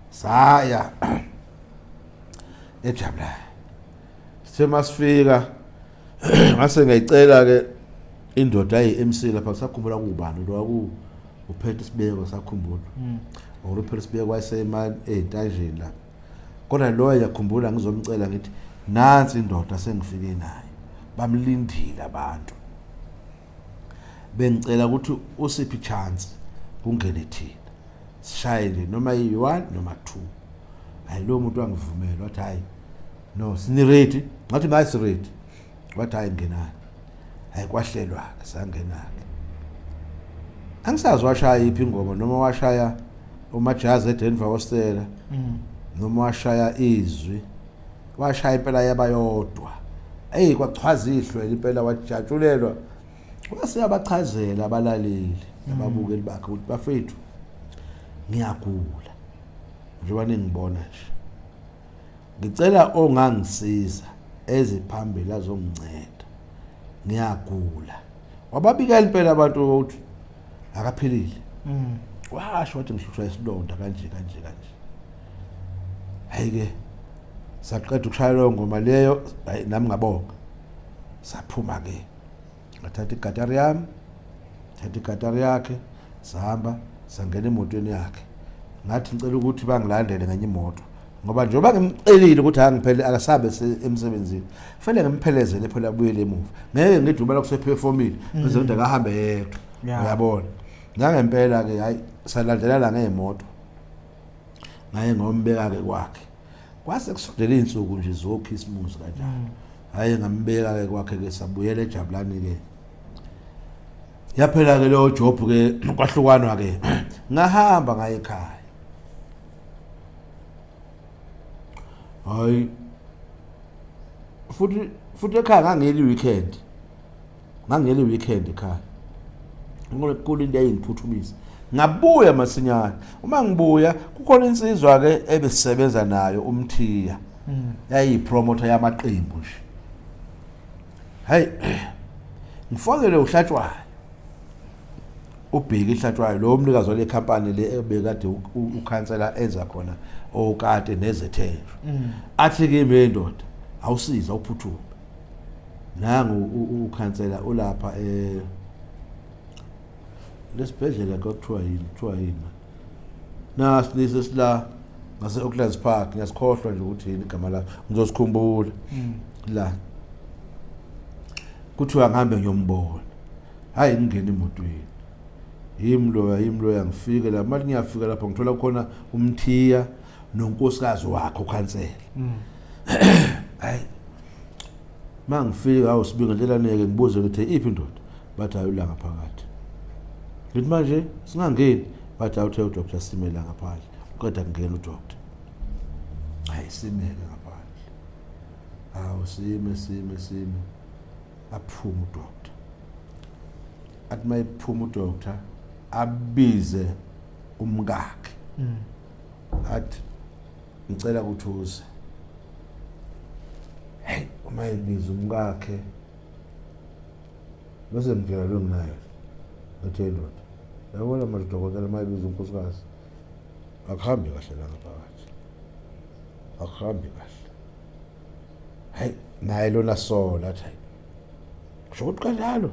Saya ejabulayo. Sithe masifika ngase ngiyayicela ke indoda ayi MC lapha ngisakhumbula kubani lo waku uphethe isibeko sakhumbula. Or uphethe isibeko wayesemani ezintanjeni lapha. Kodwa lo ngiyakhumbula ngizomcela ngithi nansi indoda sengifike nayo. Bamlindile abantu. Bengicela ukuthi usiphi chance kungene thina. Sishaye nje noma yi-1 noma 2. Hayi lo muntu wangivumela wathi hayi no sini ready. Ngathi hayi si ready. Wathi hayi ngenani. Hayi kwahlelwa ke sangena ke. Angisazi washaya iphi ingoma noma washaya umajazi eDenver hostela. Noma washaya izwi. Washaya impela yaba yodwa. Ey kwachwaza ihlwele impela wajatshulelwa. Wase yabachazela abalaleli ababukeli bakhe ukuthi bafethu ngiyagula. Njengoba ningibona nje. Ngicela ongangisiza eziphambili azonginceda. Ngiyagula. Wababikela impela abantu ukuthi akaphilile. Washo wathi ngihlushwa isilonda kanje kanje kanje. Hayi ke saqeda ukushaya leyo ngoma leyo hayi nami ngabonga. Saphuma ke. Ngathatha igatari yami, thatha igatari yakhe, sahamba sangena emotweni yakhe. Ngathi ngicela ukuthi bangilandele ngenye imoto ngoba njengoba ngimcelile ukuthi angiphele akasabe emsebenzini. Fanele ngimphelezele phela abuyele emuva. Ngeke ngidubela kuseperformile bese ngithi akahambe yedwa. Uyabona. Nangempela ke hayi salandelana ngemoto. Ngaye ngombeka ke kwakhe. Kwase kusondela izinsuku nje zokhisimusi kanjalo. Hayi ngambeka ke kwakhe ke sabuyela eJabulani ke. Yaphela ke leyo job ke kwahlukanwa ke. Ngahamba ngaye ekhaya. Hayi futhi ekhaya ngangeli weekend. Ngangeli weekend ekhaya. Ngoba kukhulu into eyayingiphuthumisa. Ngabuya masinyane. Uma ngibuya kukhona insizwa ke ebesebenza nayo uMthiya. Yayiyipromoter yamaqembu nje. Hey ngifonele uHlatshwayo. Ubheki iHlatshwayo lo mnikazi wale company le ebekade ukhansela enza khona okade nezethenjwa. Athi kimi indoda awusiza uphuthume. Nangu ukhansela ulapha lesibhedlela kwakuthiwa yini kuthiwa yini nasi lesi sila ngase Oaklands Park ngiyasikhohlwa nje ukuthi yini igama la ngizosikhumbula la kuthiwa ngihambe ngiyombona hayi ngingena emotweni yimi loya yimi loya ngifike la manje ngiyafika lapha ngithola khona uMthiya nonkosikazi wakhe ukhansela. Hayi mangifika awu sibingelelane-ke ngibuze ngithi iphi indoda bathi hayi ulanga phakathi. Ngithi manje singangeni bathi awuthe udoctor sime la ngaphandle uqeda kungena udoctor. Hayi simeke ngaphandle. Awu sime sime sime aphuma udoctor. Athi mayiphuma udoctor abize umkakhe. Athi ngicela ukuthi uze. Hey uma ebiza umkakhe bese ngidlela lo nginayo. Athe indoda. Yabona manje dokotela uma ebiza unkosikazi akuhambi kahle la ngaphakathi. Akuhambi kahle. Hayi naye lona sola athi hayi. Kusho ukuthi kanjalo.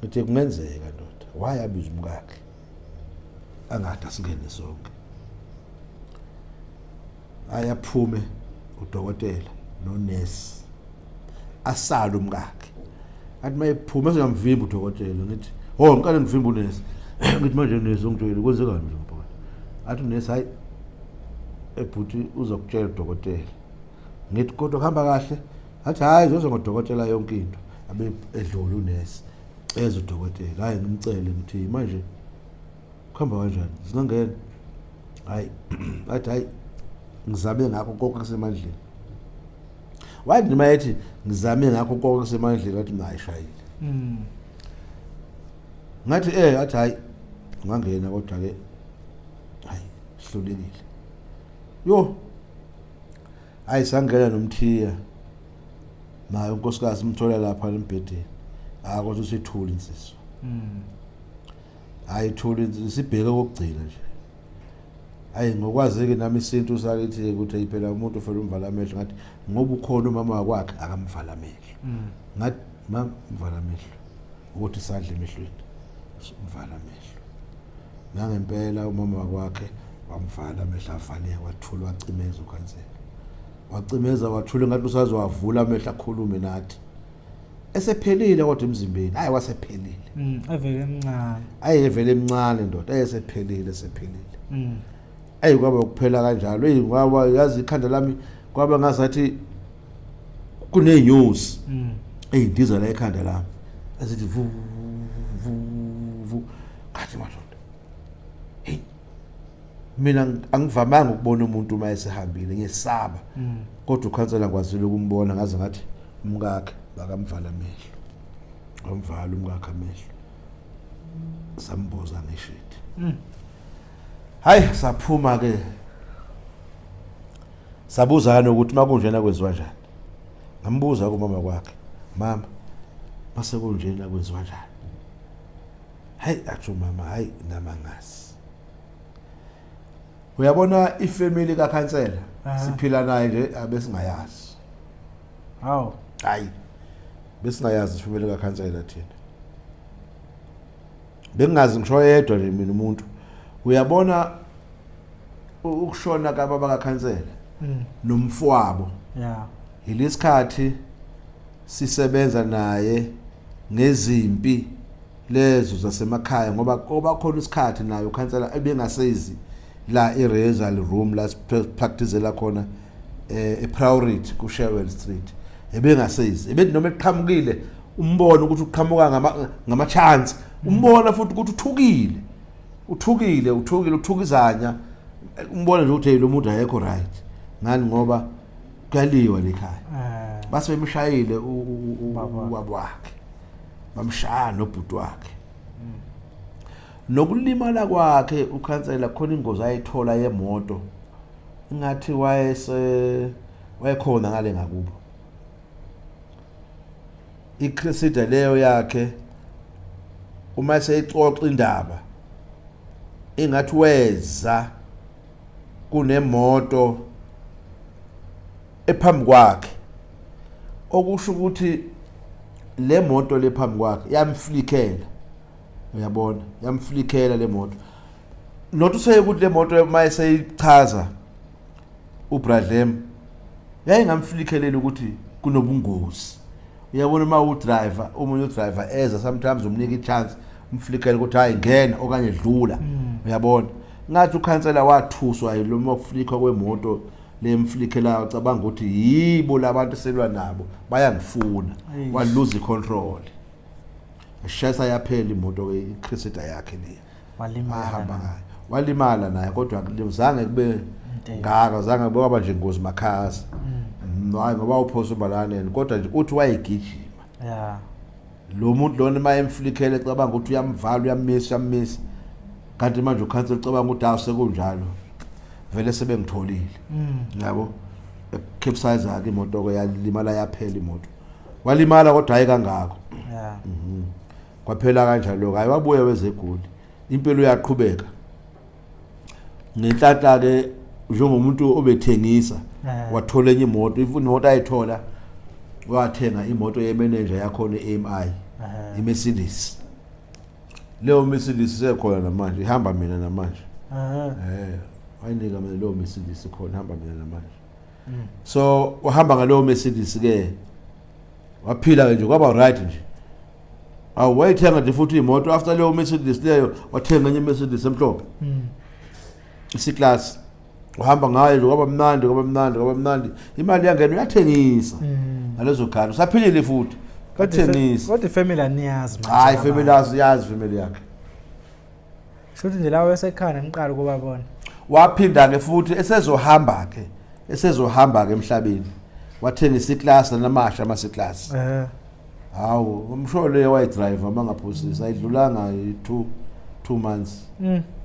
Ngithi kungenzeka ndoda. Why abiza umkakhe? Angade asingene sonke. Ayaphume udokotela nonesi. Asale umkakhe. Athi mayephuma siyamvimba udokotela ngithi, "Oh, ngiqale ngivimba unesi." Ngithi manje unesi ungitshela kwenzekani nje ngapha. Athi unesi hayi ebhuti uzokutshela udokotela. Ngithi kodwa kuhamba kahle. Athi hayi zozwa ngodokotela yonke into. Abe edlula unesi. Eza udokotela. Hayi ngimcele ngithi manje kuhamba kanjani? Singangena. Hayi athi hayi ngizame ngakho konke kusemandleni. Wathi noma ethi ngizame ngakho konke kusemandleni athi nayi shayile. Ngathi athi hayi ungangena kodwa ke hayi sihlulekile. Yo hayi sangena nomthiya naye unkosikazi umthola lapha embhedeni. Akwazi usithula insizwa. Hayi thula insizwa sibheke kokugcina nje. Hayi ngokwazi-ke nami isintu sakithi ukuthi phela umuntu ufela umvala amehlo ngathi ngoba ukhona umama wakwakhe akamvala amehlo. Ngathi mam mvala amehlo ukuthi isandla emehlweni mvala amehlo. Nangempela umama wakwakhe wamvala amehlo avaleka wathula wacimeza ukhansela. Wacimeza wathula ngathi usazowavula amehlo akhulume nathi. Esephelile kodwa emzimbeni hayi wasephelile. Evele emncane. Ayi evele emncane ndoda ayesephelile sephelile. Ayi kwaba ukuphela kanjalo. Eyi kwaba yazi ikhanda lami kwaba ngazathi kunenews. Eyindiza la ekhanda lami. Azithi vu vu vu. Ngathi madoda. Hey. Mina angivamanga ukubona umuntu uma esehambile ngiyesaba. Kodwa ukhansela ngikwazile ukumbona ngaze ngathi umkakhe bakamvala amehlo. Wamvala umkakhe amehlo. Samboza ngeshidi. Hayi saphuma ke. Sabuzana ukuthi makunjena kwenziwa kanjani. Ngambuza kumama kwakhe, mama mase kunjena kwenziwa kanjani? Hayi athi umama hayi namangazi. Uyabona ifamily kakhansela siphila naye nje abesingayazi. Hawu. Hayi. Besingayazi ifamily kakhansela thina. Bengingazi ngisho yedwa nje mina umuntu. Uyabona ukushona kababa kakhansela nomfowabo. Yeah. Yilesikhathi sisebenza naye ngezimpi lezo zasemakhaya ngoba kuba khona isikhathi naye ukhansela ebengasezi la i-rehearsal room la sipracticela khona e-Priority ku Sherwell Street ebengasezi ebethi noma eqhamukile umbona ukuthi uqhamuka ngama chance umbona futhi ukuthi uthukile uthukile uthukile uthukizanya umbona nje ukuthi hey lo muntu ayekho right ngani ngoba kuyaliwa lekhaya base bemshayile ubaba wakhe bamshaya nobhuti wakhe nokulimala kwakhe ukhansela khona ingozi ayithola yemoto ingathi wayese wayekhona ngale ngakubo iCressida leyo yakhe uma seyixoxa indaba ingathi weza kunemoto ephambi kwakhe okusho ukuthi le moto le phambi kwakhe yamflikhela uyabona yamflikhela le moto not useye ukuthi le moto mayeseyichaza uBradlem yayingamflikheleli ukuthi kunobungozi uyabona uma udriver omunye udriver eza sometimes umnika ichance umflikhele ukuthi hayi ngena okanye dlula uyabona ngathi ukhansela wathuswa yilo mflikho kwemoto lemflikhela ucabanga ukuthi yibo labantu selwa nabo bayangifuna wa lose control shayisa yaphela imoto ke iCressida yakhe le walimala ngayo walimala naye kodwa zange kube ngaka zange kwaba nje ingozi makhaza hayi ngoba uphosa umbalaneni kodwa nje uthi wayegijima yeah lo muntu lona uma emflikhele ecabanga ukuthi uyamvala uyamisa uyamisa kanti manje ukhansela ucabanga ukuthi hawu sekunjalo vele sebengitholile yabo capsize ke imoto ke yalimala yaphela imoto walimala kodwa hayi kangako yeah kwaphela kanjalo hayi wabuya wezegoli impilo uyaqhubeka ngenhlanhla ke njengomuntu obethengisa wathola enye imoto ifuna imoto ayithola wathenga imoto yemanager yakhona eMI. iMercedes. Leyo Mercedes isekhona namanje, ihamba mina namanje. Wayinika mina leyo Mercedes, ikhona, ihamba mina namanje. So wahamba ngaleyo Mercedes ke, waphila ke nje, kwaba right nje. Awu, wayithenga nje futhi imoto after leyo Mercedes leyo, wathenga enye iMercedes emhlophe, iC-Class, uhamba ngayo nje, kwaba mnandi, kwaba mnandi, kwaba mnandi. Imali yangena, uyathengisa ngalezo khani, usaphilile futhi. Kodwa uyathengisa. Kodwa ifamily aniyazi manje. Hayi. Kabani. Family yazi, yazi family yakhe. Shuthi nje lawo esekhaya niqala ukubabona. Waphinda ke futhi esezohamba ke, esezohamba ke emhlabeni, wathengisa iclass namasha ama C-Class. Hawu, umsho le wayidriver mangaphosisa ayidlulanga i2 2 months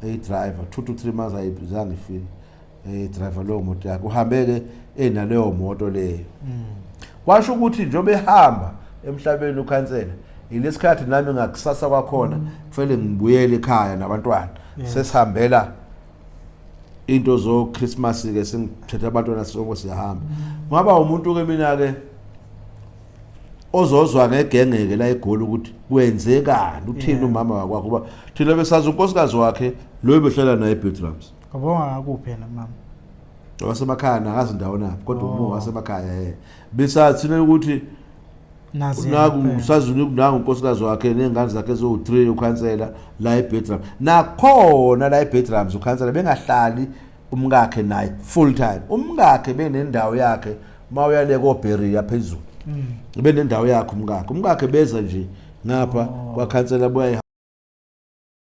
eyidriver, 2 to 3 months, ayizange ifike eyidriver leyo moto yakhe. Uhambe ke enaleyo moto leyo. Kwasho ukuthi njengoba ehamba emhlabeni ukhansela, ilesikhathi nami ngakusasa kwakhona kufanele ngibuyele ekhaya nabantwana. Sesihambela into zo Christmas ke, sengithethe abantwana sonke siyahamba. Ngaba umuntu ke mina ke ozozwa ngegengeke la eGoli ukuthi kwenzekani, uthini umama wakwakho, kuba thina besazi unkosikazi wakhe lo behlala naye eBetrams. Ngabonga ngakuphi yena mama? Wasemakhaya, nakazi ndawo naphi kodwa. Oh. Uma wasemakhaya besazi thina ukuthi Nazi yena naku kuphela. sazi nangu unkosikazi wakhe ney'ngane zakhe eziwu-3, ukhansela la eBetrams. Nakhona la eBetrams ukhansela bengahlali umkakhe naye full time, umkakhe benendawo yakhe uma uyale koBerea phezulu. Benendawo yakhe umkakhe, umkakhe beza nje ngapha Oh. kwakhansela buya.